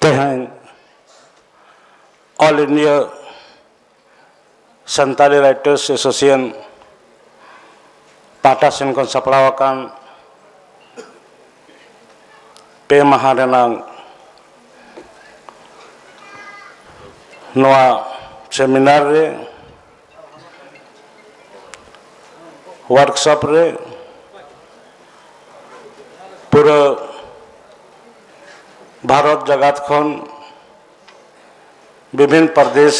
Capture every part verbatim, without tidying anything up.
ᱛᱮᱦᱮᱧ All India Santali Writers Association ᱯᱟᱦᱴᱟ ᱥᱮᱱ ᱠᱷᱚᱱ ᱥᱟᱯᱲᱟᱣ ᱟᱠᱟᱱ ᱯᱮ ᱢᱟᱦᱟ ᱨᱮᱱᱟᱜ ᱱᱚᱣᱟ ᱥᱮᱢᱤᱱᱟᱨ ᱨᱮ, ᱣᱟᱨᱠᱥᱚᱯ ᱨᱮ ᱯᱩᱨᱟᱹ ᱵᱷᱟᱨᱚᱛ ᱡᱟᱠᱟᱛ ᱠᱷᱚᱱ ᱵᱤᱵᱷᱤᱱ ᱯᱨᱚᱫᱮᱥ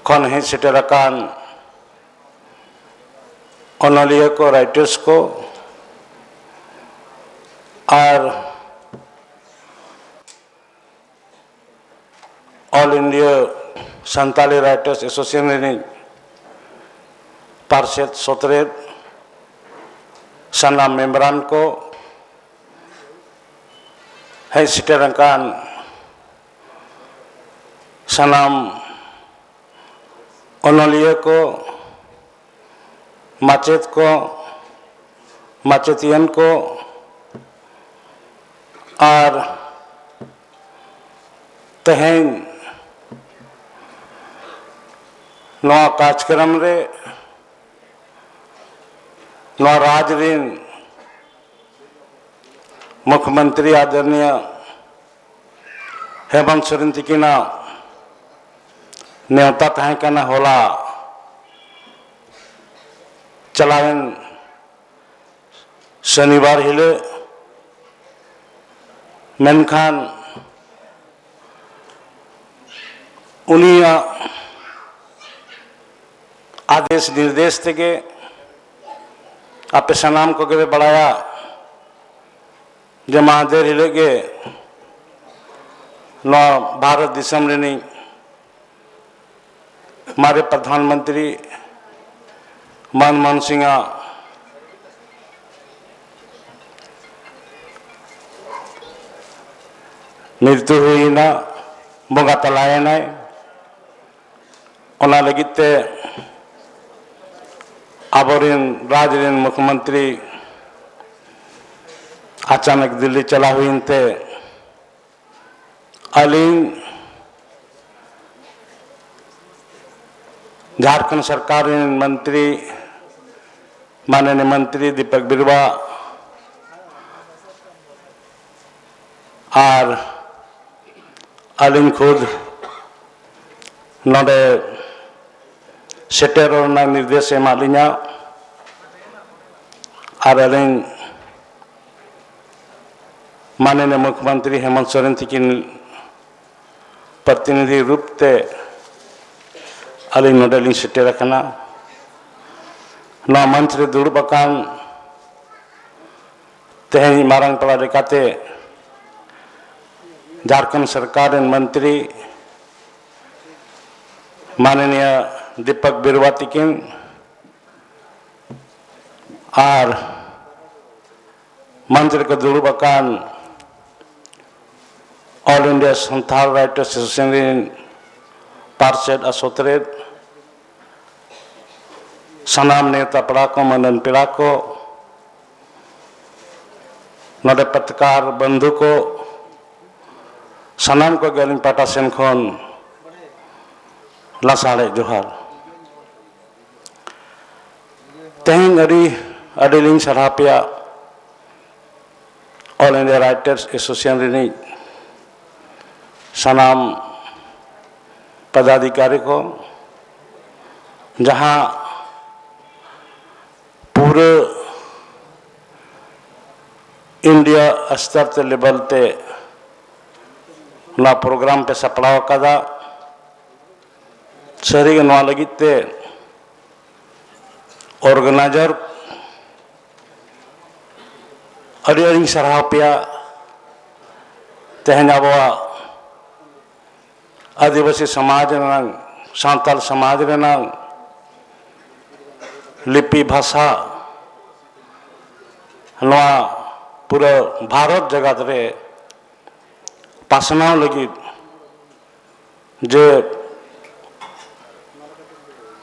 ᱠᱷᱚᱱ ᱦᱮᱡ ᱥᱮᱴᱮᱨ ᱟᱠᱟᱱ ᱚᱱᱚᱞᱤᱭᱟᱹ ᱠᱚ, ᱨᱟᱭᱴᱟᱨᱥ ᱠᱚ, ᱟᱨ All India Santali Writers Association ᱨᱤᱱᱤᱡ ᱯᱟᱨᱥᱮᱛ ᱥᱚᱛᱨᱮᱛ, ᱥᱟᱱᱟᱢ ᱢᱮᱢᱵᱟᱨᱟᱱ ᱠᱚ, ᱦᱮᱡ ᱥᱮᱴᱮᱨ ᱟᱠᱟᱱ ᱥᱟᱱᱟᱢ ᱚᱱᱚᱞᱤᱭᱟᱹ ᱠᱚ, ᱢᱟᱪᱮᱫ ᱠᱚ, ᱢᱟᱪᱮᱛᱤᱭᱟᱹᱱ ᱠᱚ, ᱟᱨ ᱛᱮᱦᱮᱧ ᱱᱚᱣᱟ ᱠᱟᱨᱡᱚᱠᱨᱚᱢ ᱨᱮ ᱱᱚᱣᱟ ᱨᱟᱡᱽ ᱨᱤᱱ ᱢᱩᱠᱷᱭᱚᱢᱚᱱᱛᱨᱤ ᱟᱫᱚᱨᱱᱤᱭᱚ ᱦᱮᱢᱚᱱᱛ ᱥᱚᱨᱮᱱ ᱛᱤᱠᱤᱱᱟᱜ ᱱᱮᱣᱛᱟ ᱛᱟᱦᱮᱸ ᱠᱟᱱᱟ ᱦᱚᱞᱟ ᱪᱟᱞᱟᱣᱮᱱ ᱥᱚᱱᱤᱵᱟᱨ ᱦᱤᱞᱳᱜ, ᱢᱮᱱᱠᱷᱟᱱ ᱩᱱᱤᱭᱟᱜ ᱟᱫᱮᱥ ᱱᱤᱨᱫᱮᱥ ᱛᱮᱜᱮ ᱟᱯᱮ ᱥᱟᱱᱟᱢ ᱠᱚᱜᱮ ᱯᱮ ᱵᱟᱲᱟᱭᱟ ᱡᱮ ᱢᱟᱦᱫᱮᱨ ᱦᱤᱞᱳᱜ ᱜᱮ ᱱᱚᱣᱟ ᱵᱷᱟᱨᱚᱛ ᱫᱤᱥᱚᱢ ᱨᱤᱱᱤᱡ ᱢᱟᱨᱮ ᱯᱨᱚᱫᱷᱟᱱ ᱢᱚᱱᱛᱨᱤ ᱢᱚᱱᱢᱳᱦᱚᱱ ᱥᱤᱝ ᱟᱜ ᱢᱨᱤᱛᱭᱩ ᱦᱩᱭᱮᱱᱟ, ᱵᱚᱸᱜᱟ ᱛᱟᱞᱟᱭᱮᱱᱟᱭ᱾ ᱚᱱᱟ ᱞᱟᱹᱜᱤᱫ ᱛᱮ ᱟᱵᱚᱨᱮᱱ ᱨᱟᱡᱽ ᱨᱮᱱ ᱢᱩᱠᱷᱭᱚᱢᱚᱱᱛᱨᱤ ᱟᱪᱟᱱᱚᱠ ᱫᱤᱞᱞᱤ ᱪᱟᱞᱟᱣ ᱦᱩᱭᱮᱱ ᱛᱮ ᱟᱹᱞᱤᱧ ᱡᱷᱟᱲᱠᱷᱚᱸᱰ ᱥᱚᱨᱠᱟᱨ ᱨᱮᱱ ᱢᱚᱱᱛᱨᱤ, ᱢᱟᱱᱚᱱᱤᱭ ᱢᱚᱱᱛᱨᱤ ᱫᱤᱯᱚᱠ ᱵᱤᱨᱣᱟ ᱟᱨ ᱟᱹᱞᱤᱧ ᱠᱷᱩᱫ ᱱᱚᱰᱮ ᱥᱮᱴᱮᱨᱚᱜ ᱨᱮᱱᱟᱜ ᱱᱤᱨᱫᱮᱥ ᱮ ᱮᱢᱟᱫ ᱞᱤᱧᱟ᱾ ᱟᱨ ᱟᱹᱞᱤᱧ ᱢᱟᱱᱚᱱᱤᱭ ᱢᱩᱠᱷᱭᱚᱢᱚᱱᱛᱨᱤ ᱦᱮᱢᱚᱱᱛ ᱥᱚᱨᱮᱱ ᱛᱤᱠᱤᱱ ᱯᱨᱚᱛᱤᱱᱤᱫᱷᱤ ᱨᱩᱯ ᱛᱮ ᱟᱹᱞᱤᱧ ᱱᱚᱰᱮ ᱞᱤᱧ ᱥᱮᱴᱮᱨ ᱟᱠᱟᱱᱟ᱾ ᱱᱚᱣᱟ ᱢᱚᱧᱪ ᱨᱮ ᱫᱩᱲᱩᱵ ᱟᱠᱟᱱ ᱛᱮᱦᱮᱧ ᱢᱟᱨᱟᱝ ᱯᱮᱲᱟ ᱞᱮᱠᱟᱛᱮ ᱡᱷᱟᱲᱠᱷᱚᱸᱰ ᱥᱚᱨᱠᱟᱨ ᱨᱮᱱ ᱢᱚᱱᱛᱨᱤ ᱢᱟᱱᱚᱱᱤᱭ ᱫᱤᱯᱚᱠ ᱵᱤᱨᱣᱟ ᱛᱤᱠᱤᱱ ᱟᱨ ᱢᱚᱧᱪ ᱨᱮᱠᱚ ᱫᱩᱲᱩᱵ ᱟᱠᱟᱱ All India Santhal Writers Association ᱨᱮᱱ ᱯᱟᱨᱥᱮᱛ ᱟᱨ ᱥᱩᱛᱨᱮᱛ, ᱥᱟᱱᱟᱢ ᱱᱮᱣᱛᱟ ᱯᱮᱲᱟ ᱠᱚ, ᱢᱟᱹᱱᱟᱱ ᱯᱮᱲᱟ ᱠᱚ, ᱱᱚᱰᱮ ᱯᱟᱛᱨᱤᱠᱟᱨ ᱵᱚᱱᱫᱷᱩ ᱠᱚ, ᱥᱟᱱᱟᱢ ᱠᱚᱜᱮ ᱟᱹᱞᱤᱧ ᱯᱟᱦᱴᱟ ᱥᱮᱱ ᱠᱷᱚᱱ ᱞᱟᱥᱟᱲᱦᱮᱫ ᱡᱚᱦᱟᱨ᱾ ᱛᱮᱦᱮᱧ ᱟᱹᱰᱤ, ᱟᱹᱰᱤ ᱞᱤᱧ ᱥᱟᱨᱦᱟᱣ ᱯᱮᱭᱟ All India Writers Association ᱨᱤᱱᱤᱡ ᱥᱟᱱᱟᱢ ᱯᱚᱫᱟᱫᱷᱤᱠᱟᱨᱤ ᱠᱚ, ᱡᱟᱦᱟᱸ ᱯᱩᱨᱟᱹ ᱤᱱᱰᱤᱭᱟ ᱥᱛᱚᱨ ᱛᱮ, ᱞᱮᱵᱮᱞ ᱛᱮ ᱱᱚᱣᱟ ᱯᱨᱳᱜᱨᱟᱢ ᱯᱮ ᱥᱟᱯᱲᱟᱣ ᱟᱠᱟᱫᱟ᱾ ᱥᱟᱹᱨᱤᱜᱮ ᱱᱚᱣᱟ ᱞᱟᱹᱜᱤᱫ ᱛᱮ ᱚᱨᱜᱟᱱᱟᱭᱡᱟᱨ ᱟᱹᱰᱤ ᱟᱹᱰᱤᱧ ᱥᱟᱨᱦᱟᱣ ᱯᱮᱭᱟ᱾ ᱛᱮᱦᱮᱧ ᱟᱵᱚᱣᱟᱜ ᱟᱹᱫᱤᱵᱟᱹᱥᱤ ᱥᱚᱢᱟᱡᱽ ᱨᱮᱱᱟᱜ, ᱥᱟᱱᱛᱟᱲ ᱥᱚᱢᱟᱡᱽ ᱨᱮᱱᱟᱜ ᱞᱤᱯᱤ ᱵᱷᱟᱥᱟ ᱱᱚᱣᱟ ᱯᱩᱨᱟᱹ ᱵᱷᱟᱨᱚᱛ ᱡᱟᱠᱟᱛ ᱨᱮ ᱯᱟᱥᱱᱟᱣ ᱞᱟᱹᱜᱤᱫ ᱡᱮ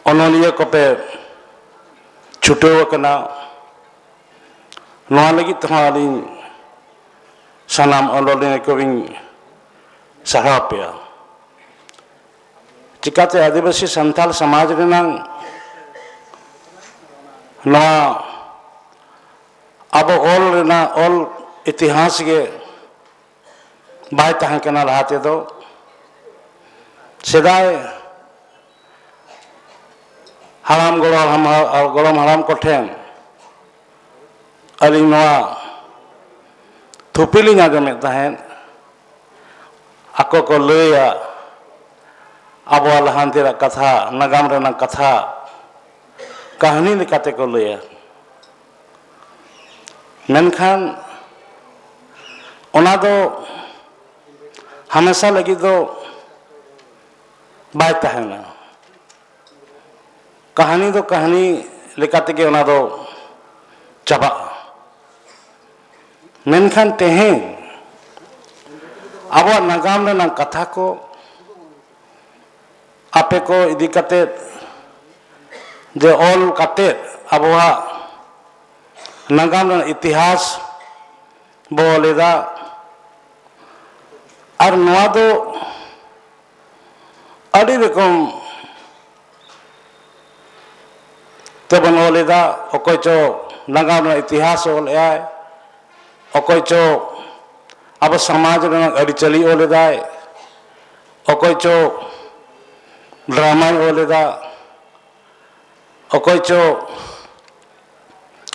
ᱚᱱᱚᱞᱤᱭᱟᱹ ᱠᱚᱯᱮ ᱪᱷᱩᱴᱟᱹᱣ ᱟᱠᱟᱱᱟ, ᱱᱚᱣᱟ ᱞᱟᱹᱜᱤᱫ ᱛᱮᱦᱚᱸ ᱟᱹᱞᱤᱧ ᱥᱟᱱᱟᱢ ᱚᱱᱚᱞᱤᱭᱟᱹ ᱠᱚᱞᱤᱧ ᱥᱟᱨᱦᱟᱣ ᱯᱮᱭᱟ᱾ ᱪᱤᱠᱟᱛᱮ ᱟᱹᱫᱤᱵᱟᱹᱥᱤ ᱥᱟᱱᱛᱟᱲ ᱥᱚᱢᱟᱡᱽ ᱨᱮᱱᱟᱝ ᱱᱚᱣᱟ ᱟᱵᱚ ᱚᱞ ᱨᱮᱱᱟᱜ, ᱚᱞ ᱤᱛᱤᱦᱟᱥ ᱜᱮ ᱵᱟᱭ ᱛᱟᱦᱮᱸ ᱠᱟᱱᱟ ᱞᱟᱦᱟ ᱛᱮᱫᱚ᱾ ᱥᱮᱫᱟᱭ ᱦᱟᱲᱟᱢ, ᱜᱚᱲᱚᱢ ᱦᱟᱲᱟᱢ, ᱜᱚᱲᱚᱢ ᱦᱟᱲᱟᱢ ᱠᱚᱴᱷᱮᱱ ᱟᱹᱞᱤᱧ ᱱᱚᱣᱟ ᱛᱷᱩᱯᱤ ᱞᱤᱧ ᱟᱸᱡᱚᱢᱮᱫ ᱛᱟᱦᱮᱸᱫ, ᱟᱠᱚ ᱠᱚ ᱞᱟᱹᱭᱟ ᱟᱵᱚᱣᱟᱜ ᱞᱟᱦᱟᱱᱛᱤ ᱨᱮᱱᱟᱜ ᱠᱟᱛᱷᱟ, ᱱᱟᱜᱟᱢ ᱨᱮᱱᱟᱜ ᱠᱟᱛᱷᱟ, ᱠᱟᱹᱦᱱᱤ ᱞᱮᱠᱟᱛᱮ ᱠᱚ ᱞᱟᱹᱭᱟ᱾ ᱢᱮᱱᱠᱷᱟᱱ ᱚᱱᱟ ᱫᱚ ᱦᱟᱢᱮᱥᱟ ᱞᱟᱹᱜᱤᱫ ᱫᱚ ᱵᱟᱭ ᱛᱟᱦᱮᱱᱟ᱾ ᱠᱟᱹᱦᱱᱤ ᱫᱚ ᱠᱟᱹᱦᱱᱤ ᱞᱮᱠᱟ ᱛᱮᱜᱮ ᱚᱱᱟ ᱫᱚ ᱪᱟᱵᱟᱜᱼᱟ᱾ ᱢᱮᱱᱠᱷᱟᱱ ᱛᱮᱦᱮᱧ ᱟᱵᱚᱣᱟᱜ ᱱᱟᱜᱟᱢ ᱨᱮᱱᱟᱜ ᱠᱟᱛᱷᱟ ᱠᱚ ᱟᱯᱮ ᱠᱚ ᱤᱫᱤ ᱠᱟᱛᱮᱫ, ᱡᱮ ᱚᱞ ᱠᱟᱛᱮᱫ ᱟᱵᱚᱣᱟᱜ ᱱᱟᱜᱟᱢ ᱨᱮᱱᱟᱜ ᱤᱛᱤᱦᱟᱥ ᱵᱚ ᱚᱞ ᱮᱫᱟ, ᱟᱨ ᱱᱚᱣᱟ ᱫᱚ ᱟᱹᱰᱤ ᱨᱚᱠᱚᱢ ᱛᱮᱵᱚᱱ ᱚᱞ ᱮᱫᱟ᱾ ᱚᱠᱚᱭ ᱪᱚ ᱱᱟᱜᱟᱢ ᱨᱮᱱᱟᱜ ᱤᱛᱤᱦᱟᱥ ᱚᱞ ᱮᱫᱟᱭ, ᱚᱠᱚᱭ ᱪᱚ ᱟᱵᱚ ᱥᱚᱢᱟᱡᱽ ᱨᱮᱱᱟᱜ ᱟᱹᱨᱤᱪᱟᱹᱞᱤ ᱚᱞ ᱮᱫᱟᱭ, ᱚᱠᱚᱭ ᱪᱚ ᱰᱨᱟᱢᱟᱭ ᱚᱞ ᱮᱫᱟ, ᱚᱠᱚᱭ ᱪᱚ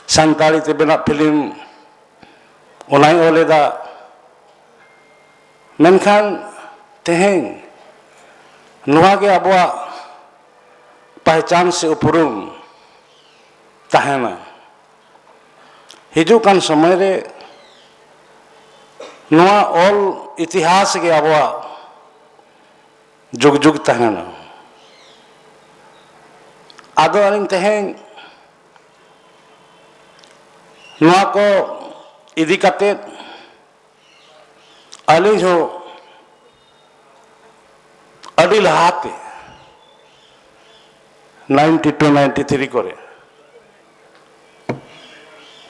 ᱥᱟᱱᱛᱟᱲᱤ ᱛᱮ ᱵᱮᱱᱟᱜ ᱯᱷᱤᱞᱢ ᱚᱱᱟᱭ ᱚᱞ ᱮᱫᱟ᱾ ᱢᱮᱱᱠᱷᱟᱱ ᱛᱮᱦᱮᱧ ᱱᱚᱣᱟ ᱜᱮ ᱟᱵᱚᱣᱟᱜ ᱯᱟᱦᱪᱟᱱ ᱥᱮ ᱩᱯᱨᱩᱢ ᱛᱟᱦᱮᱱᱟ᱾ ᱦᱤᱡᱩᱜ ᱠᱟᱱ ᱥᱚᱢᱚᱭ ᱨᱮ ᱱᱚᱣᱟ ᱚᱞ ᱤᱛᱤᱦᱟᱥ ᱜᱮ ᱟᱵᱚᱣᱟᱜ ᱡᱩᱜᱽ ᱡᱩᱜᱽ ᱛᱟᱦᱮᱱᱟ᱾ ᱟᱫᱚ ᱟᱹᱞᱤᱧ ᱛᱮᱦᱮᱧ ᱱᱚᱣᱟ ᱠᱚ ᱤᱫᱤ ᱠᱟᱛᱮᱫ ᱟᱹᱞᱤᱧ ᱦᱚᱸ ᱟᱹᱰᱤ ᱞᱟᱦᱟᱛᱮ, ᱱᱟᱭᱤᱱᱴᱤ ᱴᱩ ᱱᱟᱭᱤᱱᱴᱤ ᱛᱷᱨᱤ ᱠᱚᱨᱮ,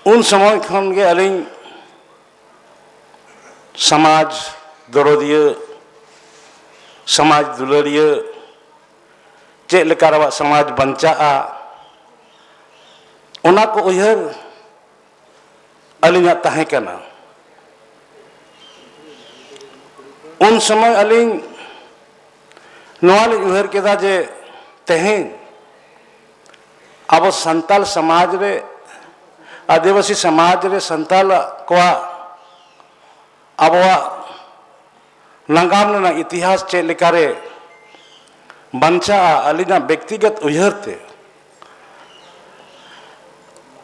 ᱩᱱ ᱥᱚᱢᱚᱭ ᱠᱷᱚᱱ ᱜᱮ ᱟᱹᱞᱤᱧ ᱥᱚᱢᱟᱡᱽ ᱫᱚᱨᱚᱫᱤᱭᱟᱹ ᱥᱚᱢᱟᱡᱽ ᱫᱩᱞᱟᱹᱲᱤᱭᱟᱹ, ᱪᱮᱫ ᱞᱮᱠᱟ ᱨᱮ ᱟᱵᱚᱣᱟᱜ ᱥᱚᱢᱟᱡᱽ ᱵᱟᱧᱪᱟᱜᱼᱟ, ᱚᱱᱟ ᱠᱚ ᱩᱭᱦᱟᱹᱨ ᱟᱹᱞᱤᱧᱟᱜ ᱛᱟᱦᱮᱸ ᱠᱟᱱᱟ᱾ ᱩᱱ ᱥᱚᱢᱚᱭ ᱟᱹᱞᱤᱧ ᱱᱚᱣᱟ ᱞᱤᱧ ᱩᱭᱦᱟᱹᱨ ᱠᱮᱫᱟ ᱡᱮ ᱛᱮᱦᱮᱧ ᱟᱵᱚ ᱥᱟᱱᱛᱟᱲ ᱥᱚᱢᱟᱡᱽ ᱨᱮ, ᱟᱹᱫᱤᱵᱟᱹᱥᱤ ᱥᱚᱢᱟᱡᱽ ᱨᱮ ᱥᱟᱱᱛᱟᱲ ᱠᱚᱣᱟᱜ ᱟᱵᱚᱣᱟᱜ ᱱᱟᱜᱟᱢ ᱨᱮᱱᱟᱜ ᱤᱛᱤᱦᱟᱥ ᱪᱮᱫ ᱞᱮᱠᱟᱨᱮ ᱵᱟᱧᱪᱟᱜᱼᱟ, ᱟᱹᱞᱤᱧᱟᱜ ᱵᱮᱠᱛᱤᱜᱚᱛ ᱩᱭᱦᱟᱹᱨ ᱛᱮ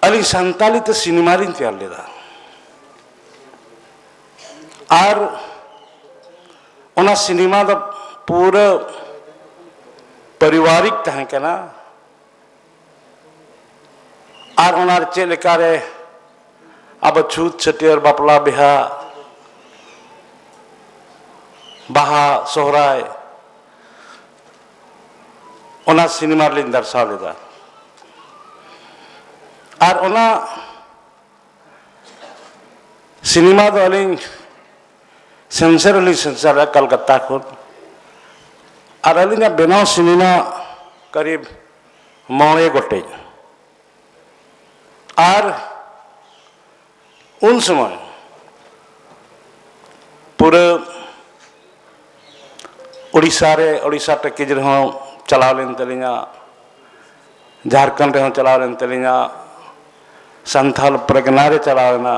ᱟᱹᱞᱤᱧ ᱥᱟᱱᱛᱟᱲᱤ ᱛᱮ ᱥᱤᱱᱮᱢᱟ ᱞᱤᱧ ᱛᱮᱭᱟᱨ ᱞᱮᱫᱟ᱾ ᱟᱨ ᱚᱱᱟ ᱥᱤᱱᱮᱢᱟ ᱫᱚ ᱯᱩᱨᱟᱹ ᱯᱟᱨᱤᱵᱟᱨᱤᱠ ᱛᱟᱦᱮᱸ ᱠᱟᱱᱟ᱾ ᱟᱨ ᱚᱱᱟ ᱨᱮ ᱪᱮᱫ ᱞᱮᱠᱟᱨᱮ ᱟᱵᱚ ᱪᱷᱩᱛ ᱪᱷᱟᱹᱴᱭᱟᱹᱨ, ᱵᱟᱯᱞᱟ ᱵᱤᱦᱟ, ᱵᱟᱦᱟ, ᱥᱚᱦᱨᱟᱭ, ᱚᱱᱟ ᱥᱤᱱᱮᱢᱟ ᱨᱮᱞᱤᱧ ᱫᱟᱨᱥᱟᱣ ᱞᱮᱫᱟ᱾ ᱟᱨ ᱚᱱᱟ ᱥᱤᱱᱮᱢᱟ ᱫᱚ ᱟᱹᱞᱤᱧ ᱥᱮᱱᱥᱟᱨ ᱦᱚᱸᱞᱤᱧ ᱥᱮᱱᱥᱟᱨ ᱞᱮᱫᱟ ᱠᱟᱞᱠᱟᱛᱟ ᱠᱷᱚᱱ᱾ ᱟᱨ ᱟᱹᱞᱤᱧᱟᱜ ᱵᱮᱱᱟᱣ ᱥᱤᱱᱮᱢᱟ ᱠᱟᱨᱤᱵ ᱢᱚᱬᱮ ᱜᱚᱴᱮᱡ᱾ ᱟᱨ ᱩᱱ ᱥᱚᱢᱚᱭ ᱯᱩᱨᱟᱹ ᱳᱰᱤᱥᱟ ᱨᱮ, ᱳᱰᱤᱥᱟ ᱴᱮᱠᱮᱡᱽ ᱨᱮᱦᱚᱸ ᱪᱟᱞᱟᱣ ᱞᱮᱱ ᱛᱟᱹᱞᱤᱧᱟ, ᱡᱷᱟᱲᱠᱷᱚᱸᱰ ᱨᱮᱦᱚᱸ ᱪᱟᱞᱟᱣ ᱞᱮᱱ ᱛᱟᱹᱞᱤᱧᱟ, ᱥᱟᱱᱛᱷᱟᱞ ᱯᱟᱨᱜᱟᱱᱟ ᱨᱮ ᱪᱟᱞᱟᱣ ᱮᱱᱟ,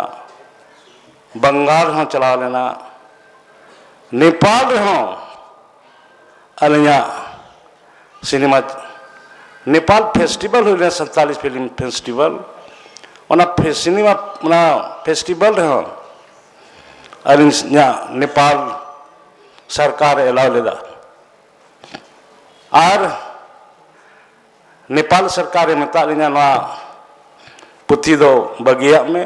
ᱵᱟᱝᱜᱟᱞ ᱨᱮᱦᱚᱸ ᱪᱟᱞᱟᱣ ᱞᱮᱱᱟ, ᱱᱮᱯᱟᱞ ᱨᱮᱦᱚᱸ ᱟᱹᱞᱤᱧᱟᱜ ᱥᱤᱱᱮᱢᱟ, ᱱᱮᱯᱟᱞ ᱯᱷᱮᱥᱴᱤᱵᱷᱟᱞ ᱦᱩᱭ ᱞᱮᱱᱟ, ᱥᱟᱱᱛᱟᱞᱤ ᱯᱷᱤᱞᱢ ᱯᱷᱮᱥᱴᱤᱵᱷᱟᱞ, ᱚᱱᱟ ᱯᱷᱮ-, ᱥᱤᱱᱮᱢᱟ, ᱚᱱᱟ ᱯᱷᱮᱥᱴᱤᱵᱷᱟᱞ ᱨᱮᱦᱚᱸ ᱟᱹᱞᱤᱧᱟᱜ ᱱᱮᱯᱟᱞ ᱥᱚᱨᱠᱟᱨᱮ ᱮᱞᱟᱣ ᱞᱮᱫᱟ᱾ ᱟᱨ ᱱᱮᱯᱟᱞ ᱥᱚᱨᱠᱟᱨᱮ ᱢᱮᱛᱟᱫ ᱞᱤᱧᱟ, "ᱱᱚᱣᱟ ᱯᱩᱛᱷᱤ ᱫᱚ ᱵᱟᱹᱜᱤᱭᱟᱜ ᱢᱮ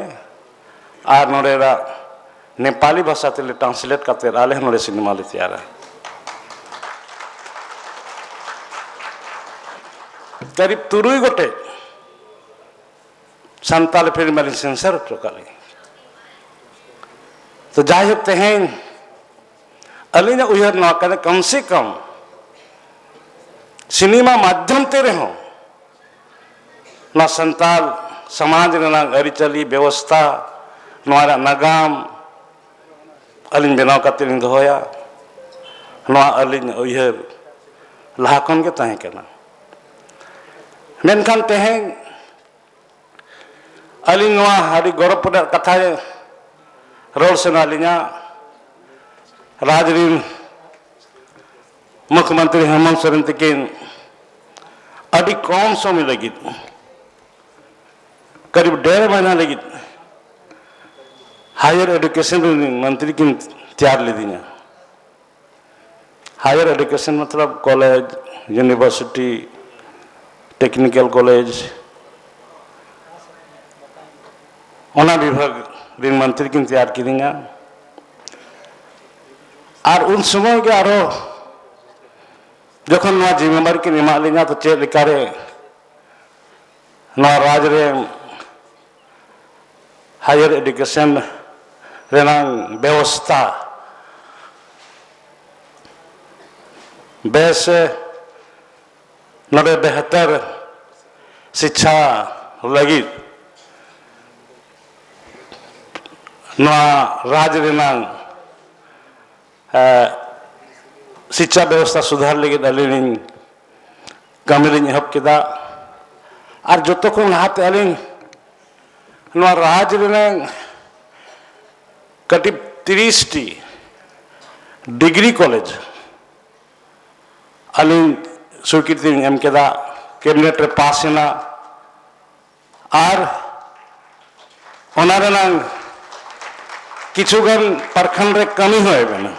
ᱟᱨ ᱱᱚᱰᱮᱱᱟᱜ ᱱᱮᱯᱟᱞᱤ ᱵᱷᱟᱥᱟ ᱛᱮᱞᱮ ᱴᱨᱟᱱᱥᱞᱮᱴ ᱠᱟᱛᱮ ᱟᱞᱮ ᱦᱚᱸ ᱱᱚᱰᱮ ᱥᱤᱱᱮᱢᱟ ᱞᱮ ᱛᱮᱭᱟᱨᱟ᱾" ᱠᱟᱨᱤᱵ ᱛᱩᱨᱩᱭ ᱜᱚᱴᱮᱡ ᱥᱟᱱᱛᱟᱞᱤ ᱯᱷᱤᱞᱢ ᱟᱹᱞᱤᱧ ᱥᱮᱱᱥᱟᱨ ᱦᱚᱪᱚ ᱠᱟᱜ ᱞᱤᱧ᱾ ᱛᱚ ᱡᱟᱭᱦᱳᱠ, ᱛᱮᱦᱮᱧ ᱟᱹᱞᱤᱧᱟᱜ ᱩᱭᱦᱟᱹᱨ ᱱᱚᱣᱟ ᱠᱟᱱᱟ, ᱠᱚᱢ ᱥᱮ ᱠᱚᱢ ᱥᱤᱱᱮᱢᱟ ᱢᱟᱫᱽᱫᱷᱚᱢ ᱛᱮ ᱨᱮᱦᱚᱸ ᱱᱚᱣᱟ ᱥᱟᱱᱛᱟᱲ ᱥᱚᱢᱟᱡᱽ ᱨᱮᱱᱟᱜ ᱟᱹᱨᱤᱪᱟᱹᱞᱤ ᱵᱮᱵᱚᱥᱛᱷᱟ, ᱱᱚᱣᱟ ᱨᱮᱱᱟᱜ ᱱᱟᱜᱟᱢ ᱟᱹᱞᱤᱧ ᱵᱮᱱᱟᱣ ᱠᱟᱛᱮ ᱞᱤᱧ ᱫᱚᱦᱚᱭᱟ, ᱱᱚᱣᱟ ᱟᱹᱞᱤᱧ ᱩᱭᱦᱟᱹᱨ ᱞᱟᱦᱟ ᱠᱷᱚᱱ ᱜᱮ ᱛᱟᱦᱮᱸ ᱠᱟᱱᱟ᱾ ᱢᱮᱱᱠᱷᱟᱱ ᱛᱮᱦᱮᱧ ᱟᱹᱞᱤᱧ ᱱᱚᱣᱟ ᱟᱹᱰᱤ ᱜᱚᱨᱚᱵᱽ ᱨᱮᱱᱟᱜ ᱠᱟᱛᱷᱟ ᱨᱚᱲ ᱥᱟᱱᱟ ᱞᱤᱧᱟ, ᱨᱟᱡᱽ ᱨᱤᱱ ᱢᱩᱠᱷᱭᱚᱢᱚᱱᱛᱨᱤ ᱦᱮᱢᱚᱱᱛ ᱥᱚᱨᱮᱱ ᱛᱟᱹᱠᱤᱱ ᱟᱹᱰᱤ ᱠᱚᱢ ᱥᱚᱢᱚᱭ ᱞᱟᱹᱜᱤᱫ, ᱠᱟᱨᱤᱵ ᱰᱮᱲ ᱢᱟᱹᱦᱱᱟᱹ ᱞᱟᱹᱜᱤᱫ higher education ᱨᱤᱱ ᱢᱚᱱᱛᱨᱤ ᱠᱤᱱ ᱛᱮᱭᱟᱨ ᱞᱤᱫᱤᱧᱟ᱾ Higher education ᱢᱚᱛᱞᱚᱵ ᱠᱚᱞᱮᱡᱽ, ᱤᱭᱩᱱᱤᱵᱷᱟᱨᱥᱤᱴᱤ, ᱴᱮᱠᱱᱤᱠᱮᱞ ᱠᱚᱞᱮᱡᱽ, ᱚᱱᱟ ᱵᱤᱵᱷᱟᱜᱽ ᱨᱤᱱ ᱢᱚᱱᱛᱨᱤ ᱠᱤᱱ ᱛᱮᱭᱟᱨ ᱠᱤᱫᱤᱧᱟ᱾ ᱟᱨ ᱩᱱ ᱥᱚᱢᱚᱭ ᱜᱮ ᱟᱨᱦᱚᱸ ᱡᱚᱠᱷᱚᱱ ᱱᱚᱣᱟ ᱡᱤᱢᱢᱮᱫᱟᱨᱤ ᱠᱤᱱ ᱮᱢᱟᱫ ᱞᱤᱧᱟ, ᱛᱚ ᱪᱮᱫ ᱞᱮᱠᱟᱨᱮ ᱱᱚᱣᱟ ᱨᱟᱡᱽ ᱨᱮ higher education ᱨᱮᱱᱟᱜ ᱵᱮᱵᱚᱥᱛᱷᱟ ᱵᱮᱥ, ᱱᱚᱰᱮ ᱵᱮᱦᱛᱟᱨ ᱥᱤᱪᱪᱷᱟ ᱞᱟᱹᱜᱤᱫ ᱱᱚᱣᱟ ᱨᱟᱡᱽ ᱨᱮᱱᱟᱜ, ᱮ, ᱥᱤᱪᱪᱷᱟ ᱵᱮᱵᱚᱥᱛᱷᱟ ᱥᱩᱫᱷᱟᱨ ᱞᱟᱹᱜᱤᱫ ᱟᱹᱞᱤᱧ ᱞᱤᱧ ᱠᱟᱹᱢᱤ ᱞᱤᱧ ᱮᱦᱚᱵ ᱠᱮᱫᱟ᱾ ᱟᱨ ᱡᱚᱛᱚ ᱠᱷᱚᱱ ᱞᱟᱦᱟᱛᱮ ᱟᱹᱞᱤᱧ ᱱᱚᱣᱟ ᱨᱟᱡᱽ ᱨᱮᱱᱟᱜ ᱠᱟᱹᱴᱤᱡ ᱛᱤᱨᱤᱥ ᱴᱤ ᱰᱤᱜᱽᱨᱤ ᱠᱚᱞᱮᱡᱽ ᱟᱹᱞᱤᱧ ᱥᱣᱤᱠᱨᱤᱛᱤ ᱞᱤᱧ ᱮᱢ ᱠᱮᱫᱟ, ᱠᱮᱵᱤᱱᱮᱴ ᱨᱮ ᱯᱟᱥ ᱮᱱᱟ᱾ ᱟᱨ ᱚᱱᱟ ᱨᱮᱱᱟᱜ ᱠᱤᱪᱷᱩᱜᱟᱱ ᱯᱟᱨᱠᱷᱟᱱ ᱨᱮ ᱠᱟᱹᱢᱤ ᱦᱚᱸ ᱮᱢ ᱮᱱᱟ᱾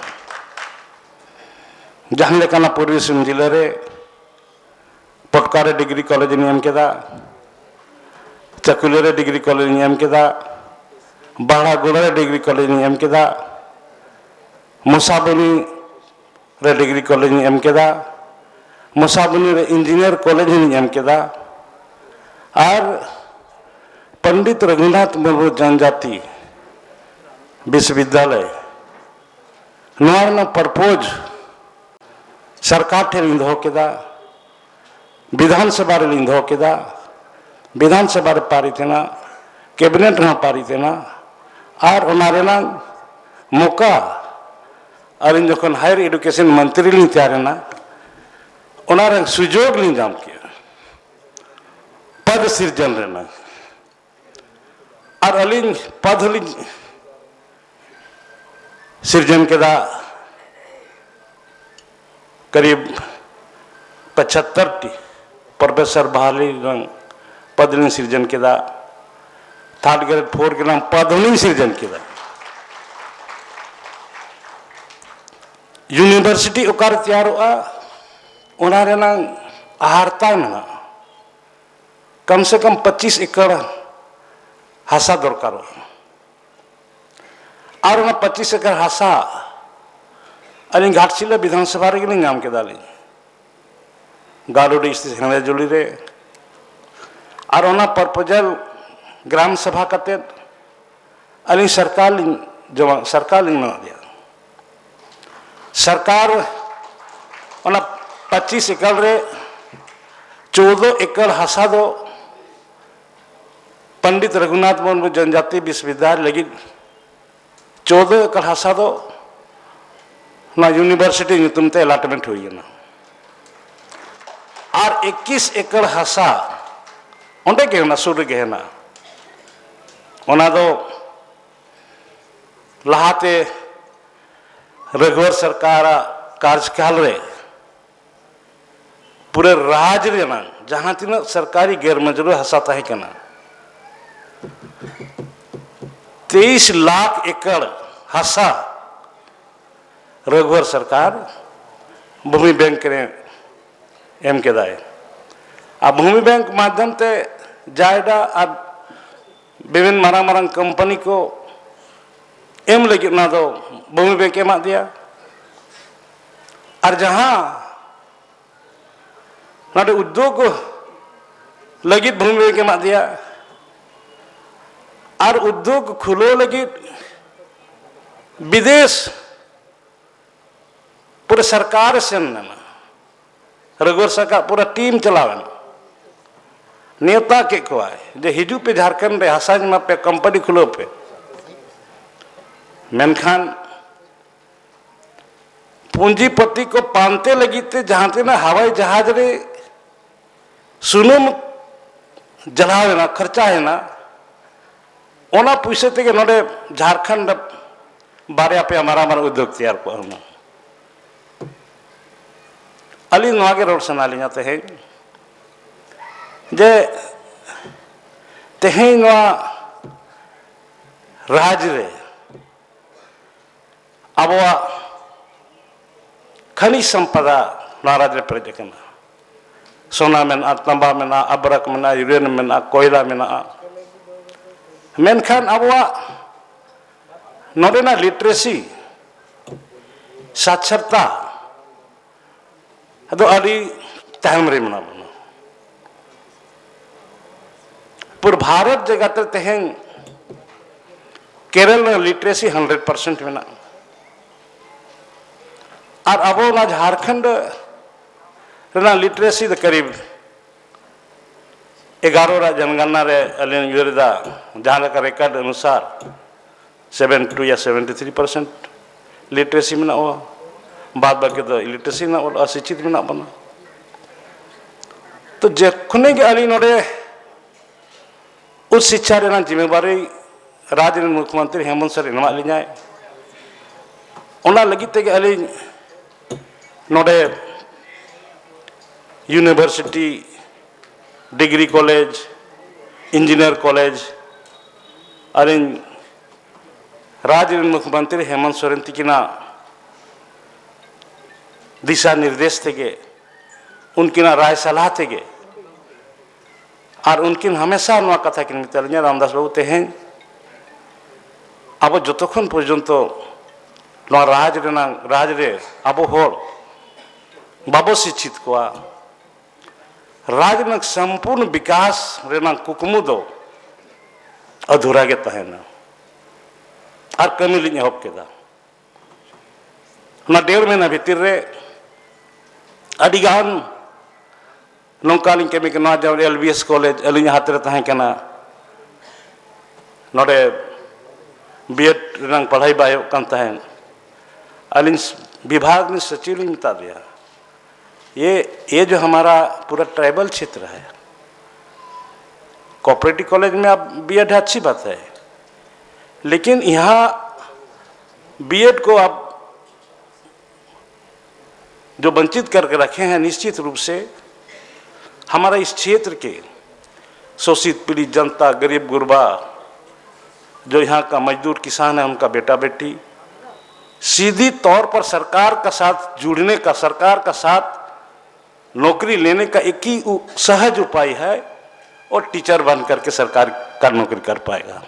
ᱡᱟᱦᱟᱸ ᱞᱮᱠᱟᱱᱟᱜ ᱯᱩᱨᱵᱤ ᱥᱤᱝᱵᱷᱩᱢ ᱡᱮᱞᱟ ᱨᱮ ᱯᱚᱴᱠᱟ ᱨᱮ ᱰᱤᱜᱽᱨᱤ ᱠᱚᱞᱮᱡᱽ ᱤᱧ ᱮᱢ ᱠᱮᱫᱟ, ᱪᱟᱹᱠᱩᱞᱤᱭᱟᱹ ᱨᱮ ᱰᱤᱜᱽᱨᱤ ᱠᱚᱞᱮᱡᱽ ᱤᱧ ᱮᱢ ᱠᱮᱫᱟ, ᱵᱟᱲᱟᱜᱩᱲᱟ ᱨᱮ ᱰᱤᱜᱽᱨᱤ ᱠᱚᱞᱮᱡᱽ ᱤᱧ ᱮᱢ ᱠᱮᱫᱟ, ᱢᱚᱥᱟᱵᱚᱱᱤ ᱨᱮ ᱰᱤᱜᱽᱨᱤ ᱠᱚᱞᱮᱡᱽ ᱤᱧ ᱮᱢ ᱠᱮᱫᱟ, ᱢᱚᱥᱟᱵᱚᱱᱤ ᱨᱮ ᱤᱧᱡᱤᱱᱤᱭᱟᱨ ᱠᱚᱞᱮᱡᱽ ᱦᱚᱸᱧ ᱮᱢ ᱠᱮᱫᱟ, ᱟᱨ ᱯᱚᱱᱰᱤᱛ ᱨᱚᱜᱷᱩᱱᱟᱛᱷ ᱢᱩᱨᱢᱩ ᱡᱚᱱᱡᱟᱛᱤ ᱵᱤᱥᱣᱚᱵᱤᱫᱽᱫᱟᱞᱚᱭ ᱱᱚᱣᱟ ᱨᱮᱱᱟᱜ ᱯᱟᱨᱯᱳᱡᱽ ᱥᱚᱨᱠᱟᱨ ᱴᱷᱮᱱ ᱞᱤᱧ ᱫᱚᱦᱚ ᱠᱮᱫᱟ, ᱵᱤᱫᱷᱟᱱ ᱥᱚᱵᱷᱟ ᱨᱮᱞᱤᱧ ᱫᱚᱦᱚ ᱠᱮᱫᱟ, ᱵᱤᱫᱷᱟᱱ ᱥᱚᱵᱷᱟ ᱨᱮ ᱯᱟᱨᱤᱛ ᱮᱱᱟ, ᱠᱮᱵᱤᱱᱮᱴ ᱨᱮᱦᱚᱸ ᱯᱟᱨᱤᱛ ᱮᱱᱟ᱾ ᱟᱨ ᱚᱱᱟ ᱨᱮᱱᱟᱜ ᱢᱚᱠᱟ ᱟᱹᱞᱤᱧ ᱡᱚᱠᱷᱚᱱ ᱦᱟᱭᱟᱨ ᱮᱰᱩᱠᱮᱥᱚᱱ ᱢᱚᱱᱛᱨᱤ ᱞᱤᱧ ᱛᱮᱭᱟᱨ ᱮᱱᱟ, ᱚᱱᱟ ᱨᱮᱱᱟᱜ ᱥᱩᱡᱳᱜᱽ ᱞᱤᱧ ᱧᱟᱢ ᱠᱮᱫᱟ ᱯᱚᱫᱽ ᱥᱤᱨᱡᱚᱱ ᱨᱮᱱᱟᱜ᱾ ᱟᱨ ᱟᱹᱞᱤᱧ ᱯᱚᱫᱽ ᱦᱚᱸᱞᱤᱧ ᱥᱤᱨᱡᱚᱱ ᱠᱮᱫᱟ, ᱠᱟᱨᱤᱵ ᱯᱚᱪᱟᱛᱛᱚᱨ ᱴᱤ ᱯᱨᱚᱯᱷᱮᱥᱚᱨ ᱵᱟᱦᱟᱞᱤ ᱨᱮᱱᱟᱜ ᱯᱚᱫᱽ ᱞᱤᱧ ᱥᱤᱨᱡᱚᱱ ᱠᱮᱫᱟ, ᱛᱷᱟᱨᱰ ᱜᱨᱮᱰ ᱯᱷᱳᱨ ᱨᱮᱱᱟᱜ ᱯᱚᱫᱽ ᱦᱚᱸᱞᱤᱧ ᱥᱤᱨᱡᱚᱱ ᱠᱮᱫᱟ᱾ ᱤᱭᱩᱱᱤᱵᱷᱟᱨᱥᱤᱴᱤ ᱚᱠᱟᱨᱮ ᱛᱮᱭᱟᱨᱚᱜᱼᱟ, ᱚᱱᱟ ᱨᱮᱱᱟᱜ ᱦᱟᱨᱛᱟ ᱢᱮᱱᱟᱜᱼᱟ, ᱠᱚᱢ ᱥᱮ ᱠᱚᱢ ᱯᱚᱸᱪᱤᱥ ᱮᱠᱚᱨ ᱦᱟᱥᱟ ᱫᱚᱨᱠᱟᱨᱚᱜᱼᱟ᱾ ᱟᱨ ᱚᱱᱟ ᱯᱚᱸᱪᱤᱥ ᱮᱠᱚᱨ ᱦᱟᱥᱟ ᱟᱹᱞᱤᱧ ᱜᱷᱟᱴᱥᱤᱞᱟᱹ ᱵᱤᱫᱷᱟᱱ ᱥᱚᱵᱷᱟ ᱨᱮᱜᱮ ᱞᱤᱧ ᱧᱟᱢ ᱠᱮᱫᱟ ᱞᱤᱧ, ᱜᱟᱞᱩᱰᱤ ᱥᱛᱷᱤᱛ ᱦᱮᱸᱫᱮᱡᱩᱞᱤ ᱨᱮ᱾ ᱟᱨ ᱚᱱᱟ ᱯᱨᱚᱯᱳᱡᱟᱞ ᱜᱨᱟᱢ ᱥᱚᱵᱷᱟ ᱠᱟᱛᱮᱫ ᱟᱹᱞᱤᱧ ᱥᱚᱨᱠᱟᱨ ᱞᱤᱧ ᱡᱚᱢᱟ, ᱥᱚᱨᱠᱟᱨ ᱞᱤᱧ ᱮᱢᱟ ᱫᱮᱭᱟ᱾ ᱥᱚᱨᱠᱟᱨ ᱚᱱᱟ ᱯᱚᱸᱪᱤᱥ ᱮᱠᱚᱨ ᱨᱮ ᱪᱳᱫᱚ ᱮᱠᱚᱨ ᱦᱟᱥᱟ ᱫᱚ ᱯᱚᱱᱰᱤᱛ ᱨᱚᱜᱷᱩᱱᱟᱛᱷ ᱢᱩᱨᱢᱩ ᱡᱚᱱᱡᱟᱛᱤ ᱵᱤᱥᱣᱚᱵᱤᱫᱽᱫᱟᱞᱚᱭ ᱞᱟᱹᱜᱤᱫ, ᱪᱳᱫᱚ ᱮᱠᱚᱨ ᱦᱟᱥᱟ ᱫᱚ ᱱᱚᱣᱟ ᱤᱭᱩᱱᱤᱵᱷᱟᱨᱥᱤᱴᱤ ᱧᱩᱛᱩᱢ ᱛᱮ ᱮᱞᱟᱴᱢᱮᱱᱴ ᱦᱩᱭ ᱮᱱᱟ᱾ ᱟᱨ ᱮᱠᱤᱥ ᱮᱠᱚᱨ ᱦᱟᱥᱟ ᱚᱸᱰᱮ ᱜᱮ ᱦᱮᱱᱟᱜᱼᱟ, ᱥᱩᱨ ᱨᱮᱜᱮ ᱦᱮᱱᱟᱜᱼᱟ᱾ ᱚᱱᱟ ᱫᱚ ᱞᱟᱦᱟᱛᱮ ᱨᱟᱜᱷᱩᱣᱟᱨ ᱥᱚᱨᱠᱟᱨᱟᱜ ᱠᱟᱨᱡᱽᱠᱟᱞ ᱨᱮ ᱯᱩᱨᱟᱹ ᱨᱟᱡᱽ ᱨᱮᱱᱟᱜ ᱡᱟᱦᱟᱸ ᱛᱤᱱᱟᱹᱜ ᱥᱚᱨᱠᱟᱨᱤ ᱜᱮᱨ ᱢᱚᱡᱩᱨᱤ ᱦᱟᱥᱟ ᱛᱟᱦᱮᱸ ᱠᱟᱱᱟ, ᱛᱮᱭᱤᱥ ᱞᱟᱠᱷ ᱮᱠᱚᱨ ᱦᱟᱥᱟ ᱨᱟᱜᱷᱩᱣᱟᱨ ᱥᱚᱨᱠᱟᱨ ᱵᱷᱩᱢᱤ ᱵᱮᱝᱠ ᱨᱮ ᱮᱢ ᱠᱮᱫᱟᱭ᱾ ᱟᱨ ᱵᱷᱩᱢᱤ ᱵᱮᱝᱠ ᱢᱟᱫᱽᱫᱷᱚᱢ ᱛᱮ ᱡᱟᱭᱰᱟ ᱟᱨ ᱵᱤᱵᱷᱤᱱ ᱢᱟᱨᱟᱝ ᱢᱟᱨᱟᱝ ᱠᱳᱢᱯᱟᱱᱤ ᱠᱚ ᱮᱢ ᱞᱟᱹᱜᱤᱫ ᱚᱱᱟ ᱫᱚ ᱵᱷᱩᱢᱤ ᱵᱮᱝᱠ ᱮᱢᱟᱫ ᱫᱮᱭᱟ᱾ ᱟᱨ ᱡᱟᱦᱟᱸ ᱱᱚᱰᱮ ᱩᱫᱽᱫᱳᱜᱽ ᱞᱟᱹᱜᱤᱫ ᱵᱷᱩᱢᱤ ᱵᱮᱝᱠ ᱮᱢᱟᱫ ᱫᱮᱭᱟ, ᱟᱨ ᱩᱫᱽᱫᱳᱜᱽ ᱠᱷᱩᱞᱟᱹᱣ ᱞᱟᱹᱜᱤᱫ ᱵᱤᱫᱮᱥ ᱥᱚᱨᱠᱟᱨ ᱮ ᱥᱮᱱ ᱞᱮᱱᱟ, ᱨᱚᱜᱷᱩᱣᱚᱨ ᱥᱟᱦ ᱟᱜ ᱯᱩᱨᱟᱹ ᱴᱤᱢ ᱪᱟᱞᱟᱣ ᱮᱱᱟ, ᱱᱮᱣᱛᱟ ᱠᱮᱫ ᱠᱚᱣᱟᱭ ᱡᱮ, "ᱦᱤᱡᱩᱜ ᱯᱮ ᱡᱷᱟᱲᱠᱷᱚᱸᱰ ᱨᱮ, ᱦᱟᱥᱟᱧ ᱮᱢᱟ ᱯᱮᱭᱟ, ᱠᱳᱢᱯᱟᱱᱤ ᱠᱷᱩᱞᱟᱹᱣ ᱯᱮ", ᱢᱮᱱᱠᱷᱟᱱ ᱯᱩᱸᱡᱤᱯᱚᱛᱤ ᱠᱚ ᱯᱟᱱᱛᱮ ᱞᱟᱹᱜᱤᱫ ᱛᱮ ᱡᱟᱦᱟᱸ ᱛᱤᱱᱟᱹᱜ ᱦᱟᱣᱟᱭ ᱡᱟᱦᱟᱡᱽ ᱨᱮ ᱥᱩᱱᱩᱢ ᱡᱟᱞᱟᱣ ᱮᱱᱟ, ᱠᱷᱚᱨᱪᱟ ᱮᱱᱟ, ᱚᱱᱟ ᱯᱩᱭᱥᱟᱹ ᱛᱮᱜᱮ ᱱᱚᱰᱮ ᱡᱷᱟᱲᱠᱷᱚᱸᱰ ᱨᱮ ᱵᱟᱨᱭᱟ ᱯᱮᱭᱟ ᱢᱟᱨᱟᱝ ᱢᱟᱨᱟᱝ ᱩᱫᱽᱭᱳᱜᱽ ᱛᱮᱭᱟᱨ ᱠᱚᱜᱼᱟ ᱦᱩᱱᱟᱹᱝ᱾ ᱟᱹᱞᱤᱧ ᱱᱚᱣᱟ ᱜᱮ ᱨᱚᱲ ᱥᱟᱱᱟ ᱞᱤᱧᱟ ᱛᱮᱦᱮᱧ, ᱡᱮ ᱛᱮᱦᱮᱧ ᱱᱚᱣᱟ ᱨᱟᱡᱽ ᱨᱮ ᱟᱵᱚᱣᱟᱜ ᱠᱷᱟᱱᱤᱡᱽ ᱥᱚᱢᱯᱚᱫᱟ ᱱᱚᱣᱟ ᱨᱟᱡᱽ ᱨᱮ ᱯᱮᱨᱮᱡ ᱟᱠᱟᱱᱟ᱾ ᱥᱳᱱᱟ ᱢᱮᱱᱟᱜᱼᱟ, ᱛᱟᱸᱵᱟ ᱢᱮᱱᱟᱜᱼᱟ, ᱟᱵᱨᱚᱠ ᱢᱮᱱᱟᱜᱼᱟ, ᱤᱭᱩᱨᱮᱱᱤᱭᱟᱢ ᱢᱮᱱᱟᱜᱼᱟ, ᱠᱚᱭᱞᱟ ᱢᱮᱱᱟᱜᱼᱟ᱾ ᱢᱮᱱᱠᱷᱟᱱ ᱟᱵᱚᱣᱟᱜ ᱱᱚᱰᱮᱱᱟᱜ ᱞᱤᱴᱟᱨᱮᱥᱤ, ᱥᱟᱪᱷᱟᱨᱛᱟ ᱫᱚ ᱟᱹᱰᱤ ᱛᱟᱭᱚᱢ ᱨᱮ ᱢᱮᱱᱟᱜ ᱵᱚᱱᱟ᱾ ᱯᱩᱨᱟᱹ ᱵᱷᱟᱨᱚᱛ ᱡᱟᱠᱟᱛ ᱨᱮ ᱛᱮᱦᱮᱧ ᱠᱮᱨᱚᱞ ᱨᱮ ᱞᱤᱴᱟᱨᱮᱥᱤ ᱦᱟᱱᱰᱨᱮᱰ ᱯᱟᱨᱥᱮᱱᱴ ᱢᱮᱱᱟᱜᱼᱟ᱾ ᱟᱨ ᱟᱵᱚ ᱚᱱᱟ ᱡᱷᱟᱲᱠᱷᱚᱸᱰ ᱨᱮᱱᱟᱜ ᱞᱤᱴᱟᱨᱮᱥᱤ ᱫᱚ ᱠᱟᱨᱤᱵ ᱮᱜᱟᱨᱚ ᱨᱮᱭᱟᱜ ᱡᱚᱱᱜᱚᱱᱱᱟ ᱨᱮ ᱟᱹᱞᱤᱧ ᱩᱭᱦᱟᱹᱨ ᱮᱫᱟ, ᱡᱟᱦᱟᱸ ᱞᱮᱠᱟ ᱨᱮᱠᱚᱨᱰ ᱚᱱᱩᱥᱟᱨ ᱥᱮᱵᱷᱮᱱ ᱴᱩ ᱭᱟ ᱥᱮᱵᱷᱮᱱᱴᱤ ᱛᱷᱨᱤ ᱯᱟᱨᱥᱮᱱᱴ ᱞᱤᱴᱟᱨᱮᱥᱤ ᱢᱮᱱᱟᱜᱼᱟ, ᱵᱟᱫ ᱵᱟᱹᱠᱤ ᱫᱚ ᱤᱞᱤᱴᱟᱨᱮᱥᱤ ᱨᱮᱱᱟᱜ ᱚᱞ ᱚᱥᱤᱪᱪᱷᱤᱛ ᱢᱮᱱᱟᱜ ᱵᱚᱱᱟ᱾ ᱛᱚ ᱡᱚᱠᱷᱚᱱ ᱜᱮ ᱟᱹᱞᱤᱧ ᱱᱚᱰᱮ ᱩᱪᱪ ᱥᱤᱪᱪᱷᱟ ᱨᱮᱱᱟᱜ ᱡᱤᱢᱢᱮᱵᱟᱨᱤ ᱨᱟᱡᱽ ᱨᱮᱱ ᱢᱩᱠᱷᱭᱚᱢᱚᱱᱛᱨᱤ ᱦᱮᱢᱚᱱᱛ ᱥᱚᱨᱮᱱ ᱮᱢᱟᱜ ᱞᱤᱧᱟᱭ, ᱚᱱᱟ ᱞᱟᱹᱜᱤᱫ ᱛᱮᱜᱮ ᱟᱹᱞᱤᱧ ᱱᱚᱰᱮ university, degree college, engineer college, ᱟᱹᱞᱤᱧ ᱨᱟᱡᱽ ᱨᱮᱱ ᱢᱩᱠᱷᱭᱚᱢᱚᱱᱛᱨᱤ ᱦᱮᱢᱚᱱᱛ ᱥᱚᱨᱮᱱ ᱛᱤᱠᱤᱱᱟᱜ ᱫᱤᱥᱟ ᱱᱤᱨᱫᱮᱥ ᱛᱮᱜᱮ, ᱩᱱᱠᱤᱱᱟᱜ ᱨᱟᱭ ᱥᱟᱞᱦᱟ ᱛᱮᱜᱮ, ᱟᱨ ᱩᱱᱠᱤᱱ ᱦᱟᱢᱮᱥᱟ ᱱᱚᱣᱟ ᱠᱟᱛᱷᱟ ᱠᱤᱱ ᱢᱮᱛᱟ ᱞᱤᱧᱟ, "ᱨᱟᱢᱫᱟᱥ ᱵᱟᱹᱵᱩ, ᱛᱮᱦᱮᱧ ᱟᱵᱚ ᱡᱚᱛᱚ ᱠᱷᱚᱱ ᱯᱚᱨᱡᱚᱱᱛᱚ ᱱᱚᱣᱟ ᱨᱟᱡᱽ ᱨᱮᱱᱟᱜ, ᱨᱟᱡᱽ ᱨᱮ ᱟᱵᱚ ᱦᱚᱲ ᱵᱟᱵᱚ ᱥᱤᱪᱪᱷᱤᱛ ᱠᱚᱣᱟ, ᱨᱟᱡᱽ ᱨᱮᱱᱟᱜ ᱥᱚᱢᱯᱩᱨᱱ ᱵᱤᱠᱟᱥ ᱨᱮᱱᱟᱜ ᱠᱩᱠᱢᱩ ᱫᱚ ᱟᱫᱷᱩᱨᱟ ᱜᱮ ᱛᱟᱦᱮᱱᱟ᱾" ᱟᱨ ᱠᱟᱹᱢᱤ ᱞᱤᱧ ᱮᱦᱚᱵ ᱠᱮᱫᱟ᱾ ᱚᱱᱟ ᱰᱮᱲ ᱢᱟᱹᱦᱱᱟᱹ ᱵᱷᱤᱛᱤᱨ ᱨᱮ ᱟᱹᱰᱤ ᱜᱟᱱ ᱱᱚᱝᱠᱟ ᱞᱤᱧ ᱠᱟᱹᱢᱤ ᱠᱟᱱᱟ᱾ ᱡᱮᱢᱚᱱ ᱮᱞ ᱵᱤ ᱮᱥ ᱠᱚᱞᱮᱡᱽ ᱟᱹᱞᱤᱧᱟᱜ ᱦᱟᱛ ᱨᱮ ᱛᱟᱦᱮᱸ ᱠᱟᱱᱟ, ᱱᱚᱰᱮ ᱵᱤ ᱮᱰ ᱨᱮᱱᱟᱜ ᱯᱟᱲᱦᱟᱭ ᱵᱟᱭ ᱦᱩᱭᱩᱜ ᱠᱟᱱ ᱛᱟᱦᱮᱸᱫ᱾ ᱟᱹᱞᱤᱧ ᱵᱤᱵᱷᱟᱜᱽ ᱨᱤᱱ ᱥᱚᱪᱤᱵᱽ ᱞᱤᱧ ᱢᱮᱛᱟ ᱫᱮᱭᱟ, "ᱭᱮ ᱭᱮ ᱡᱚ ᱦᱟᱢᱟᱨᱟ ᱯᱩᱨᱟ ᱴᱨᱟᱭᱵᱟᱞ ᱪᱷᱮᱛᱨᱚ ᱦᱟᱭ, ᱠᱚᱯᱨᱮᱴᱤᱵᱷ ᱠᱚᱞᱮᱡᱽ ᱢᱮ ᱟᱯ ᱵᱤ ᱮᱰ ᱦᱟᱭ, ᱟᱪᱷᱤ ᱵᱟᱛ ᱦᱟᱭ, ᱞᱮᱠᱤᱱ ᱭᱟᱦᱟᱸ ᱵᱤ ᱮᱰ ᱠᱚ ᱟᱯ जो वंचित करके रखे हैं, निश्चित रूप से हमारा इस क्षेत्र के शोषित पीड़ित जनता, गरीब गुरबा, जो यहाँ का मजदूर किसान है, उनका बेटा बेटी सीधी तौर पर सरकार का साथ जुड़ने का, सरकार का साथ नौकरी लेने का एक ही उ- सहज उपाय है, और टीचर बन करके सरकार का नौकरी कर पाएगा।"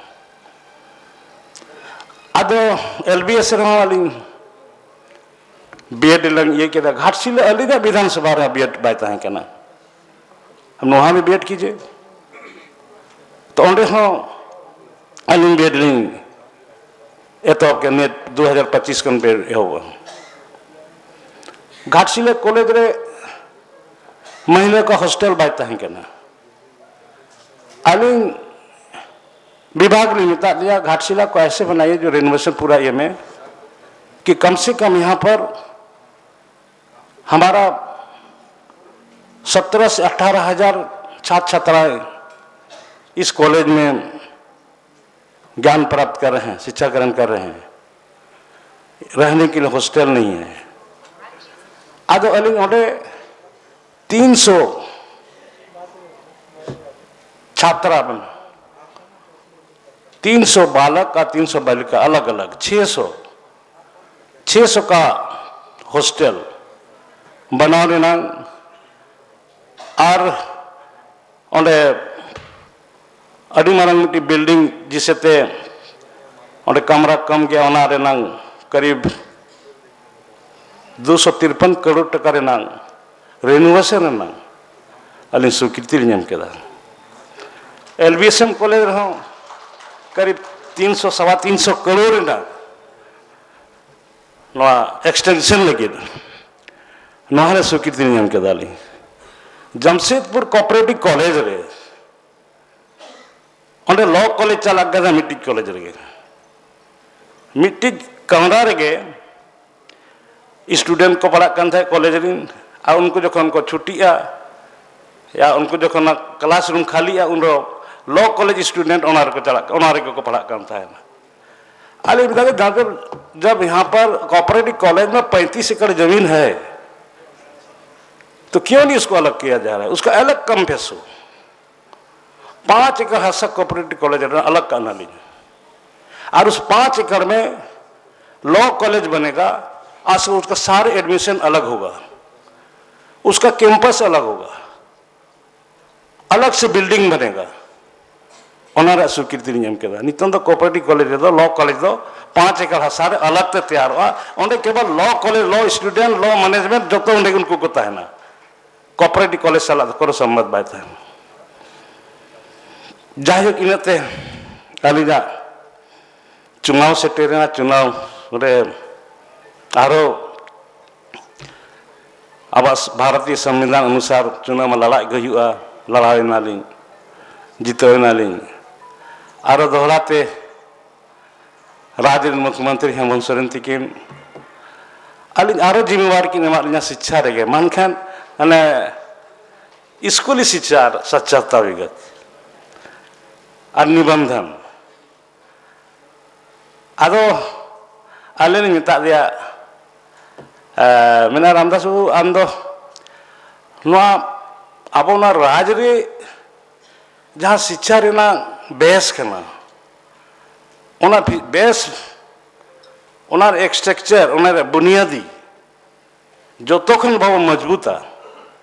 ᱟᱫᱚ ᱮᱞ ᱵᱤ ᱮᱥ ᱨᱮᱦᱚᱸ ᱟᱹᱞᱤᱧ ᱵᱤ ᱮᱰ ᱞᱤᱧ ᱤᱭᱟᱹ ᱠᱮᱫᱟ᱾ ᱜᱷᱟᱴᱥᱤᱞᱟᱹ ᱟᱹᱞᱤᱧᱟᱜ ᱵᱤᱫᱷᱟᱱ ᱥᱚᱵᱷᱟ ᱨᱮ ᱵᱤ ᱮᱰ ᱵᱟᱭ ᱛᱟᱦᱮᱸ ᱠᱟᱱᱟ᱾ ᱱᱚᱣᱟ ᱵᱤ ᱮᱰ ᱠᱤᱡᱮ, ᱛᱚ ᱚᱸᱰᱮ ᱦᱚᱸ ᱟᱹᱞᱤᱧ ᱵᱤ ᱮᱰ ᱞᱤᱧ ᱮᱛᱚᱦᱚᱵ ᱠᱮᱫ᱾ ᱱᱤᱭᱟᱹ ᱫᱩ ᱦᱟᱡᱟᱨ ᱯᱚᱸᱪᱤᱥ ᱠᱷᱚᱱ ᱵᱤ ᱮᱰ ᱮᱦᱚᱵᱚᱜᱼᱟ᱾ ᱜᱷᱟᱴᱥᱤᱞᱟᱹ ᱠᱚᱞᱮᱡᱽ ᱨᱮ ᱢᱟᱹᱦᱱᱟᱹ ᱠᱚ ᱦᱳᱥᱴᱮᱞ ᱵᱟᱭ ᱛᱟᱦᱮᱸ ᱠᱟᱱᱟ᱾ ᱟᱹᱞᱤᱧ ᱵᱤᱵᱷᱟᱜᱽ ᱞᱤᱧ ᱢᱮᱛᱟᱫ ᱞᱮᱭᱟ, "ᱜᱷᱟᱴᱥᱤᱞᱟ ᱠᱚ ᱮᱥᱮ ᱵᱟᱱᱟᱭᱮ ᱡᱚ ᱨᱮᱱᱳᱣᱮᱥᱚᱱ ᱯᱩᱨᱟ ᱤᱭᱟᱹ ᱢᱮ ᱠᱤ ᱠᱟᱢ ᱥᱮ ᱠᱟᱢ ᱭᱟᱦᱟᱸ ᱯᱟᱨ ᱦᱟᱢᱟᱨᱟ ᱥᱚᱛᱨᱚ ᱥᱮ ᱟᱴᱷᱟᱨᱚ ᱦᱟᱡᱟᱨ ᱪᱷᱟᱛᱨ ᱪᱷᱟᱛᱨᱟᱭ ᱤᱥ ᱠᱚᱞᱮᱡᱽ ᱢᱮ ᱜᱭᱟᱱ ᱯᱨᱟᱯᱛ ᱠᱟᱨ ᱨᱮ ᱦᱮᱸ, ᱥᱤᱠᱪᱷᱟ ᱜᱨᱚᱦᱚᱱ ᱠᱟᱨ ᱨᱮ ᱦᱮᱸ, ᱨᱮᱦᱱᱮ ᱠᱮ ᱞᱤᱭᱮ ᱦᱳᱥᱴᱮᱞ ᱱᱟᱦᱤ ᱦᱮᱸ᱾" ᱟᱫᱚ ᱟᱹᱞᱤᱧ ᱚᱸᱰᱮ ᱛᱤᱱ ᱥᱚ ᱪᱷᱟᱛᱨᱟ ᱵᱮᱱ, ᱛᱤᱱ ᱥᱚ ᱵᱟᱞᱚᱠ ᱟᱨ ᱛᱤᱱ ᱥᱚ ᱵᱟᱞᱤᱠᱟ ᱟᱞᱟᱜᱽ ᱟᱞᱟᱜᱽ ᱪᱷᱮ ᱥᱚ, ᱪᱷᱮ ᱥᱚ ᱠᱟ ᱦᱳᱥᱴᱮᱞ ᱵᱮᱱᱟᱣ ᱨᱮᱱᱟᱜ ᱟᱨ ᱚᱸᱰᱮ ᱟᱹᱰᱤ ᱢᱟᱨᱟᱝ ᱢᱤᱫᱴᱤᱡ ᱵᱤᱞᱰᱤᱝ ᱡᱮᱥᱮᱛᱮ ᱚᱸᱰᱮ ᱠᱟᱢᱨᱟ ᱠᱚᱢ ᱜᱮᱭᱟ, ᱚᱱᱟ ᱨᱮᱱᱟᱝ ᱠᱟᱨᱤᱵ ᱫᱩᱥᱚ ᱛᱤᱨᱯᱟᱱ ᱠᱟᱨᱳᱲ ᱴᱟᱠᱟ ᱨᱮᱱᱟᱝ ᱨᱮᱱᱳᱣᱮᱥᱚᱱ ᱨᱮᱱᱟᱝ ᱟᱹᱞᱤᱧ ᱥᱤᱠᱨᱤᱛᱤ ᱞᱤᱧ ᱧᱟᱢ ᱠᱮᱫᱟ᱾ L B S M college ᱨᱮᱦᱚᱸ ᱠᱟᱨᱤᱵ ᱛᱤᱱᱥᱚ, ᱥᱟᱣᱟ ᱛᱤᱱᱥᱚ ᱠᱟᱨᱳᱲ ᱨᱮᱱᱟᱜ ᱱᱚᱣᱟ extension ᱞᱟᱹᱜᱤᱫ ᱱᱚᱣᱟ ᱨᱮ ᱥᱤᱠᱨᱤᱛᱤ ᱧᱟᱢ ᱠᱮᱫᱟᱞᱤᱧ᱾ ᱡᱟᱢᱥᱮᱫᱽᱯᱩᱨ ᱠᱳᱯᱟᱨᱮᱴᱤᱵᱷ ᱠᱚᱞᱮᱡᱽ ᱨᱮ, ᱚᱸᱰᱮ ᱞᱚ ᱠᱚᱞᱮᱡᱽ ᱪᱟᱞᱟᱜ ᱠᱟᱱᱟ ᱢᱤᱫᱴᱤᱡ ᱠᱚᱞᱮᱡᱽ ᱨᱮᱜᱮ, ᱢᱤᱫᱴᱤᱡ ᱠᱟᱢᱨᱟ ᱨᱮᱜᱮ ᱥᱴᱩᱰᱮᱱᱴ ᱠᱚ ᱯᱟᱲᱦᱟᱜ ᱠᱟᱱ ᱛᱟᱦᱮᱸᱫ ᱠᱚᱞᱮᱡᱽ ᱨᱮᱱ᱾ ᱟᱨ ᱩᱱᱠᱩ ᱡᱚᱠᱷᱚᱱ ᱠᱚ ᱪᱷᱩᱴᱤᱜᱼᱟ, ᱭᱟ ᱩᱱᱠᱩ ᱡᱚᱠᱷᱚᱱ ᱠᱞᱟᱥ ᱨᱩᱢ ᱠᱷᱟᱹᱞᱤᱜᱼᱟ, ᱩᱱᱫᱚ ᱞᱚ ᱠᱚᱞᱮᱡᱽ ᱥᱴᱩᱰᱮᱱᱴ ᱚᱱᱟ ᱨᱮᱠᱚ ᱪᱟᱞᱟᱜ, ᱚᱱᱟ ᱨᱮᱜᱮ ᱠᱚ ᱯᱟᱲᱦᱟᱜ ᱠᱟᱱ ᱛᱟᱦᱮᱱᱟ᱾ ᱟᱹᱞᱤᱧ ᱢᱮᱛᱟ ᱠᱚ, "ᱡᱟᱦᱟᱸ ᱛᱤᱱ, ᱡᱟᱵ ᱭᱟᱦᱟᱸ ᱯᱟᱨ ᱠᱚᱯᱟᱨᱮᱴᱤᱵᱷ ᱠᱚᱞᱮᱡᱽ ᱢᱮ ᱯᱮᱸᱛᱤᱥ ᱮᱠᱚᱨ ᱡᱟᱢᱤᱱ ᱦᱟᱭ, ᱛᱚ ᱠᱤᱭᱚᱸ ᱱᱟᱦᱤᱸ ᱩᱥᱠᱚ ᱟᱞᱟᱜᱽ ᱠᱤᱭᱟ ᱡᱟ ᱨᱟᱦᱟ ᱦᱟᱭ, ᱩᱥᱠᱟ ᱟᱞᱟᱜᱽ ᱠᱟᱢ ᱯᱷᱮᱥ ᱦᱳ, ᱯᱟᱸᱪ ᱮᱠᱚᱨ ᱦᱟᱥᱟ ᱠᱚᱯᱟᱨᱮᱴᱤᱵᱷ ᱠᱚᱞᱮᱡᱽ ᱨᱮ ᱟᱞᱟᱜᱽ ᱠᱟᱜ ᱱᱟᱞᱤᱧ, ᱟᱨ ᱩᱥ ᱯᱟᱸᱪ ᱮᱠᱚᱨ ᱢᱮ ᱞᱚ ᱠᱚᱞᱮᱡᱽ ᱵᱟᱱᱮᱜᱟ, ᱟᱨ ᱩᱥᱠᱟ ᱥᱟᱨᱮ ᱮᱰᱢᱤᱥᱚᱱ ᱟᱞᱟᱜᱽ ᱦᱳᱜᱟ, ᱩᱥᱠᱟ ᱠᱮᱢᱯᱟᱥ ᱟᱞᱟᱜᱽ ᱦᱳᱜᱟ, ᱟᱞᱟᱜᱽ ᱥᱮ ᱵᱤᱞᱰᱤᱝ ᱵᱟᱱᱮᱜᱟ᱾" ᱚᱱᱟ ᱨᱮᱭᱟᱜ ᱥᱤᱠᱨᱤᱛᱤ ᱞᱤᱧ ᱮᱢ ᱠᱮᱫᱟ᱾ ᱱᱤᱛᱚᱝ ᱫᱚ ᱠᱚᱯᱟᱨᱮᱴᱤᱵᱷ ᱠᱚᱞᱮᱡᱽ ᱨᱮᱫᱚ, ᱞᱚ ᱠᱚᱞᱮᱡᱽ ᱫᱚ ᱯᱟᱸᱪ ᱮᱠᱚᱨ ᱦᱟᱥᱟ ᱨᱮ ᱟᱞᱟᱜᱽ ᱛᱮ ᱛᱮᱭᱟᱨᱚᱜᱼᱟ᱾ ᱚᱸᱰᱮ ᱠᱮᱵᱚᱞ ᱞᱚ ᱠᱚᱞᱮᱡᱽ, ᱞᱚ ᱥᱴᱩᱰᱮᱱᱴ, ᱞᱚ ᱢᱮᱱᱮᱡᱽᱢᱮᱱᱴ ᱡᱚᱛᱚ ᱚᱸᱰᱮ ᱩᱱᱠᱩ ᱠᱚ ᱛᱟᱦᱮᱱᱟ᱾ ᱠᱚᱯᱟᱨᱮᱴᱤᱵᱷ ᱠᱚᱞᱮᱡᱽ ᱥᱟᱞᱟᱜ ᱫᱚ ᱠᱳᱱᱳ ᱥᱚᱢᱵᱟᱫ ᱵᱟᱭ ᱛᱟᱦᱮᱱᱟ᱾ ᱡᱟᱭᱦᱳᱠ, ᱤᱱᱟᱹᱜ ᱛᱮ ᱟᱹᱞᱤᱧᱟᱜ ᱪᱩᱱᱟᱣ ᱥᱮᱴᱮᱨᱮᱱᱟ, ᱪᱩᱱᱟᱣ ᱨᱮ ᱟᱨᱚ ᱟᱵᱚᱣᱟᱜ ᱵᱷᱟᱨᱚᱛᱤᱭᱚ ᱥᱚᱝᱵᱤᱫᱷᱟᱱ ᱚᱱᱩᱥᱟᱨ ᱪᱩᱱᱟᱣ ᱢᱟ ᱞᱟᱲᱟᱜ ᱜᱮ ᱦᱩᱭᱩᱜᱼᱟ᱾ ᱞᱟᱲᱟᱣ ᱮᱱᱟᱞᱤᱧ, ᱡᱤᱛᱟᱹᱣ ᱮᱱᱟᱞᱤᱧ᱾ ᱟᱨᱚ ᱫᱚᱦᱲᱟ ᱛᱮ ᱨᱟᱡᱽ ᱨᱮᱱ ᱢᱩᱠᱷᱭᱚᱢᱚᱱᱛᱨᱤ ᱦᱮᱢᱚᱱᱛ ᱥᱚᱨᱮᱱ ᱛᱤᱠᱤᱱ ᱟᱹᱞᱤᱧ ᱟᱨᱚ ᱡᱤᱢᱢᱮᱣᱟᱨᱤ ᱠᱤᱱ ᱮᱢᱟᱫ ᱞᱤᱧᱟ ᱥᱤᱪᱪᱷᱟ ᱨᱮᱜᱮ, ᱢᱮᱱᱠᱷᱟᱱ ᱚᱱᱮ ᱥᱠᱩᱞᱤ ᱥᱤᱪᱪᱷᱟ ᱟᱨ ᱥᱟᱪᱪᱷᱟᱛᱟ ᱵᱤᱜᱚᱛ ᱟᱨ ᱱᱤᱵᱚᱱᱫᱷᱚᱱ᱾ ᱟᱫᱚ ᱟᱞᱮ ᱞᱮ ᱢᱮᱛᱟᱫ ᱫᱮᱭᱟ, ᱮ, ᱢᱮᱱᱟ, "ᱨᱟᱢᱫᱟᱥ ᱵᱟᱹᱵᱩ, ᱟᱢ ᱫᱚ ᱱᱚᱣᱟ ᱟᱵᱚ ᱱᱚᱣᱟ ᱨᱟᱡᱽ ᱨᱮ ᱡᱟᱦᱟᱸ ᱥᱤᱪᱪᱷᱟ ᱨᱮᱱᱟᱜ ᱵᱮᱥ ᱠᱟᱱᱟ, ᱚᱱᱟ ᱵᱷᱤ-, ᱵᱮᱥ, ᱚᱱᱟ ᱥᱴᱨᱟᱠᱪᱟᱨ, ᱚᱱᱟ ᱨᱮᱭᱟᱜ ᱵᱩᱱᱤᱭᱟᱫᱤ ᱡᱚᱛᱚ ᱠᱷᱚᱱ ᱵᱟᱵᱚ ᱢᱚᱡᱽᱵᱩᱛᱟ,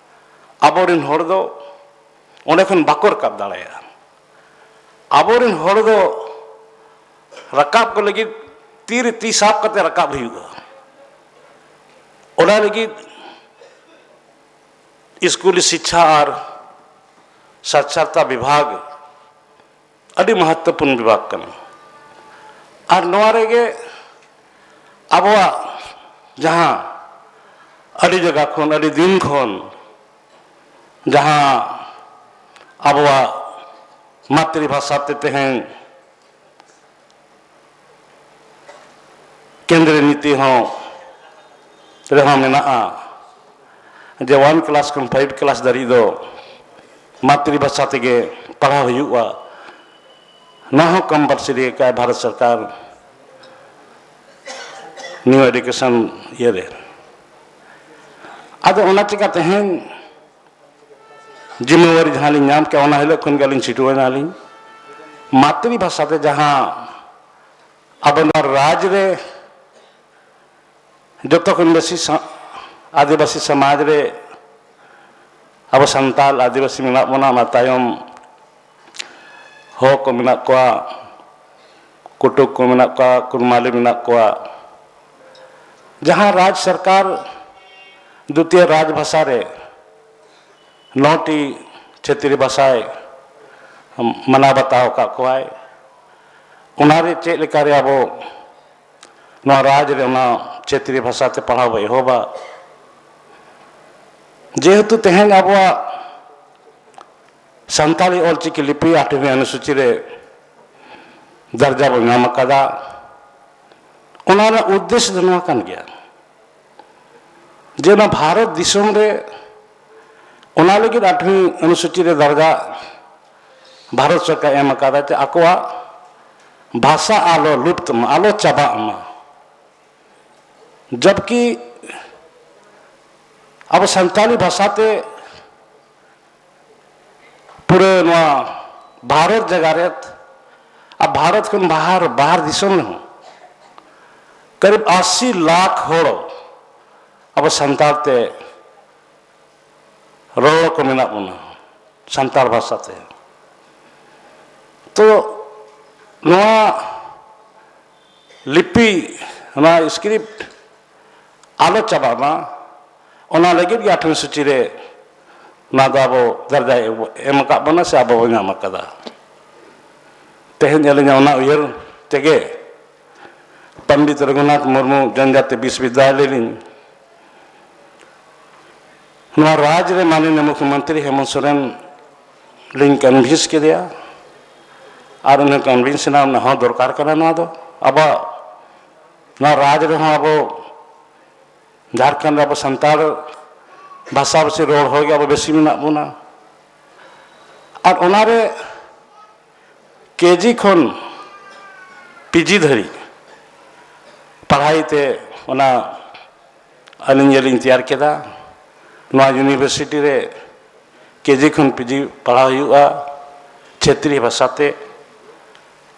ᱟᱵᱚᱨᱮᱱ ᱦᱚᱲ ᱫᱚ ᱚᱸᱰᱮ ᱠᱷᱚᱱ ᱵᱟᱠᱚ ᱨᱟᱠᱟᱵ ᱫᱟᱲᱮᱭᱟᱜᱼᱟ᱾ ᱟᱵᱚᱨᱮᱱ ᱦᱚᱲ ᱫᱚ ᱨᱟᱠᱟᱵ ᱠᱚ ᱞᱟᱹᱜᱤᱫ ᱛᱤ ᱨᱮ ᱛᱤ ᱥᱟᱵ ᱠᱟᱛᱮ ᱨᱟᱠᱟᱵ ᱦᱩᱭᱩᱜᱼᱟ᱾ ᱚᱱᱟ ᱞᱟᱹᱜᱤᱫ ᱥᱠᱩᱞᱤ ᱥᱤᱪᱪᱷᱟ ᱟᱨ ᱥᱟᱪᱪᱷᱟᱛᱟ ᱵᱤᱵᱷᱟᱜᱽ ᱟᱹᱰᱤ ᱢᱚᱦᱚᱛᱛᱚᱯᱩᱨᱱᱚ ᱵᱤᱵᱷᱟᱜᱽ ᱠᱟᱱᱟ᱾ ᱟᱨ ᱱᱚᱣᱟ ᱨᱮᱜᱮ ᱟᱵᱚᱣᱟᱜ ᱡᱟᱦᱟᱸ ᱟᱹᱰᱤ ᱡᱟᱭᱜᱟ ᱠᱷᱚᱱ, ᱟᱹᱰᱤ ᱫᱤᱱ ᱠᱷᱚᱱ ᱡᱟᱦᱟᱸ ᱟᱵᱚᱣᱟᱜ ᱢᱟᱛᱨᱤ ᱵᱷᱟᱥᱟ ᱛᱮ ᱛᱮᱦᱮᱧ ᱠᱮᱱᱫᱨᱤᱭᱚ ᱱᱤᱛᱤ ᱦᱚᱸ ᱨᱮᱦᱚᱸ ᱢᱮᱱᱟᱜᱼᱟ ᱡᱮ ᱚᱣᱟᱱ ᱠᱞᱟᱥ ᱠᱷᱚᱱ ᱯᱷᱟᱭᱤᱵᱷ ᱠᱞᱟᱥ ᱫᱷᱟᱹᱨᱤᱡ ᱫᱚ ᱢᱟᱛᱨᱤ ᱵᱷᱟᱥᱟ ᱛᱮᱜᱮ ᱯᱟᱲᱦᱟᱣ ᱦᱩᱭᱩᱜᱼᱟ᱾ ᱱᱚᱣᱟ ᱦᱚᱸ ᱠᱚᱢᱯᱟᱞᱥᱟᱨᱤ ᱟᱠᱟᱫ ᱵᱷᱟᱨᱚᱛ ᱥᱚᱨᱠᱟᱨ ᱱᱤᱭᱩ ᱮᱰᱩᱠᱮᱥᱚᱱ ᱤᱭᱟᱹᱨᱮ᱾ ᱟᱫᱚ ᱚᱱᱟ ᱪᱤᱠᱟ ᱛᱮᱦᱮᱧ ᱡᱤᱢᱟᱹᱣᱟᱨᱤ ᱡᱟᱦᱟᱸ ᱞᱤᱧ ᱧᱟᱢ ᱠᱮᱜᱼᱟ, ᱚᱱᱟ ᱦᱤᱞᱳᱜ ᱠᱷᱚᱱ ᱜᱮ ᱟᱹᱞᱤᱧ ᱪᱷᱩᱴᱟᱹᱣ ᱮᱱᱟᱞᱤᱧ᱾ ᱢᱟᱛᱨᱤ ᱵᱷᱟᱥᱟ ᱛᱮ ᱡᱟᱦᱟᱸ ᱟᱵᱚ ᱱᱚᱣᱟ ᱨᱟᱡᱽ ᱨᱮ ᱡᱚᱛᱚ ᱠᱷᱚᱱ ᱵᱮᱥᱤ ᱥᱟ-, ᱟᱹᱫᱤᱵᱟᱹᱥᱤ ᱥᱚᱢᱟᱡᱽ ᱨᱮ ᱟᱵᱚ ᱥᱟᱱᱛᱟᱲ ᱟᱹᱫᱤᱵᱟᱹᱥᱤ ᱢᱮᱱᱟᱜ ᱵᱚᱱᱟ, ᱚᱱᱟ ᱛᱟᱭᱚᱢ ᱦᱚᱲ ᱠᱚ ᱢᱮᱱᱟᱜ ᱠᱚᱣᱟ, ᱠᱩᱴᱩᱠ ᱠᱚ ᱢᱮᱱᱟᱜ ᱠᱚᱣᱟ, ᱠᱩᱲᱢᱟᱞᱤ ᱢᱮᱱᱟᱜ ᱠᱚᱣᱟ᱾ ᱡᱟᱦᱟᱸ ᱨᱟᱡᱽ ᱥᱚᱨᱠᱟᱨ ᱫᱩᱛᱤᱭᱚ ᱨᱟᱡᱽ ᱵᱷᱟᱥᱟ ᱨᱮ ᱱᱚᱴᱤ ᱪᱷᱟᱹᱛᱨᱤ ᱵᱷᱟᱥᱟᱭ ᱢᱟᱱᱟᱣ ᱵᱟᱛᱟᱣ ᱟᱠᱟᱫ ᱠᱚᱣᱟᱭ, ᱚᱱᱟᱨᱮ ᱪᱮᱫ ᱞᱮᱠᱟᱨᱮ ᱟᱵᱚ ᱱᱚᱣᱟ ᱨᱟᱡᱽ ᱨᱮ ᱚᱱᱟ ᱪᱷᱟᱹᱛᱨᱤ ᱵᱷᱟᱥᱟ ᱛᱮ ᱯᱟᱲᱦᱟᱣ ᱵᱚ ᱮᱦᱚᱵᱟ? ᱡᱮᱦᱮᱛᱩ ᱛᱮᱦᱮᱧ ᱟᱵᱚᱣᱟᱜ ᱥᱟᱱᱛᱟᱲᱤ ᱚᱞᱪᱤᱠᱤ ᱞᱤᱯᱤ ᱟᱴᱷᱣᱤ ᱚᱱᱩᱥᱩᱪᱤ ᱨᱮ ᱫᱟᱨᱡᱟ ᱵᱚ ᱧᱟᱢ ᱟᱠᱟᱫᱟ, ᱚᱱᱟ ᱨᱮᱱᱟᱜ ᱩᱫᱽᱫᱮᱥ ᱫᱚ ᱱᱚᱣᱟ ᱠᱟᱱ ᱜᱮᱭᱟ ᱡᱮ ᱚᱱᱟ ᱵᱷᱟᱨᱚᱛ ᱫᱤᱥᱚᱢ ᱨᱮ ᱚᱱᱟ ᱞᱟᱹᱜᱤᱫ ᱟᱴᱷᱣᱤ ᱚᱱᱩᱥᱩᱪᱤ ᱨᱮ ᱫᱟᱨᱡᱟ ᱵᱷᱟᱨᱚᱛ ᱥᱚᱨᱠᱟᱨ ᱮᱢ ᱟᱠᱟᱫᱟ ᱡᱮ ᱟᱠᱚᱣᱟᱜ ᱵᱷᱟᱥᱟ ᱟᱞᱚ ᱞᱩᱯᱛ ᱢᱟ, ᱟᱞᱚ ᱪᱟᱵᱟᱜ ᱢᱟ᱾ ᱡᱚᱵᱠᱤ ᱟᱵᱚ ᱥᱟᱱᱛᱟᱲᱤ ᱵᱷᱟᱥᱟ ᱛᱮ ᱯᱩᱨᱟᱹ ᱱᱚᱣᱟ ᱵᱷᱟᱨᱚᱛ ᱡᱟᱭᱜᱟ ᱨᱮ ᱟᱨ ᱵᱷᱟᱨᱚᱛ ᱠᱷᱚᱱ ᱵᱟᱦᱟᱨ, ᱵᱟᱦᱟᱨ ᱫᱤᱥᱚᱢ ᱨᱮᱦᱚᱸ ᱠᱟᱨᱤᱵ ᱟᱥᱤ ᱞᱟᱠᱷ ᱦᱚᱲ ᱟᱵᱚ ᱥᱟᱱᱛᱟᱲ ᱛᱮ ᱨᱚᱨᱚᱲ ᱠᱚ ᱢᱮᱱᱟᱜ ᱵᱚᱱᱟ, ᱥᱟᱱᱛᱟᱲ ᱵᱷᱟᱥᱟ ᱛᱮ᱾ ᱛᱚ ᱱᱚᱣᱟ ᱞᱤᱯᱤ, ᱱᱚᱣᱟ ᱥᱠᱨᱤᱯᱴ ᱟᱞᱚ ᱪᱟᱵᱟᱜ ᱢᱟ, ᱚᱱᱟ ᱞᱟᱹᱜᱤᱫ ᱜᱮ ᱟᱴᱷᱣᱤ ᱥᱩᱪᱤ ᱨᱮ ᱱᱚᱣᱟ ᱫᱚ ᱟᱵᱚ ᱫᱟᱨᱡᱟᱭ ᱮᱢ ᱟᱠᱟᱫ ᱵᱚᱱᱟ ᱥᱮ ᱟᱵᱚ ᱵᱚᱱ ᱧᱟᱢ ᱟᱠᱟᱫᱟ᱾ ᱛᱮᱦᱮᱧ ᱟᱹᱞᱤᱧᱟᱜ ᱚᱱᱟ ᱩᱭᱦᱟᱹᱨ ᱛᱮᱜᱮ ᱯᱚᱱᱰᱤᱛ ᱨᱚᱜᱷᱩᱱᱟᱛᱷ ᱢᱩᱨᱢᱩ ᱡᱚᱱᱡᱟᱛᱤ ᱵᱤᱥᱣᱚᱵᱤᱫᱽᱭᱟᱞᱚᱭ ᱞᱤᱧ, ᱱᱚᱣᱟ ᱨᱟᱡᱽ ᱨᱮ ᱢᱟᱱᱱᱤᱭᱚ ᱢᱩᱠᱷᱭᱚᱢᱚᱱᱛᱨᱤ ᱦᱮᱢᱚᱱᱛ ᱥᱚᱨᱮᱱ ᱞᱤᱧ ᱠᱚᱱᱵᱷᱤᱱᱥ ᱠᱮᱫᱮᱭᱟ᱾ ᱟᱨ ᱩᱱᱤ ᱠᱚᱱᱵᱷᱤᱱᱥ ᱨᱮᱱᱟᱜ ᱚᱱᱟ ᱦᱚᱸ ᱫᱚᱨᱠᱟᱨ ᱠᱟᱱᱟ᱾ ᱱᱚᱣᱟ ᱫᱚ ᱟᱵᱚᱣᱟᱜ, ᱱᱚᱣᱟ ᱨᱟᱡᱽ ᱨᱮᱦᱚᱸ ᱟᱵᱚ ᱡᱷᱟᱲᱠᱷᱚᱸᱰ ᱨᱮ ᱟᱵᱚ ᱥᱟᱱᱛᱟᱲ ᱵᱷᱟᱥᱟᱼᱵᱷᱟᱥᱤ ᱨᱚᱲ ᱦᱚᱲ ᱜᱮ ᱟᱵᱚ ᱵᱮᱥᱤ ᱢᱮᱱᱟᱜ ᱵᱚᱱᱟ᱾ ᱟᱨ ᱚᱱᱟᱨᱮ ᱠᱮᱡᱤ ᱠᱷᱚᱱ ᱯᱤᱡᱤ ᱫᱷᱟᱹᱨᱤᱡ ᱯᱟᱲᱦᱟᱣ ᱛᱮ ᱚᱱᱟ ᱟᱹᱞᱤᱧ ᱜᱮᱞᱤᱧ ᱛᱮᱭᱟᱨ ᱠᱮᱫᱟ᱾ ᱱᱚᱣᱟ ᱤᱭᱩᱱᱤᱵᱷᱟᱨᱥᱤᱴᱤ ᱨᱮ ᱠᱮᱡᱤ ᱠᱷᱚᱱ ᱯᱤᱡᱤ ᱯᱟᱲᱦᱟᱣ ᱦᱩᱭᱩᱜᱼᱟ ᱪᱷᱮᱛᱨᱤ ᱵᱷᱟᱥᱟᱛᱮ᱾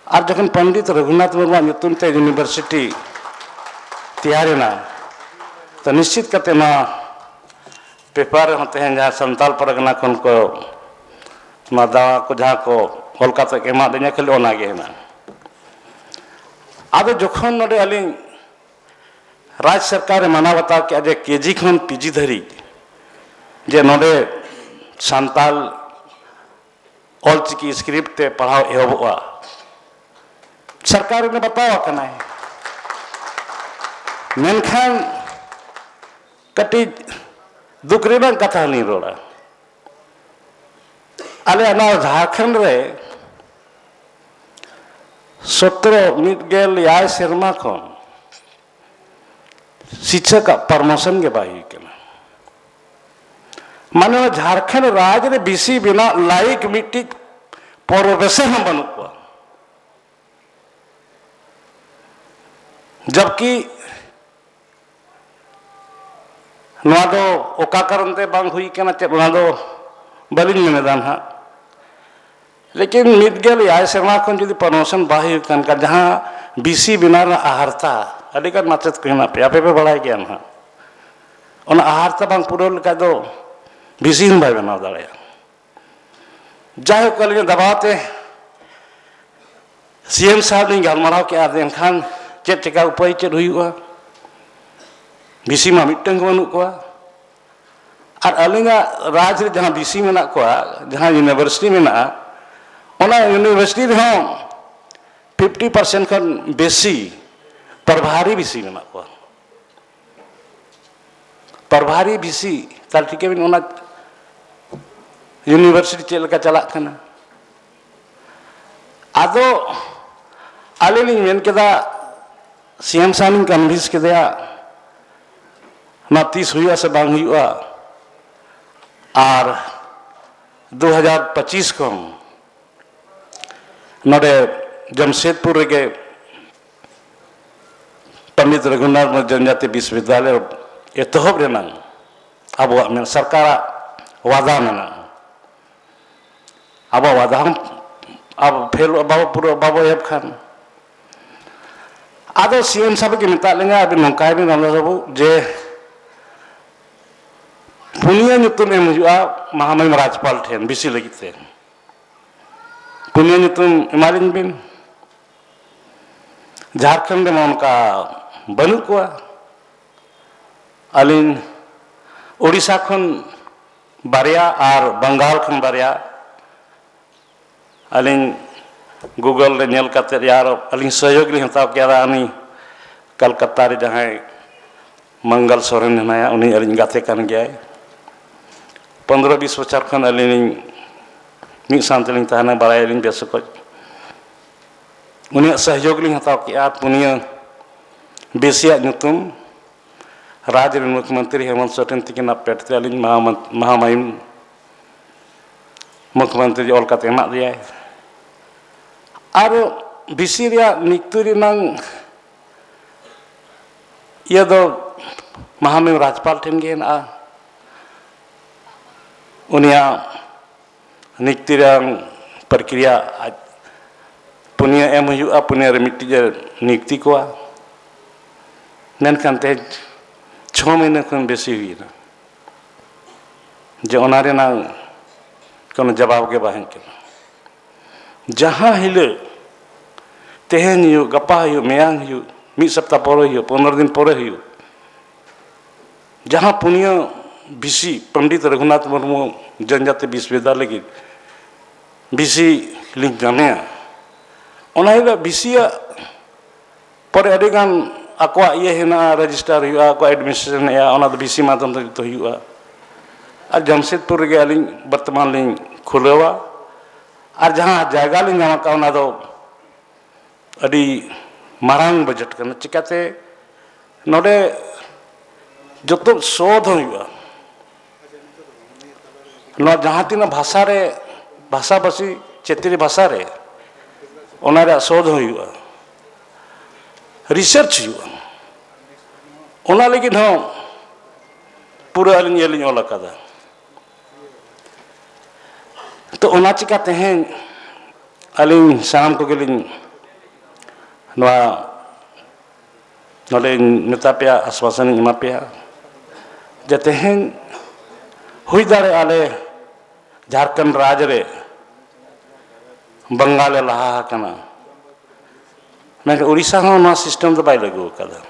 ᱟᱨ ᱡᱚᱠᱷᱚᱱ ᱯᱚᱱᱰᱤᱛ ᱨᱚᱜᱷᱩᱱᱟᱛᱷ ᱢᱩᱨᱢᱩᱣᱟᱜ ᱧᱩᱛᱩᱢ ᱛᱮ ᱤᱭᱩᱱᱤᱵᱷᱟᱨᱥᱤᱴᱤ ᱛᱮᱭᱟᱨᱮᱱᱟ, ᱛᱚ ᱱᱤᱥᱪᱤᱛ ᱠᱟᱛᱮ ᱱᱚᱣᱟ ᱯᱮᱯᱟᱨ ᱨᱮᱦᱚᱸ ᱛᱮᱦᱮᱧ ᱡᱟᱦᱟᱸ ᱥᱟᱱᱛᱟᱞ ᱯᱟᱨᱜᱟᱱᱟ ᱠᱷᱚᱱ ᱠᱚ ᱱᱚᱣᱟ ᱫᱟᱣᱟ ᱠᱚ ᱡᱟᱦᱟᱸ ᱠᱚ ᱚᱞ ᱠᱟᱛᱮ ᱠᱚ ᱮᱢᱟᱫᱤᱧᱟ, ᱠᱷᱟᱹᱞᱤ ᱚᱱᱟᱜᱮ ᱦᱮᱱᱟᱜᱼᱟ᱾ ᱟᱫᱚ ᱡᱚᱠᱷᱚᱱ ᱱᱚᱰᱮ ᱟᱹᱞᱤᱧ ᱨᱟᱡᱽ ᱥᱚᱨᱠᱟᱨᱮ ᱢᱟᱱᱟᱣ ᱵᱟᱛᱟᱣ ᱠᱮᱫᱼᱟ ᱡᱮ ᱠᱮᱡᱤ ᱠᱷᱚᱱ ᱯᱤᱡᱤ ᱫᱷᱟᱹᱨᱤᱡ ᱡᱮ ᱱᱚᱰᱮ ᱥᱟᱱᱛᱟᱞ ᱚᱞᱪᱤᱠᱤ ᱥᱠᱨᱤᱯᱴ ᱛᱮ ᱯᱟᱲᱦᱟᱣ ᱮᱦᱚᱵᱚᱜᱼᱟ, ᱥᱚᱨᱠᱟᱨ ᱩᱱᱤ ᱵᱟᱛᱟᱣ ᱟᱠᱟᱱᱟᱭ᱾ ᱢᱮᱱᱠᱷᱟᱱ ᱠᱟᱹᱴᱤᱡ ᱫᱩᱠ ᱨᱮᱱᱟᱜ ᱠᱟᱛᱷᱟ ᱞᱤᱧ ᱨᱚᱲᱟ, ᱟᱞᱮ ᱱᱚᱣᱟ ᱡᱷᱟᱲᱠᱷᱚᱸᱰ ᱨᱮ ᱥᱚᱛᱨᱚ, ᱢᱤᱫ ᱜᱮᱞ ᱮᱭᱟᱭ ᱥᱮᱨᱢᱟ ᱠᱷᱚᱱ ᱥᱤᱠᱪᱷᱚᱠ ᱟᱜ ᱯᱨᱚᱢᱳᱥᱚᱱ ᱜᱮ ᱵᱟᱭ ᱦᱩᱭ ᱠᱟᱱᱟ᱾ ᱢᱟᱱᱮ ᱡᱷᱟᱲᱠᱷᱚᱸᱰ ᱨᱟᱡᱽ ᱨᱮ ᱵᱤᱥᱤ ᱵᱮᱱᱟᱜ ᱞᱟᱭᱤᱠ ᱢᱤᱫᱴᱤᱡ ᱯᱨᱚᱚᱯᱷᱮᱥᱚᱨ ᱦᱚᱸ ᱵᱟᱹᱱᱩᱜ ᱠᱚᱣᱟ᱾ ᱡᱚᱵᱠᱤ ᱱᱚᱣᱟ ᱫᱚ ᱚᱠᱟ ᱠᱟᱨᱚᱱ ᱛᱮ ᱵᱟᱝ ᱦᱩᱭ ᱠᱟᱱᱟ, ᱪᱮᱫ, ᱚᱱᱟ ᱫᱚ ᱵᱟᱹᱞᱤᱧ ᱢᱮᱱ ᱮᱫᱟ ᱱᱟᱦᱟᱜ᱾ ᱞᱮᱠᱤᱱ ᱢᱤᱫ ᱜᱮᱞ ᱮᱭᱟᱭ ᱥᱮᱨᱢᱟ ᱠᱷᱚᱱ ᱡᱩᱫᱤ ᱯᱨᱚᱢᱳᱥᱚᱱ ᱵᱟᱭ ᱦᱩᱭᱩᱜ ᱠᱟᱱ ᱠᱷᱟᱱ, ᱡᱟᱦᱟᱸ ᱵᱤᱥᱤ ᱵᱮᱱᱟᱣ ᱨᱮᱱᱟᱜ ᱟᱦᱟᱨᱛᱟ, ᱟᱹᱰᱤᱜᱟᱱ ᱢᱟᱪᱮᱫ ᱠᱚ ᱦᱮᱱᱟᱜ ᱯᱮᱭᱟ, ᱟᱯᱮ ᱯᱮ ᱵᱟᱲᱟᱭ ᱜᱮᱭᱟ ᱱᱟᱦᱟᱜ, ᱚᱱᱟ ᱟᱦᱟᱨᱛᱟ ᱵᱟᱝ ᱯᱩᱨᱟᱹᱣ ᱞᱮᱠᱷᱟᱡ ᱫᱚ ᱵᱤᱥᱤ ᱦᱚᱸ ᱵᱟᱭ ᱵᱮᱱᱟᱣ ᱫᱟᱲᱮᱭᱟᱜᱼᱟ᱾ ᱡᱟᱭᱦᱳᱠ, ᱟᱹᱞᱤᱧᱟᱜ ᱫᱟᱵᱟᱣ ᱛᱮ ᱥᱤ ᱮᱢ ᱥᱟᱦᱮᱵᱽ ᱞᱤᱧ ᱜᱟᱞᱢᱟᱨᱟᱣ ᱠᱮᱜᱼᱟ, ᱟᱫᱚ ᱮᱱᱠᱷᱟᱱ ᱪᱮᱫ ᱪᱮᱠᱟ ᱩᱯᱟᱹᱭ ᱪᱮᱫ ᱦᱩᱭᱩᱜᱼᱟ? ᱵᱤᱥᱤ ᱢᱟ ᱢᱤᱫᱴᱟᱝ ᱜᱮ ᱵᱟᱹᱱᱩᱜ ᱠᱚᱣᱟ᱾ ᱟᱨ ᱟᱹᱞᱤᱧᱟᱜ ᱨᱟᱡᱽ ᱨᱮ ᱡᱟᱦᱟᱸ ᱵᱤᱥᱤ ᱢᱮᱱᱟᱜ ᱠᱚᱣᱟ, ᱡᱟᱦᱟᱸ ᱤᱭᱩᱱᱤᱵᱷᱟᱨᱥᱤᱴᱤ ᱢᱮᱱᱟᱜᱼᱟ, ᱚᱱᱟ ᱤᱭᱩᱱᱤᱵᱷᱟᱨᱥᱤᱴᱤ ᱨᱮᱦᱚᱸ ᱯᱷᱤᱯᱴᱤ ᱯᱟᱨᱥᱮᱱᱴ ᱠᱷᱚᱱ ᱵᱮᱥᱤ ᱯᱨᱚᱵᱷᱟᱨᱤ ᱵᱷᱤᱥᱤ ᱢᱮᱱᱟᱜ ᱠᱚᱣᱟ᱾ ᱯᱨᱚᱵᱷᱟᱨᱤ ᱵᱷᱤᱥᱤ, ᱛᱟᱦᱞᱮ ᱴᱷᱤᱠᱟᱹ ᱵᱤᱱ ᱚᱱᱟ ᱤᱭᱩᱱᱤᱵᱷᱟᱨᱥᱤᱴᱤ ᱪᱮᱫ ᱞᱮᱠᱟ ᱪᱟᱞᱟᱜ ᱠᱟᱱᱟ᱾ ᱟᱫᱚ ᱟᱹᱞᱤᱧ ᱞᱤᱧ ᱢᱮᱱ ᱠᱮᱫᱟ, ᱥᱤ ᱮᱢ ᱥᱟᱨ ᱞᱤᱧ ᱠᱚᱱᱵᱷᱤᱱᱥ ᱠᱮᱫᱮᱭᱟ, ᱱᱚᱣᱟ ᱛᱤᱥ ᱦᱩᱭᱩᱜᱼᱟ ᱥᱮ ᱵᱟᱝ ᱦᱩᱭᱩᱜᱼᱟ᱾ ᱟᱨ ᱫᱩ ᱦᱟᱡᱟᱨ ᱯᱚᱸᱪᱤᱥ ᱠᱷᱚᱱ ᱱᱚᱰᱮ ᱡᱟᱢᱥᱮᱫᱽᱯᱩᱨ ᱨᱮᱜᱮ ᱯᱚᱱᱰᱤᱛ ᱨᱚᱜᱷᱩᱱᱟᱛᱷ ᱢᱩᱨᱢᱩ ᱡᱚᱱᱡᱟᱛᱤ ᱵᱤᱥᱣᱚᱵᱤᱫᱽᱫᱟᱞᱚᱭ ᱮᱛᱚᱦᱚᱵ ᱨᱮᱱᱟᱜ ᱟᱵᱚᱣᱟᱜ ᱢᱮᱱ-, ᱥᱚᱨᱠᱟᱨᱟᱜ ᱣᱟᱫᱟ ᱢᱮᱱᱟᱜᱼᱟ᱾ ᱟᱵᱚᱣᱟᱜ ᱣᱟᱫᱟ ᱦᱚᱸ ᱟᱵᱚ ᱯᱷᱮᱞ, ᱵᱟᱵᱚ ᱯᱩᱨᱟᱹ, ᱵᱟᱵᱚ ᱮᱦᱚᱵ ᱠᱷᱟᱱ᱾ ᱟᱫᱚ ᱥᱤ ᱮᱢ ᱥᱟᱦᱮᱵᱽ ᱜᱮ ᱢᱮᱛᱟᱜ ᱞᱤᱧᱟ, "ᱟᱹᱵᱤᱱ ᱱᱚᱝᱠᱟᱭ ᱵᱤᱱ ᱨᱟᱢᱫᱟᱥ ᱵᱟᱹᱵᱩ, ᱡᱮ ᱯᱩᱱᱭᱟᱹ ᱧᱩᱛᱩᱢ ᱮᱢ ᱦᱩᱭᱩᱜᱼᱟ ᱢᱟᱦᱟᱢᱟᱭᱤᱢ ᱨᱟᱡᱽᱯᱟᱞ ᱴᱷᱮᱱ ᱵᱤᱥᱤ ᱞᱟᱹᱜᱤᱫ ᱛᱮ, ᱯᱩᱱᱭᱟᱹ ᱧᱩᱛᱩᱢ ᱮᱢᱟᱞᱤᱧ ᱵᱤᱱ᱾" ᱡᱷᱟᱲᱠᱷᱚᱸᱰ ᱨᱮᱢᱟ ᱚᱱᱠᱟ ᱵᱟᱹᱱᱩᱜ ᱠᱚᱣᱟ᱾ ᱟᱹᱞᱤᱧ ᱳᱰᱤᱥᱟ ᱠᱷᱚᱱ ᱵᱟᱨᱭᱟ ᱟᱨ ᱵᱟᱝᱜᱟᱞ ᱠᱷᱚᱱ ᱵᱟᱨᱭᱟ, ᱟᱹᱞᱤᱧ ᱜᱩᱜᱚᱞ ᱨᱮ ᱧᱮᱞ ᱠᱟᱛᱮᱫ ᱟᱨ ᱟᱹᱞᱤᱧ ᱥᱚᱦᱭᱳᱜᱽ ᱞᱤᱧ ᱦᱟᱛᱟᱣ ᱠᱮᱫᱟ᱾ ᱩᱱᱤ ᱠᱟᱞᱠᱟᱛᱟ ᱨᱮ ᱡᱟᱦᱟᱸᱭ ᱢᱚᱝᱜᱚᱞ ᱥᱚᱨᱮᱱ ᱦᱮᱱᱟᱭᱟ, ᱩᱱᱤ ᱟᱹᱞᱤᱧ ᱜᱟᱛᱮ ᱠᱟᱱ ᱜᱮᱭᱟᱭ᱾ ᱯᱚᱱᱫᱽᱨᱚ ᱵᱤᱥ ᱵᱚᱪᱷᱚᱨ ᱠᱷᱚᱱ ᱟᱹᱞᱤᱧ ᱞᱤᱧ ᱢᱤᱫ ᱥᱟᱶ ᱛᱮᱞᱤᱧ ᱛᱟᱦᱮᱱᱟ, ᱵᱟᱲᱟᱭᱟᱞᱤᱧ ᱵᱮᱥ ᱚᱠᱚᱡ᱾ ᱩᱱᱤᱭᱟᱜ ᱥᱚᱦᱭᱳᱜᱽ ᱞᱤᱧ ᱦᱟᱛᱟᱣ ᱠᱮᱫᱼᱟ ᱟᱨ ᱯᱩᱱᱭᱟᱹ ᱵᱤᱥᱤᱭᱟᱜ ᱧᱩᱛᱩᱢ ᱨᱟᱡᱽ ᱨᱮᱱ ᱢᱩᱠᱷᱭᱚᱢᱚᱱᱛᱨᱤ ᱦᱮᱢᱚᱱᱛ ᱥᱚᱨᱮᱱ ᱛᱤᱠᱤᱱᱟᱜ ᱯᱮᱴ ᱛᱮ ᱟᱹᱞᱤᱧ ᱢᱟᱦᱟᱢᱟ-, ᱢᱟᱦᱟᱢᱟᱭᱤᱢ ᱢᱩᱠᱷᱭᱚᱢᱚᱱᱛᱨᱤ ᱚᱞ ᱠᱟᱛᱮ ᱮᱢᱟᱫ ᱞᱮᱭᱟᱭ᱾ ᱟᱨ ᱵᱤᱥᱤ ᱨᱮᱭᱟᱜ ᱱᱤᱠᱛᱩ ᱨᱮᱱᱟᱝ ᱤᱭᱟᱹ ᱫᱚ ᱢᱟᱦᱟᱢᱟᱭᱤᱢ ᱨᱟᱡᱽᱯᱟᱞ ᱴᱷᱮᱱ ᱜᱮ ᱦᱮᱱᱟᱜᱼᱟ᱾ ᱩᱱᱤᱭᱟᱜ ᱱᱤᱠᱛᱤ ᱨᱮᱭᱟᱝ ᱯᱨᱚᱠᱨᱤᱭᱟ ᱟᱡ ᱯᱩᱱᱭᱟᱹ ᱮᱢ ᱦᱩᱭᱩᱜᱼᱟ, ᱯᱩᱱᱭᱟᱹ ᱨᱮ ᱢᱤᱫᱴᱤᱡ ᱮ ᱱᱤᱠᱛᱤ ᱠᱚᱣᱟ᱾ ᱢᱮᱱᱠᱷᱟᱱ ᱛᱮᱦᱮᱧ ᱪᱷᱚ ᱢᱟᱹᱦᱱᱟᱹ ᱠᱷᱚᱱ ᱵᱮᱥᱤ ᱦᱩᱭᱮᱱᱟ ᱡᱮ ᱚᱱᱟ ᱨᱮᱱᱟᱜ ᱠᱳᱱᱳ ᱡᱟᱵᱟᱵ ᱜᱮ ᱵᱟᱝ ᱦᱮᱡ ᱠᱟᱱᱟ᱾ ᱡᱟᱦᱟᱸ ᱦᱤᱞᱳᱜ ᱛᱮᱦᱮᱧ ᱦᱩᱭᱩᱜ, ᱜᱟᱯᱟ ᱦᱩᱭᱩᱜ, ᱢᱮᱭᱟᱝ ᱦᱩᱭᱩᱜ, ᱢᱤᱫ ᱥᱚᱯᱛᱟ ᱯᱚᱨᱮ ᱦᱩᱭᱩᱜ, ᱯᱚᱱᱨᱚ ᱫᱤᱱ ᱯᱚᱨᱮ ᱦᱩᱭᱩᱜ, ᱡᱟᱦᱟᱸ ᱯᱩᱱᱭᱟᱹ ᱵᱤᱥᱤ ᱯᱚᱱᱰᱤᱛ ᱨᱚᱜᱷᱩᱱᱟᱛᱷ ᱢᱩᱨᱢᱩ ᱡᱚᱱᱡᱟᱛᱤ ᱵᱤᱥᱣᱚᱵᱤᱫᱽᱫᱟᱞᱚᱭ ᱞᱟᱹᱜᱤᱫ ᱵᱤᱥᱤ ᱞᱤᱧ ᱧᱟᱢᱮᱭᱟ, ᱚᱱᱟ ᱦᱤᱞᱳᱜ ᱵᱤᱥᱤᱭᱟᱜ ᱯᱚᱨᱮ ᱟᱹᱰᱤ ᱜᱟᱱ ᱟᱠᱚᱣᱟᱜ ᱤᱭᱟᱹ ᱦᱮᱱᱟᱜᱼᱟ, ᱨᱮᱡᱤᱥᱴᱟᱨ ᱦᱩᱭᱩᱜᱼᱟ, ᱟᱠᱚᱣᱟᱜ ᱮᱰᱢᱤᱱᱤᱥᱴᱨᱮᱥᱚᱱ ᱦᱮᱱᱟᱜᱼᱟ, ᱚᱱᱟ ᱫᱚ ᱵᱷᱤᱥᱤ ᱢᱟᱫᱽᱫᱷᱚᱢ ᱛᱮ ᱡᱚᱛᱚ ᱦᱩᱭᱩᱜᱼᱟ᱾ ᱟᱨ ᱡᱟᱢᱥᱮᱫᱽᱯᱩᱨ ᱨᱮᱜᱮ ᱟᱹᱞᱤᱧ ᱵᱚᱨᱛᱚᱢᱟᱱ ᱞᱤᱧ ᱠᱷᱩᱞᱟᱹᱣᱟ᱾ ᱟᱨ ᱡᱟᱦᱟᱸ ᱡᱟᱭᱜᱟ ᱞᱤᱧ ᱧᱟᱢ ᱟᱠᱟᱫ, ᱚᱱᱟ ᱫᱚ ᱟᱹᱰᱤ ᱢᱟᱨᱟᱝ ᱵᱟᱡᱮᱴ ᱠᱟᱱᱟ᱾ ᱪᱤᱠᱟᱹᱛᱮ ᱱᱚᱰᱮ ᱡᱚᱛᱚ ᱥᱳᱫᱷ ᱦᱚᱸ ᱦᱩᱭᱩᱜᱼᱟ᱾ ᱱᱚᱣᱟ ᱡᱟᱦᱟᱸ ᱛᱤᱱᱟᱹᱜ ᱵᱷᱟᱥᱟ ᱨᱮ, ᱵᱷᱟᱥᱟᱵᱷᱟᱥᱤ ᱪᱷᱮᱛᱨᱤ ᱵᱷᱟᱥᱟ ᱨᱮ, ᱚᱱᱟ ᱨᱮᱭᱟᱜ ᱥᱳᱫᱷ ᱦᱚᱸ ᱦᱩᱭᱩᱜᱼᱟ, ᱨᱤᱥᱟᱨᱪ ᱦᱩᱭᱩᱜᱼᱟ᱾ ᱚᱱᱟ ᱞᱟᱹᱜᱤᱫ ᱦᱚᱸ ᱯᱩᱨᱟᱹ ᱟᱹᱞᱤᱧ ᱤᱭᱟᱹ ᱞᱤᱧ ᱚᱞ ᱟᱠᱟᱫᱟ᱾ ᱛᱚ, ᱚᱱᱟ ᱪᱤᱠᱟ ᱛᱮᱦᱮᱧ ᱟᱹᱞᱤᱧ ᱥᱟᱱᱟᱢ ᱠᱚᱜᱮ ᱞᱤᱧ ᱱᱚᱣᱟ ᱱᱚᱰᱮᱧ ᱢᱮᱛᱟ ᱯᱮᱭᱟ, ᱟᱥᱣᱟᱥᱚᱱᱤᱧ ᱮᱢᱟ ᱯᱮᱭᱟ ᱡᱮ ᱛᱮᱦᱮᱧ ᱦᱩᱭ ᱫᱟᱲᱮᱭᱟᱜᱼᱟ ᱟᱞᱮ ᱡᱷᱟᱲᱠᱷᱚᱸᱰ ᱨᱟᱡᱽ ᱨᱮ ᱵᱟᱝᱜᱟᱞ ᱮ ᱞᱟᱦᱟ ᱟᱠᱟᱱᱟ, ᱢᱮᱱᱠᱷᱟᱱ ᱩᱲᱤᱥᱥᱟ ᱦᱚᱸ ᱱᱚᱣᱟ ᱥᱤᱥᱴᱮᱢ ᱫᱚ ᱵᱟᱭ ᱞᱟᱹᱜᱩ ᱟᱠᱟᱫᱟ᱾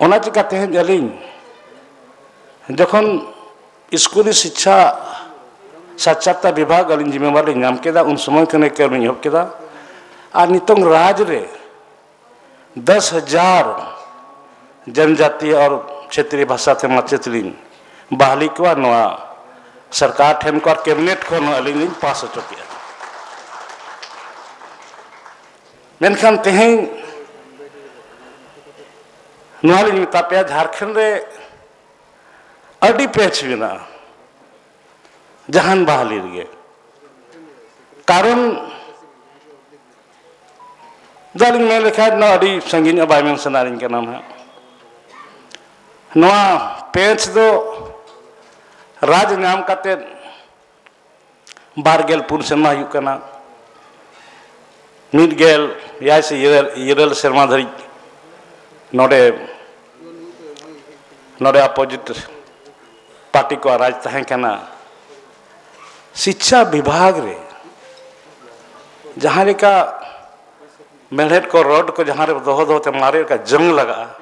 ᱚᱱᱟ ᱪᱤᱠᱟ ᱛᱮᱦᱮᱧ ᱟᱹᱞᱤᱧ ᱡᱚᱠᱷᱚᱱ ᱥᱠᱩᱞᱤ ᱥᱤᱪᱪᱷᱟ ᱥᱟᱠᱪᱟᱨᱛᱟ ᱵᱤᱵᱷᱟᱜᱽ ᱟᱹᱞᱤᱧ ᱡᱤᱢᱟᱹᱣᱟᱨᱤ ᱞᱤᱧ ᱧᱟᱢ ᱠᱮᱫᱟ, ᱩᱱ ᱥᱚᱢᱚᱭ ᱠᱷᱚᱱ ᱜᱮ ᱠᱟᱹᱢᱤ ᱮᱦᱚᱵ ᱠᱮᱫᱟ᱾ ᱟᱨ ᱱᱤᱛᱚᱝ ᱨᱟᱡᱽ ᱨᱮ ᱫᱚᱥ ᱦᱟᱡᱟᱨ ᱡᱚᱱᱡᱟᱛᱤᱭᱚ ᱟᱨ ᱪᱷᱮᱛᱨᱤ ᱵᱷᱟᱥᱟ ᱛᱮ ᱢᱟᱪᱮᱛ ᱞᱤᱧ ᱵᱟᱦᱟᱞᱤ ᱠᱚᱣᱟ᱾ ᱱᱚᱣᱟ ᱥᱚᱨᱠᱟᱨ ᱴᱷᱮᱱ ᱠᱚ ᱟᱨ ᱠᱮᱵᱤᱱᱮᱴ ᱠᱷᱚᱱ ᱦᱚᱸ ᱟᱹᱞᱤᱧ ᱞᱤᱧ ᱯᱟᱥ ᱦᱚᱪᱚ ᱠᱮᱫᱼᱟ᱾ ᱢᱮᱱᱠᱷᱟᱱ ᱛᱮᱦᱮᱧ ᱱᱚᱣᱟ ᱞᱤᱧ ᱢᱮᱛᱟ ᱯᱮᱭᱟ, ᱡᱷᱟᱲᱠᱷᱚᱸᱰ ᱨᱮ ᱟᱹᱰᱤ ᱯᱮᱪ ᱢᱮᱱᱟᱜᱼᱟ ᱡᱟᱦᱟᱱ ᱵᱟᱦᱟᱞᱤ ᱨᱮᱜᱮ᱾ ᱠᱟᱨᱚᱱ ᱫᱚ ᱟᱹᱞᱤᱧ ᱢᱮᱱ ᱞᱮᱠᱷᱟᱱ ᱱᱚᱣᱟ ᱟᱹᱰᱤ ᱥᱟᱺᱜᱤᱧᱚᱜ, ᱵᱟᱭ ᱢᱮᱱ ᱥᱟᱱᱟᱞᱤᱧ ᱠᱟᱱᱟ ᱱᱟᱦᱟᱜ᱾ ᱱᱚᱣᱟ ᱯᱮᱪ ᱫᱚ ᱨᱟᱡᱽ ᱧᱟᱢ ᱠᱟᱛᱮᱫ ᱵᱟᱨ ᱜᱮᱞ ᱯᱩᱱ ᱥᱮᱨᱢᱟ ᱦᱩᱭᱩᱜ ᱠᱟᱱᱟ᱾ ᱢᱤᱫ ᱜᱮᱞ ᱮᱭᱟᱭ ᱥᱮ ᱤᱨᱟᱹᱞ, ᱤᱨᱟᱹᱞ ᱥᱮᱨᱢᱟ ᱫᱷᱟᱹᱨᱤᱡ ᱱᱚᱰᱮ, ᱱᱚᱰᱮ ᱚᱯᱳᱡᱤᱴ ᱯᱟᱨᱴᱤ ᱠᱚᱣᱟᱜ ᱨᱟᱡᱽ ᱛᱟᱦᱮᱸ ᱠᱟᱱᱟ᱾ ᱥᱤᱪᱪᱷᱟ ᱵᱤᱵᱷᱟᱜᱽ ᱨᱮ ᱡᱟᱦᱟᱸ ᱞᱮᱠᱟ ᱢᱮᱲᱦᱮᱫ ᱠᱚ, ᱨᱚᱰ ᱠᱚ ᱡᱟᱦᱟᱸ ᱨᱮ ᱫᱚᱦᱚ ᱫᱚᱦᱚ ᱛᱮ ᱢᱟᱨᱮ ᱞᱮᱠᱟ ᱡᱟᱝ ᱞᱟᱜᱟᱜᱼᱟ,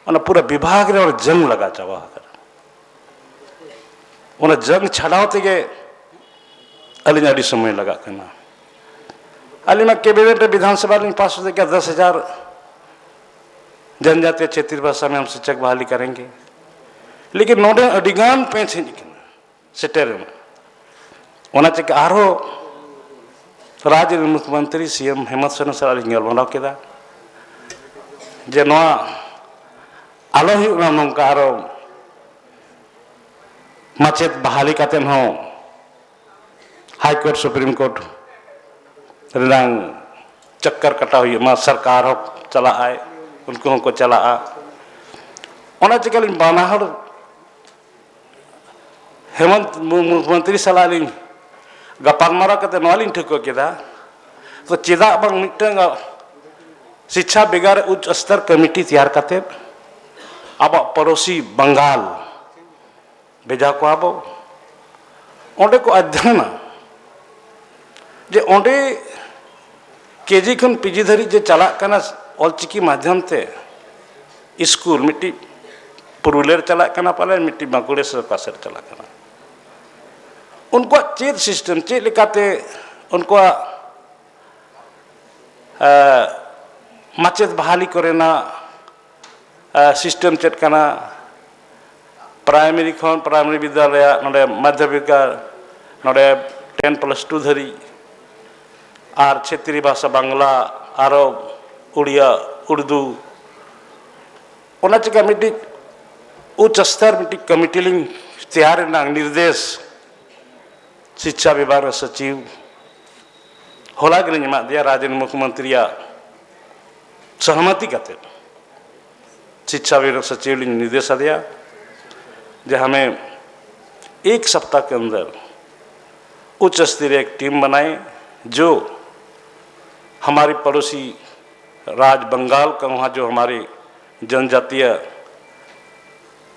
ᱚᱱᱟ ᱯᱩᱨᱟᱹ ᱵᱤᱵᱷᱟᱜᱽ ᱨᱮ ᱚᱱᱟ ᱡᱟᱝ ᱞᱟᱜᱟ ᱪᱟᱵᱟ ᱟᱠᱟᱱᱟ᱾ ᱚᱱᱟ ᱡᱟᱝ ᱪᱷᱟᱰᱟᱣ ᱛᱮᱜᱮ ᱟᱹᱞᱤᱧ ᱟᱹᱰᱤ ᱥᱚᱢᱚᱭ ᱞᱟᱜᱟᱜ ᱠᱟᱱᱟ᱾ ᱟᱹᱞᱤᱧ ᱢᱟ ᱠᱮᱵᱤᱱᱮᱴ ᱨᱮ ᱵᱤᱫᱷᱟᱱ ᱥᱚᱵᱷᱟ ᱞᱤᱧ ᱯᱟᱥ ᱦᱚᱪᱚ ᱠᱮᱫᱟ, ᱫᱚᱥ ᱦᱟᱡᱟᱨ ᱡᱚᱱᱡᱟᱛᱤᱭᱚ ᱪᱷᱮᱛᱨᱤ ᱵᱷᱟᱥᱟ ᱢᱮ ᱦᱟᱢ ᱥᱤᱠᱪᱷᱚᱠ ᱵᱟᱦᱟᱞᱤ ᱠᱟᱨᱮᱸᱜᱮ᱾ ᱞᱮᱠᱤᱱ ᱱᱚᱰᱮ ᱟᱹᱰᱤᱜᱟᱱ ᱯᱮᱸᱪ ᱦᱮᱡ ᱟᱠᱟᱱᱟ, ᱥᱮᱴᱮᱨ ᱮᱱᱟ᱾ ᱚᱱᱟ ᱪᱤᱠᱟᱹ ᱟᱨᱦᱚᱸ ᱨᱟᱡᱽ ᱨᱮᱱ ᱢᱩᱠᱷᱭᱚᱢᱚᱱᱛᱨᱤ ᱥᱤ ᱮᱢ ᱦᱮᱢᱚᱱᱛ ᱥᱚᱨᱮᱱ ᱥᱟᱞᱟᱜ ᱞᱤᱧ ᱜᱟᱞᱢᱟᱨᱟᱣ ᱠᱮᱫᱟ ᱡᱮ ᱱᱚᱣᱟ ᱟᱞᱚ ᱦᱩᱭᱩᱜ ᱢᱟ, ᱱᱚᱝᱠᱟ ᱟᱨᱚ ᱢᱟᱪᱮᱫ ᱵᱟᱦᱟᱞᱤ ᱠᱟᱛᱮᱫ ᱦᱚᱸ ᱦᱟᱭ ᱠᱳᱨᱴ, ᱥᱩᱯᱨᱤᱢ ᱠᱳᱨᱴ ᱨᱮᱱᱟᱝ ᱪᱚᱠᱠᱚᱨ ᱠᱟᱴᱟᱣ ᱦᱩᱭᱩᱜ ᱢᱟ, ᱥᱚᱨᱠᱟᱨ ᱦᱚᱸ ᱪᱟᱞᱟᱜ ᱟᱭ, ᱩᱱᱠᱩ ᱦᱚᱸᱠᱚ ᱪᱟᱞᱟᱜᱼᱟ᱾ ᱚᱱᱟ ᱪᱤᱠᱟᱹ ᱞᱤᱧ ᱵᱟᱱᱟ ᱦᱚᱲ ᱦᱮᱢᱚᱱᱛ ᱢᱩ-, ᱢᱩᱠᱷᱭᱚᱢᱚᱱᱛᱨᱤ ᱥᱟᱞᱟᱜ ᱞᱤᱧ ᱜᱟᱯᱟᱞᱢᱟᱨᱟᱣ ᱠᱟᱛᱮ ᱱᱚᱣᱟ ᱞᱤᱧ ᱴᱷᱟᱹᱣᱠᱟᱹ ᱠᱮᱫᱟ, ᱛᱚ ᱪᱮᱫᱟᱜ ᱵᱟᱝ ᱢᱤᱫᱴᱟᱝ ᱥᱤᱪᱪᱷᱟ ᱵᱤᱵᱷᱟᱜᱽ ᱨᱮ ᱩᱪᱪ ᱥᱛᱚᱨ ᱠᱚᱢᱤᱴᱤ ᱛᱮᱭᱟᱨ ᱠᱟᱛᱮ ᱟᱵᱚᱣᱟᱜ ᱯᱚᱲᱚᱥᱤ ᱵᱟᱝᱜᱟᱞ ᱵᱷᱮᱡᱟ ᱠᱚᱣᱟ ᱵᱚ, ᱚᱸᱰᱮ ᱠᱚ ᱚᱫᱽᱫᱷᱭᱚᱱᱟ ᱡᱮ ᱚᱸᱰᱮ ᱠᱮᱡᱤ ᱠᱷᱚᱱ ᱯᱤᱡᱤ ᱫᱷᱟᱹᱨᱤᱡ ᱡᱮ ᱪᱟᱞᱟᱜ ᱠᱟᱱᱟ ᱚᱞᱪᱤᱠᱤ ᱢᱟᱫᱽᱫᱷᱚᱢ ᱛᱮ ᱥᱠᱩᱞ, ᱢᱤᱫᱴᱤᱡ ᱯᱩᱨᱩᱞᱤᱭᱟᱹ ᱨᱮ ᱪᱟᱞᱟᱜ ᱠᱟᱱᱟ ᱯᱟᱞᱮ, ᱢᱤᱫᱴᱤᱡ ᱵᱟᱸᱠᱩᱲᱟ ᱥᱮ ᱚᱠᱟ ᱥᱮᱫ ᱨᱮ ᱪᱟᱞᱟᱜ ᱠᱟᱱᱟ, ᱩᱱᱠᱩᱣᱟᱜ ᱪᱮᱫ ᱥᱤᱥᱴᱮᱢ, ᱪᱮᱫ ᱞᱮᱠᱟᱛᱮ ᱩᱱᱠᱩᱣᱟᱜ ᱮ, ᱢᱟᱪᱮᱫ ᱵᱟᱦᱟᱞᱤ ᱠᱚᱨᱮᱱᱟᱜ, ᱮ, ᱥᱤᱥᱴᱮᱢ ᱪᱮᱫ ᱠᱟᱱᱟ? ᱯᱨᱟᱭᱢᱟᱨᱤ ᱠᱷᱚᱱ, ᱯᱨᱟᱭᱢᱟᱨᱤ ᱵᱤᱫᱽᱫᱟᱞᱚᱭ, ᱱᱚᱰᱮ ᱢᱟᱫᱽᱫᱷᱚᱢᱤᱠ, ᱱᱚᱰᱮ ᱴᱮᱱ ᱯᱞᱟᱥ ᱴᱩ ᱫᱷᱟᱹᱨᱤᱡ, ᱟᱨ ᱪᱷᱮᱛᱨᱤ ᱵᱷᱟᱥᱟ, ᱵᱟᱝᱞᱟ, ᱟᱨᱚ ᱩᱲᱤᱭᱟ, ᱩᱲᱫᱩ᱾ ᱚᱱᱟ ᱪᱤᱠᱟᱹ ᱢᱤᱫᱴᱤᱡ ᱩᱪᱪ ᱥᱛᱚᱨ ᱢᱤᱫᱴᱤᱡ ᱠᱚᱢᱤᱴᱤ ᱞᱤᱧ ᱛᱮᱭᱟᱨ ᱨᱮᱱᱟᱜ ᱱᱤᱨᱫᱮᱥ ᱥᱤᱪᱪᱷᱟ ᱵᱤᱵᱷᱟᱜᱽ ᱨᱮ ᱥᱚᱪᱤᱵᱽ ᱦᱚᱞᱟ ᱜᱮᱞᱤᱧ ᱮᱢᱟᱫ ᱫᱮᱭᱟ, ᱨᱟᱡᱽ ᱨᱮᱱ ᱢᱩᱠᱷᱭᱚᱢᱚᱱᱛᱨᱤᱭᱟᱜ ᱥᱚᱦᱚᱢᱚᱛᱤ ᱠᱟᱛᱮ᱾ ᱥᱤᱪᱪᱷᱟ ᱵᱤᱵᱷᱟᱜᱽ ᱥᱚᱪᱤᱵᱽ ᱞᱤᱧ ᱱᱤᱨᱫᱮᱥ ᱟᱫᱮᱭᱟ ᱡᱮ ᱦᱟᱢᱮ ᱮᱠ ᱥᱟᱯᱛᱟ ᱠᱮ ᱟᱱᱫᱟᱨ ᱩᱪᱪ ᱥᱛᱚᱨᱤᱭᱚ ᱮᱠ ᱴᱤᱢ ᱵᱟᱱᱟᱭᱮ, ᱡᱳ ᱦᱟᱢᱟᱨᱮ ᱯᱚᱲᱚᱥᱤ ᱨᱟᱡᱽ ᱵᱟᱝᱜᱟᱞ ᱠᱟ ᱣᱟᱦᱟᱸ ᱡᱳ ᱦᱟᱢᱟᱨᱮ ᱡᱚᱱᱡᱟᱛᱤᱭᱚ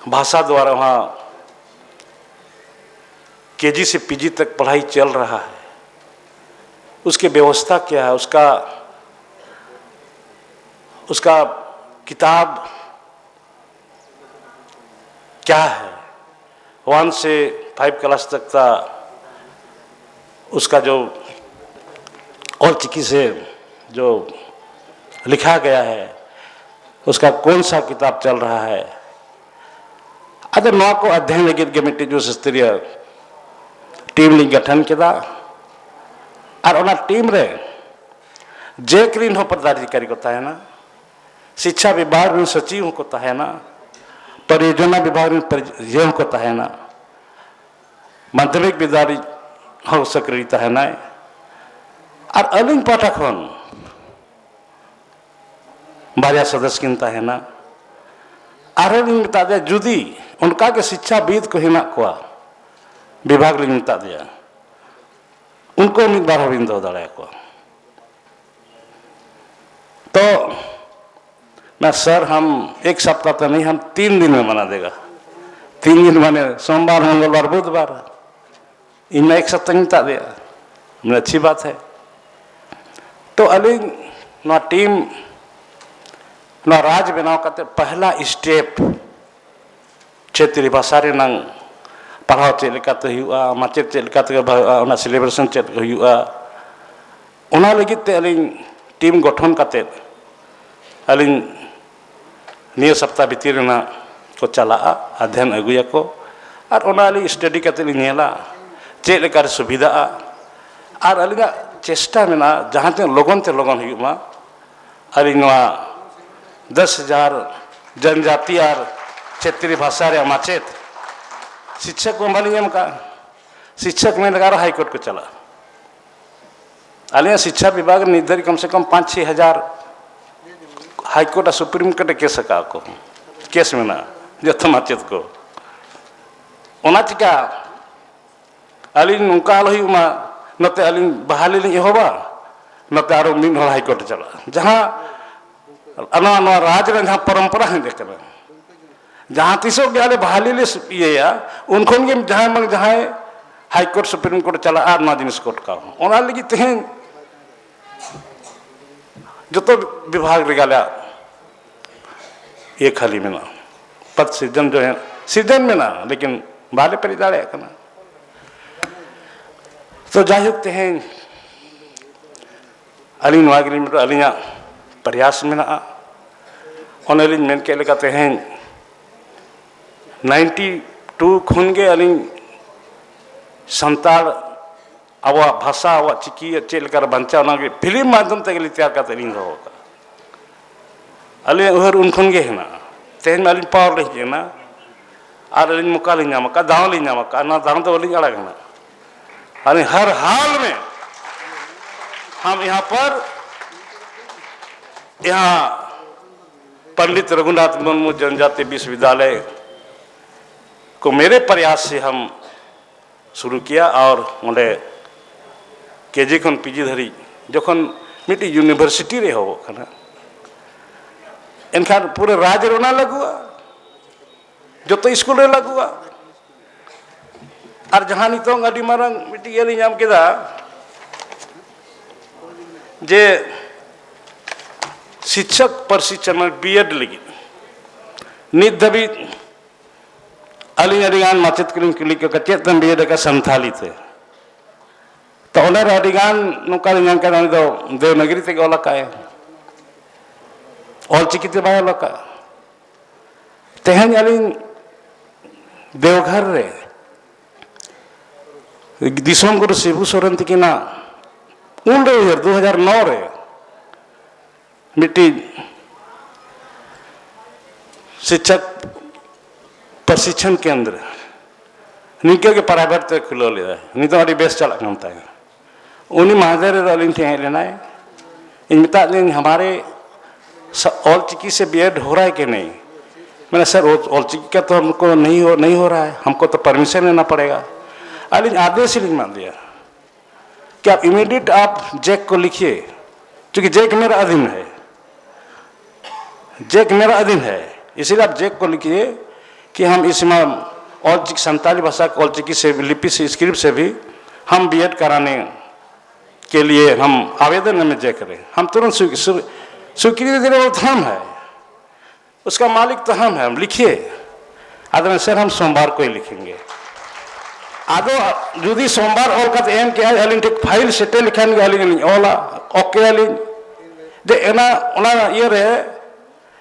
ᱵᱷᱟᱥᱟ ᱫᱣᱟᱨᱟ ᱣᱟᱦᱟᱸ केजी से पीजी तक पढ़ाई चल रहा है, उसकी व्यवस्था क्या है, उसका, उसका किताब क्या है, वन से फ़ाइव क्लास तक का उसका जो ᱚᱞ ᱪᱤᱠᱤ ᱥᱮ ᱡᱚ ᱞᱤᱠᱷᱟ ᱜᱟᱭᱟ ᱦᱮ, ᱩᱥᱠᱟ ᱠᱚᱱ ᱥᱟ ᱠᱤᱛᱟᱵ ᱪᱟᱞ ᱨᱟᱦᱟ ᱦᱮ᱾ ᱟᱫᱚ ᱱᱚᱣᱟ ᱠᱚ ᱚᱫᱷᱭᱚᱱ ᱞᱟᱹᱜᱤᱫ ᱜᱮ ᱢᱤᱫᱴᱤᱡ ᱩᱥ ᱥᱛᱨᱤᱭᱚ ᱴᱤᱢ ᱞᱤᱧ ᱜᱚᱴᱷᱚᱱ ᱠᱮᱫᱟ᱾ ᱟᱨ ᱚᱱᱟ ᱴᱤᱢ ᱨᱮ ᱡᱮᱠ ᱨᱤᱱ ᱦᱚᱸ ᱯᱚᱫᱟᱫᱷᱤᱠᱟᱨᱤ ᱠᱚ ᱛᱟᱦᱮᱱᱟ, ᱥᱤᱪᱪᱷᱟ ᱵᱤᱵᱷᱟᱜᱽ ᱨᱤᱱ ᱥᱚᱪᱤᱵᱽ ᱦᱚᱸᱠᱚ ᱛᱟᱦᱮᱱᱟ, ᱯᱚᱨᱤᱭᱳᱡᱚᱱᱟ ᱵᱤᱵᱷᱟᱜᱽ ᱨᱤᱱ ᱯᱚᱨᱤ-, ᱤᱭᱟᱹ ᱦᱚᱸᱠᱚ ᱛᱟᱦᱮᱱᱟ, ᱢᱟᱫᱽᱫᱷᱚᱢᱤᱠ ᱵᱤᱫᱽᱫᱟᱞᱚᱭ ᱦᱚᱸ ᱥᱚᱠᱨᱤᱭ ᱛᱟᱦᱮᱱᱟᱭ᱾ ᱟᱨ ᱟᱹᱞᱤᱧ ᱯᱟᱦᱴᱟ ᱠᱷᱚᱱ ᱵᱟᱨᱭᱟ ᱥᱚᱫᱚᱥᱥᱚ ᱠᱤᱱ ᱛᱟᱦᱮᱱᱟ᱾ ᱟᱨᱦᱚᱸ ᱞᱤᱧ ᱢᱮᱛᱟ ᱫᱮᱭᱟ, ᱡᱩᱫᱤ ᱚᱱᱠᱟ ᱜᱮ ᱥᱤᱪᱪᱷᱟᱵᱤᱫ ᱠᱚ ᱦᱮᱱᱟᱜ ᱠᱚᱣᱟ, ᱵᱤᱵᱷᱟᱜᱽ ᱞᱤᱧ ᱢᱮᱛᱟ ᱫᱮᱭᱟ, ᱩᱱᱠᱩ ᱢᱤᱫ ᱵᱟᱨ ᱦᱚᱸᱵᱤᱱ ᱫᱚᱦᱚ ᱫᱟᱲᱮᱭᱟᱠᱚᱣᱟ᱾ ᱛᱚ ᱢᱮ ᱥᱟᱨ, ᱦᱟᱢ ᱮᱠ ᱥᱟᱯᱛᱟ ᱛᱚ ᱱᱟᱦᱤᱸ, ᱦᱟᱢ ᱛᱤᱱ ᱫᱤᱱ ᱢᱮ ᱵᱟᱱᱟ ᱫᱮᱜᱟ᱾ ᱛᱤᱱ ᱫᱤᱱ ᱢᱟᱱᱮ ᱥᱳᱢᱵᱟᱨ, ᱢᱚᱝᱜᱚᱞᱵᱟᱨ, ᱵᱩᱫᱷᱵᱟᱨ᱾ ᱤᱧ ᱢᱟ ᱮᱠ ᱥᱟᱯᱛᱟᱧ ᱢᱮᱛᱟᱫ ᱫᱮᱭᱟ, ᱢᱟᱱᱮ ᱟᱪᱪᱷᱤ ᱵᱟᱛ ᱦᱮ᱾ ᱛᱚ ᱟᱹᱞᱤᱧ ᱱᱚᱣᱟ ᱴᱤᱢ, ᱱᱚᱣᱟ ᱨᱟᱡᱽ ᱵᱮᱱᱟᱣ ᱠᱟᱛᱮ ᱯᱟᱦᱞᱟ ᱥᱴᱮᱯ ᱪᱷᱮᱛᱨᱤ ᱵᱷᱟᱥᱟ ᱨᱮᱱᱟᱝ ᱯᱟᱲᱦᱟᱣ ᱪᱮᱫ ᱞᱮᱠᱟᱛᱮ ᱦᱩᱭᱩᱜᱼᱟ, ᱢᱟᱪᱮᱫ ᱪᱮᱫ ᱞᱮᱠᱟᱛᱮ ᱦᱩᱭᱩᱜᱼᱟ, ᱚᱱᱟ ᱥᱮᱞᱤᱵᱨᱮᱥᱚᱱ ᱪᱮᱫ ᱦᱩᱭᱩᱜᱼᱟ, ᱚᱱᱟ ᱞᱟᱹᱜᱤᱫ ᱛᱮ ᱟᱹᱞᱤᱧ ᱴᱤᱢ ᱜᱚᱴᱷᱚᱱ ᱠᱟᱛᱮ ᱟᱹᱞᱤᱧ ᱱᱤᱭᱟᱹ ᱥᱚᱯᱛᱟ ᱵᱷᱤᱛᱤᱨ ᱨᱮᱱᱟᱜ ᱠᱚ ᱪᱟᱞᱟᱜᱼᱟ, ᱟᱫᱷᱭᱟᱱ ᱟᱹᱜᱩᱭᱟᱠᱚ, ᱟᱨ ᱚᱱᱟ ᱟᱹᱞᱤᱧ ᱥᱴᱟᱰᱤ ᱠᱟᱛᱮ ᱞᱤᱧ ᱧᱮᱞᱟ ᱪᱮᱫ ᱞᱮᱠᱟᱨᱮ ᱥᱩᱵᱤᱫᱷᱟᱜᱼᱟ᱾ ᱟᱨ ᱟᱹᱞᱤᱧᱟᱜ ᱪᱮᱥᱴᱟ ᱢᱮᱱᱟᱜᱼᱟ ᱡᱟᱦᱟᱸ ᱛᱤᱱᱟᱹᱜ ᱞᱚᱜᱚᱱ ᱛᱮ ᱞᱚᱜᱚᱱ ᱦᱩᱭᱩᱜ ᱢᱟ᱾ ᱟᱹᱞᱤᱧ ᱱᱚᱣᱟ ᱫᱚᱥ ᱦᱟᱡᱟᱨ ᱡᱚᱱᱡᱟᱛᱤ ᱟᱨ ᱪᱷᱮᱛᱨᱤ ᱵᱷᱟᱥᱟ ᱨᱮᱭᱟᱜ ᱢᱟᱪᱮᱫ ᱥᱤᱪᱪᱷᱟ ᱠᱚ ᱵᱟᱹᱞᱤᱧ ᱮᱢ ᱟᱠᱟᱫᱼᱟ᱾ ᱥᱤᱪᱪᱷᱟ ᱠᱚ ᱢᱮᱱ ᱞᱮᱠᱷᱟᱱ ᱟᱨᱚ ᱦᱟᱭᱠᱳᱨᱴ ᱠᱚ ᱪᱟᱞᱟᱜᱼᱟ᱾ ᱟᱞᱮᱭᱟᱜ ᱥᱤᱪᱪᱷᱟ ᱵᱤᱵᱷᱟᱜᱽ ᱨᱮ ᱱᱤᱛ ᱫᱷᱟᱹᱨᱤᱡ ᱠᱚᱢ ᱥᱮ ᱠᱚᱢ ᱯᱟᱸᱪ ᱪᱷᱚᱭ ᱦᱟᱡᱟᱨ ᱦᱟᱭᱠᱳᱨᱴ ᱟᱨ ᱥᱩᱯᱨᱤᱢ ᱠᱳᱨᱴ ᱨᱮ ᱠᱮᱥ ᱟᱠᱟᱫ ᱠᱚ, ᱠᱮᱥ ᱢᱮᱱᱟᱜᱼᱟ ᱡᱚᱛᱚ ᱢᱟᱪᱮᱫ ᱠᱚ᱾ ᱚᱱᱟ ᱪᱤᱠᱟ ᱟᱹᱞᱤᱧ ᱱᱚᱝᱠᱟ ᱟᱞᱚ ᱦᱩᱭᱩᱜ ᱢᱟ, ᱱᱚᱛᱮ ᱟᱹᱞᱤᱧ ᱵᱟᱦᱟᱞᱤ ᱞᱤᱧ ᱮᱦᱚᱵᱟ, ᱱᱚᱛᱮ ᱟᱨᱚ ᱢᱤᱫ ᱦᱚᱲ ᱦᱟᱭᱠᱳᱨᱴ ᱮ ᱪᱟᱞᱟᱜᱼᱟ᱾ ᱡᱟᱦᱟᱸ ᱱᱚᱣᱟ, ᱱᱚᱣᱟ ᱨᱟᱡᱽ ᱨᱮ ᱡᱟᱦᱟᱸ ᱯᱚᱨᱚᱢᱯᱚᱨᱟ ᱦᱮᱡ ᱟᱠᱟᱱᱟ, ᱡᱟᱦᱟᱸ ᱛᱤᱥᱚᱜ ᱜᱮ ᱟᱞᱮ ᱵᱟᱦᱟᱞᱤ ᱞᱮ ᱤᱭᱟᱹᱭᱟ, ᱩᱱ ᱠᱷᱚᱱ ᱜᱮ ᱡᱟᱦᱟᱸᱭ ᱵᱟᱝ ᱡᱟᱦᱟᱸᱭ ᱦᱟᱭᱠᱳᱨᱴ, ᱥᱩᱯᱨᱤᱢ ᱠᱳᱨᱴ ᱪᱟᱞᱟᱜᱼᱟ ᱟᱨ ᱱᱚᱣᱟ ᱡᱤᱱᱤᱥ ᱠᱚ ᱚᱴᱠᱟᱣ᱾ ᱚᱱᱟ ᱞᱟᱹᱜᱤᱫ ᱛᱮᱦᱮᱧ ᱡᱚᱛᱚ ᱵᱤᱵᱷᱟᱜᱽ ᱨᱮᱜᱮ ᱟᱞᱮᱭᱟᱜ ᱤᱭᱟᱹ ᱠᱷᱟᱹᱞᱤ ᱢᱮᱱᱟᱜᱼᱟ, ᱯᱚᱫ ᱥᱤᱨᱡᱚᱱ ᱡᱚ-, ᱥᱤᱨᱡᱚᱱ ᱢᱮᱱᱟᱜᱼᱟ, ᱞᱮᱠᱤᱱ ᱵᱟᱞᱮ ᱯᱮᱨᱮᱡ ᱫᱟᱲᱮᱭᱟᱜ ᱠᱟᱱᱟ᱾ ᱛᱚ ᱡᱟᱭᱦᱳᱠ, ᱛᱮᱦᱮᱧ ᱟᱹᱞᱤᱧ ᱱᱚᱣᱟ ᱜᱮᱞᱤᱧ ᱢᱮᱱᱟ, ᱟᱹᱞᱤᱧᱟᱜ ᱯᱨᱚᱭᱟᱥ ᱢᱮᱱᱟᱜᱼᱟ᱾ ᱚᱱᱮᱞᱤᱧ ᱢᱮᱱ ᱠᱮᱫ ᱞᱮᱠᱟ, ᱛᱮᱦᱮᱧ ᱱᱟᱭᱤᱱᱴᱤ ᱴᱩ ᱠᱷᱚᱱ ᱜᱮ ᱟᱹᱞᱤᱧ ᱥᱟᱱᱛᱟᱲ, ᱟᱵᱚᱣᱟᱜ ᱵᱷᱟᱥᱟ, ᱟᱵᱚᱣᱟᱜ ᱪᱤᱠᱤ ᱪᱮᱫ ᱞᱮᱠᱟᱨᱮ ᱵᱟᱧᱪᱟᱣ, ᱚᱱᱟᱜᱮ ᱯᱷᱤᱞᱢ ᱢᱟᱫᱽᱫᱷᱚᱢ ᱛᱮᱜᱮ ᱞᱤᱧ ᱛᱮᱭᱟᱨ ᱠᱟᱛᱮ ᱞᱤᱧ ᱫᱚᱦᱚ ᱠᱟᱜᱼᱟ᱾ ᱟᱹᱞᱤᱧᱟᱜ ᱩᱭᱦᱟᱹᱨ ᱩᱱ ᱠᱷᱚᱱ ᱜᱮ ᱦᱮᱱᱟᱜᱼᱟ᱾ ᱛᱮᱦᱮᱧ ᱢᱟ ᱟᱹᱞᱤᱧ ᱯᱟᱣᱟᱨ ᱞᱤᱧ ᱦᱮᱡ ᱮᱱᱟ, ᱟᱨ ᱟᱹᱞᱤᱧ ᱢᱚᱠᱟ ᱞᱤᱧ ᱧᱟᱢ ᱟᱠᱟᱫ, ᱫᱟᱣ ᱞᱤᱧ ᱧᱟᱢ ᱟᱠᱟᱫ, ᱚᱱᱟ ᱫᱟᱣ ᱫᱚ ᱵᱟᱹᱞᱤᱧ ᱟᱲᱟᱜᱟ ᱱᱟᱜ᱾ ᱟᱹᱞᱤᱧ ᱦᱟᱨ ᱦᱟᱞ ᱢᱮ ᱦᱟᱢ ᱭᱟᱦᱟᱸ ᱯᱟᱨ ᱭᱟᱦᱟᱸ ᱯᱚᱱᱰᱤᱛ ᱨᱚᱜᱷᱩᱱᱟᱛᱷ ᱢᱩᱨᱢᱩ ᱡᱚᱱᱡᱟᱛᱤ ᱵᱤᱥᱣᱚᱵᱤᱫᱽᱭᱟᱞᱚᱭ ᱠᱚ ᱢᱮᱨᱮ ᱯᱨᱚᱭᱟᱥ ᱥᱮ ᱦᱟᱢ ᱥᱩᱨᱩ ᱠᱮᱭᱟ ᱟᱨ ᱚᱸᱰᱮ ᱠᱮᱡᱤ ᱠᱷᱚᱱ ᱯᱤᱡᱤ ᱫᱷᱟᱹᱨᱤᱡ ᱡᱚᱠᱷᱚᱱ ᱢᱤᱫᱴᱤᱡ ᱤᱭᱩᱱᱤᱵᱷᱟᱨᱥᱤᱴᱤ ᱨᱮ ᱮᱦᱚᱵᱚᱜ ᱠᱟᱱᱟ, ᱮᱱᱠᱷᱟᱱ ᱯᱩᱨᱟᱹ ᱨᱟᱡᱽ ᱨᱮ ᱚᱱᱟ ᱞᱟᱹᱜᱩᱜᱼᱟ, ᱡᱚᱛᱚ ᱥᱠᱩᱞ ᱨᱮ ᱞᱟᱹᱜᱩᱜᱼᱟ᱾ ᱟᱨ ᱡᱟᱦᱟᱸ ᱱᱤᱛᱚᱝ ᱟᱹᱰᱤ ᱢᱟᱨᱟᱝ ᱢᱤᱫᱴᱤᱡ ᱤᱭᱟᱹ ᱞᱤᱧ ᱧᱟᱢ ᱠᱮᱫᱟ ᱡᱮ ᱥᱤᱠᱠᱷᱚᱠ ᱯᱨᱚᱥᱤᱠᱠᱷᱚᱱ, ᱢᱟᱱᱮ ᱵᱤᱭᱮᱰ ᱞᱟᱹᱜᱤᱫ ᱱᱤᱛ ᱫᱷᱟᱹᱵᱤᱡ ᱟᱹᱞᱤᱧ ᱟᱹᱰᱤᱜᱟᱱ ᱢᱟᱪᱮᱫ ᱠᱚᱞᱤᱧ ᱠᱩᱞᱤ ᱠᱚ ᱠᱟᱱᱟ, "ᱪᱮᱫ ᱛᱮᱢ ᱵᱤᱭᱮᱰ ᱟᱠᱟᱫ ᱥᱟᱱᱛᱷᱟᱞᱤ ᱛᱮ?" ᱛᱚ ᱚᱸᱰᱮ ᱨᱮ ᱟᱹᱰᱤᱜᱟᱱ ᱱᱚᱝᱠᱟ ᱞᱤᱧ ᱧᱟᱢ ᱠᱮᱫᱟ, ᱩᱱᱤ ᱫᱚ ᱫᱮᱵᱽᱱᱟᱜᱽᱨᱤ ᱛᱮᱜᱮ ᱚᱞ ᱟᱠᱟᱫᱼᱟᱭ, ᱚᱞ ᱪᱤᱠᱤ ᱛᱮ ᱵᱟᱭ ᱚᱞ ᱟᱠᱟᱫᱼᱟ᱾ ᱛᱮᱦᱮᱧ ᱟᱹᱞᱤᱧ ᱫᱮᱣᱜᱷᱚᱨ ᱨᱮ ᱫᱤᱥᱚᱢ ᱜᱩᱨᱩ ᱥᱤᱵᱩ ᱥᱚᱨᱮᱱ ᱛᱤᱠᱤᱱᱟᱜ ᱩᱱᱨᱮ ᱩᱭᱦᱟᱹᱨ, ᱫᱩ ᱦᱟᱡᱟᱨ ᱱᱚ ᱨᱮ ᱢᱤᱫᱴᱤᱡ ᱥᱤᱠᱠᱷᱚᱠ ᱯᱨᱚᱥᱤᱠᱠᱷᱚᱱ ᱠᱮᱱᱫᱨᱚ ᱱᱤᱝᱠᱟᱹ ᱜᱮ ᱯᱨᱟᱭᱵᱷᱮᱴ ᱛᱮ ᱠᱷᱩᱞᱟᱹᱣ ᱞᱮᱫᱟᱭ᱾ ᱩᱱᱤ ᱫᱚ ᱟᱹᱰᱤ ᱵᱮᱥ ᱪᱟᱞᱟᱜ ᱠᱟᱱ ᱛᱟᱭᱟ᱾ ᱩᱱᱤ ᱢᱟᱦᱫᱮᱨ ᱨᱮ ᱟᱹᱞᱤᱧ ᱴᱷᱮᱱ ᱦᱮᱡ ᱞᱮᱱᱟᱭ᱾ ᱤᱧ ᱢᱮᱛᱟᱫ ᱞᱤᱧ, "ᱦᱟᱢᱟᱨᱮ ᱥᱟ-, ᱚᱞ ᱪᱤᱠᱤ ᱥᱮ ᱵᱤᱭᱮᱰ ᱦᱳ ᱨᱟᱦᱟ ᱦᱮ ᱠᱤ ᱱᱟᱦᱤᱸ?" ᱢᱟᱱᱮ, "सर, वो ऑल चिकी का तो हमको नहीं हो, नहीं हो रहा है, हमको तो परमिशन लेना पड़ेगा।" ᱟᱹᱞᱤᱧ ᱟᱫᱮᱥ ᱞᱤᱧ ᱮᱢᱟᱫ ᱫᱮᱭᱟ, "क्या आप इमीडिएट आप जैक को लिखिए, क्योंकि जैक मेरा अधीन है, जैक मेरा अधीन है, इसीलिए आप जैक को लिखिए कि हम इसमें ऑल चिकी, संताली भाषा को ऑल चिकी से, लिपि से, स्क्रिप्ट से भी हम बीएड कराने के लिए हम आवेदन में जैक करें।" हम तुरंत स्वी-, स्वी-, स्वीकृति देने वाला तो हम है, उसका मालिक तो हम हैं, हम लिखिए। आदरणीय सर, हम सोमवार को ही लिखेंगे। ᱟᱫᱚ ᱡᱩᱫᱤ ᱥᱳᱢᱵᱟᱨ ᱚᱞ ᱠᱟᱛᱮ ᱮᱢ ᱠᱮᱜᱼᱟᱭ, ᱟᱹᱞᱤᱧ ᱴᱷᱮᱱ ᱯᱷᱟᱭᱤᱞ ᱥᱮᱴᱮᱨ ᱞᱮᱠᱷᱟᱱ ᱜᱮ ᱟᱹᱞᱤᱧ ᱞᱤᱧ ᱚᱞᱟ, ᱳᱠᱮ ᱟᱹᱞᱤᱧ᱾ ᱡᱮ ᱚᱱᱟ, ᱚᱱᱟ ᱤᱭᱟᱹᱨᱮ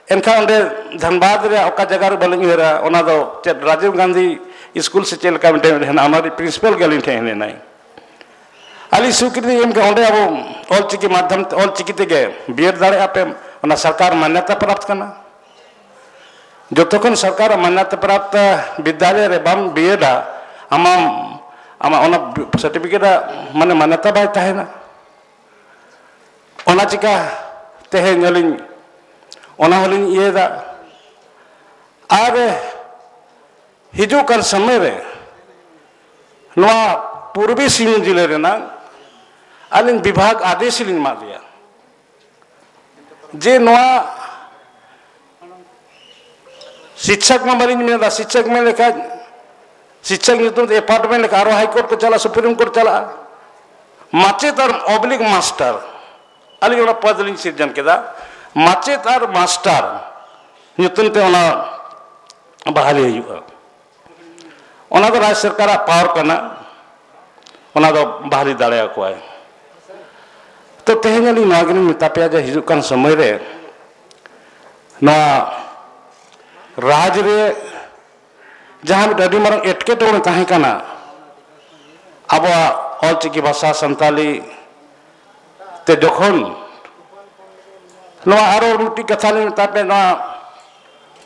ᱮᱱᱠᱷᱟᱱ ᱚᱸᱰᱮ ᱫᱷᱟᱱᱵᱟᱫᱽ ᱨᱮᱭᱟᱜ ᱚᱠᱟ ᱡᱟᱭᱜᱟ ᱨᱮ ᱵᱟᱹᱞᱤᱧ ᱩᱭᱦᱟᱹᱨᱟ, ᱚᱱᱟ ᱫᱚ ᱪᱮᱫ ᱨᱟᱡᱤᱵᱽ ᱜᱟᱱᱫᱷᱤ ᱥᱠᱩᱞ ᱥᱮ ᱪᱮᱫ ᱞᱮᱠᱟ ᱢᱤᱫᱴᱮᱱ ᱦᱮᱱᱟᱜᱼᱟ, ᱚᱱᱟ ᱨᱤᱱᱤᱡ ᱯᱨᱤᱱᱥᱤᱯᱟᱞ ᱜᱮ ᱟᱹᱞᱤᱧ ᱴᱷᱮᱱ ᱦᱮᱱᱟᱭ᱾ ᱟᱹᱞᱤᱧ ᱥᱤᱠᱨᱤᱛᱤ ᱮᱢ ᱠᱮᱫ, ᱚᱸᱰᱮ ᱟᱵᱚ ᱚᱞᱪᱤᱠᱤ ᱢᱟᱫᱽᱫᱷᱚᱢ ᱛᱮ, ᱚᱞᱪᱤᱠᱤ ᱛᱮᱜᱮ ᱵᱤᱭᱮᱰ ᱫᱟᱲᱮᱭᱟᱜᱼᱟ ᱯᱮ, ᱚᱱᱟ ᱥᱚᱨᱠᱟᱨ ᱢᱟᱱᱭᱚᱛᱟ ᱯᱨᱟᱯᱛ ᱠᱟᱱᱟ᱾ ᱡᱚᱛᱚ ᱠᱷᱚᱱ ᱥᱚᱨᱠᱟᱨᱟᱜ ᱢᱟᱱᱭᱚᱛᱟ ᱯᱨᱟᱯᱛ ᱵᱤᱫᱽᱫᱟᱞᱚᱭ ᱨᱮ ᱵᱟᱢ ᱵᱤᱭᱮᱰᱟ, ᱟᱢᱟᱢ, ᱟᱢᱟᱜ ᱚᱱᱟ ᱥᱟᱨᱴᱤᱯᱷᱤᱠᱮᱴ ᱢᱟᱱᱮ ᱢᱟᱱᱭᱚᱛᱟ ᱵᱟᱭ ᱛᱟᱦᱮᱱᱟ᱾ ᱚᱱᱟ ᱪᱤᱠᱟ ᱛᱮᱦᱮᱧ ᱟᱹᱞᱤᱧ ᱚᱱᱟ ᱦᱚᱸᱞᱤᱧ ᱤᱭᱟᱹᱭᱮᱫᱟ᱾ ᱟᱨ ᱦᱤᱡᱩᱜ ᱠᱟᱱ ᱥᱚᱢᱚᱭ ᱨᱮ ᱱᱚᱣᱟ ᱯᱩᱨᱵᱤ ᱥᱤᱝᱵᱷᱩᱢ ᱡᱤᱞᱟᱹ ᱨᱮᱱᱟᱜ ᱟᱹᱞᱤᱧ ᱵᱤᱵᱷᱟᱜᱽ ᱟᱫᱮᱥ ᱞᱤᱧ ᱮᱢᱟᱫᱮᱭᱟ ᱡᱮ ᱱᱚᱣᱟ ᱥᱤᱠᱪᱷᱚᱠ ᱢᱟ ᱵᱟᱹᱞᱤᱧ ᱢᱮᱱᱫᱟ, ᱥᱤᱠᱪᱷᱚᱠ ᱢᱮᱱ ᱞᱮᱠᱷᱟᱡ ᱥᱤᱠᱪᱷᱚᱠ ᱧᱩᱛᱩᱢ ᱛᱮ ᱮᱯᱚᱭᱮᱱᱴᱢᱮᱱᱴ ᱞᱮᱠᱷᱟᱡ ᱟᱨᱚ ᱦᱟᱭ ᱠᱳᱨᱴ ᱠᱚ ᱪᱟᱞᱟᱜᱼᱟ, ᱥᱩᱯᱨᱤᱢ ᱠᱳᱨᱴ ᱪᱟᱞᱟᱜᱼᱟ᱾ ᱢᱟᱪᱮᱫ ᱟᱨ ᱚᱵᱞᱤᱠ ᱢᱟᱥᱴᱟᱨ, ᱟᱹᱞᱤᱧ ᱚᱱᱟ ᱯᱚᱫᱽ ᱞᱤᱧ ᱥᱤᱨᱡᱚᱱ ᱠᱮᱫᱟ, ᱢᱟᱪᱮᱫ ᱟᱨ ᱢᱟᱥᱴᱟᱨ ᱧᱩᱛᱩᱢ ᱛᱮ ᱚᱱᱟ ᱵᱟᱦᱟᱞᱤ ᱦᱩᱭᱩᱜᱼᱟ᱾ ᱚᱱᱟ ᱫᱚ ᱨᱟᱡᱽ ᱥᱚᱨᱠᱟᱨᱟᱜ ᱯᱟᱣᱟᱨ ᱠᱟᱱᱟ, ᱚᱱᱟ ᱫᱚ ᱵᱟᱦᱟᱞᱤ ᱫᱟᱲᱮᱭᱟᱠᱚᱣᱟᱭ᱾ ᱛᱚ ᱛᱮᱦᱮᱧ ᱟᱹᱞᱤᱧ ᱱᱚᱣᱟ ᱜᱮᱞᱤᱧ ᱢᱮᱛᱟ ᱯᱮᱭᱟ ᱡᱮ ᱦᱤᱡᱩᱜ ᱠᱟᱱ ᱥᱚᱢᱚᱭ ᱨᱮ ᱱᱚᱣᱟ ᱨᱟᱡᱽ ᱨᱮ ᱡᱟᱦᱟᱸ ᱢᱤᱫ ᱟᱹᱰᱤ ᱢᱟᱨᱟᱝ ᱮᱴᱠᱮᱴᱚᱬᱮ ᱛᱟᱦᱮᱸ ᱠᱟᱱᱟ ᱟᱵᱚᱣᱟᱜ ᱚᱞᱪᱤᱠᱤ ᱵᱷᱟᱥᱟ ᱥᱟᱱᱛᱟᱞᱤ ᱛᱮ, ᱡᱚᱠᱷᱚᱱ ᱱᱚᱣᱟ ᱟᱨᱚ ᱢᱤᱫᱴᱤᱡ ᱠᱟᱛᱷᱟ ᱞᱤᱧ ᱢᱮᱛᱟ ᱯᱮ, ᱱᱚᱣᱟ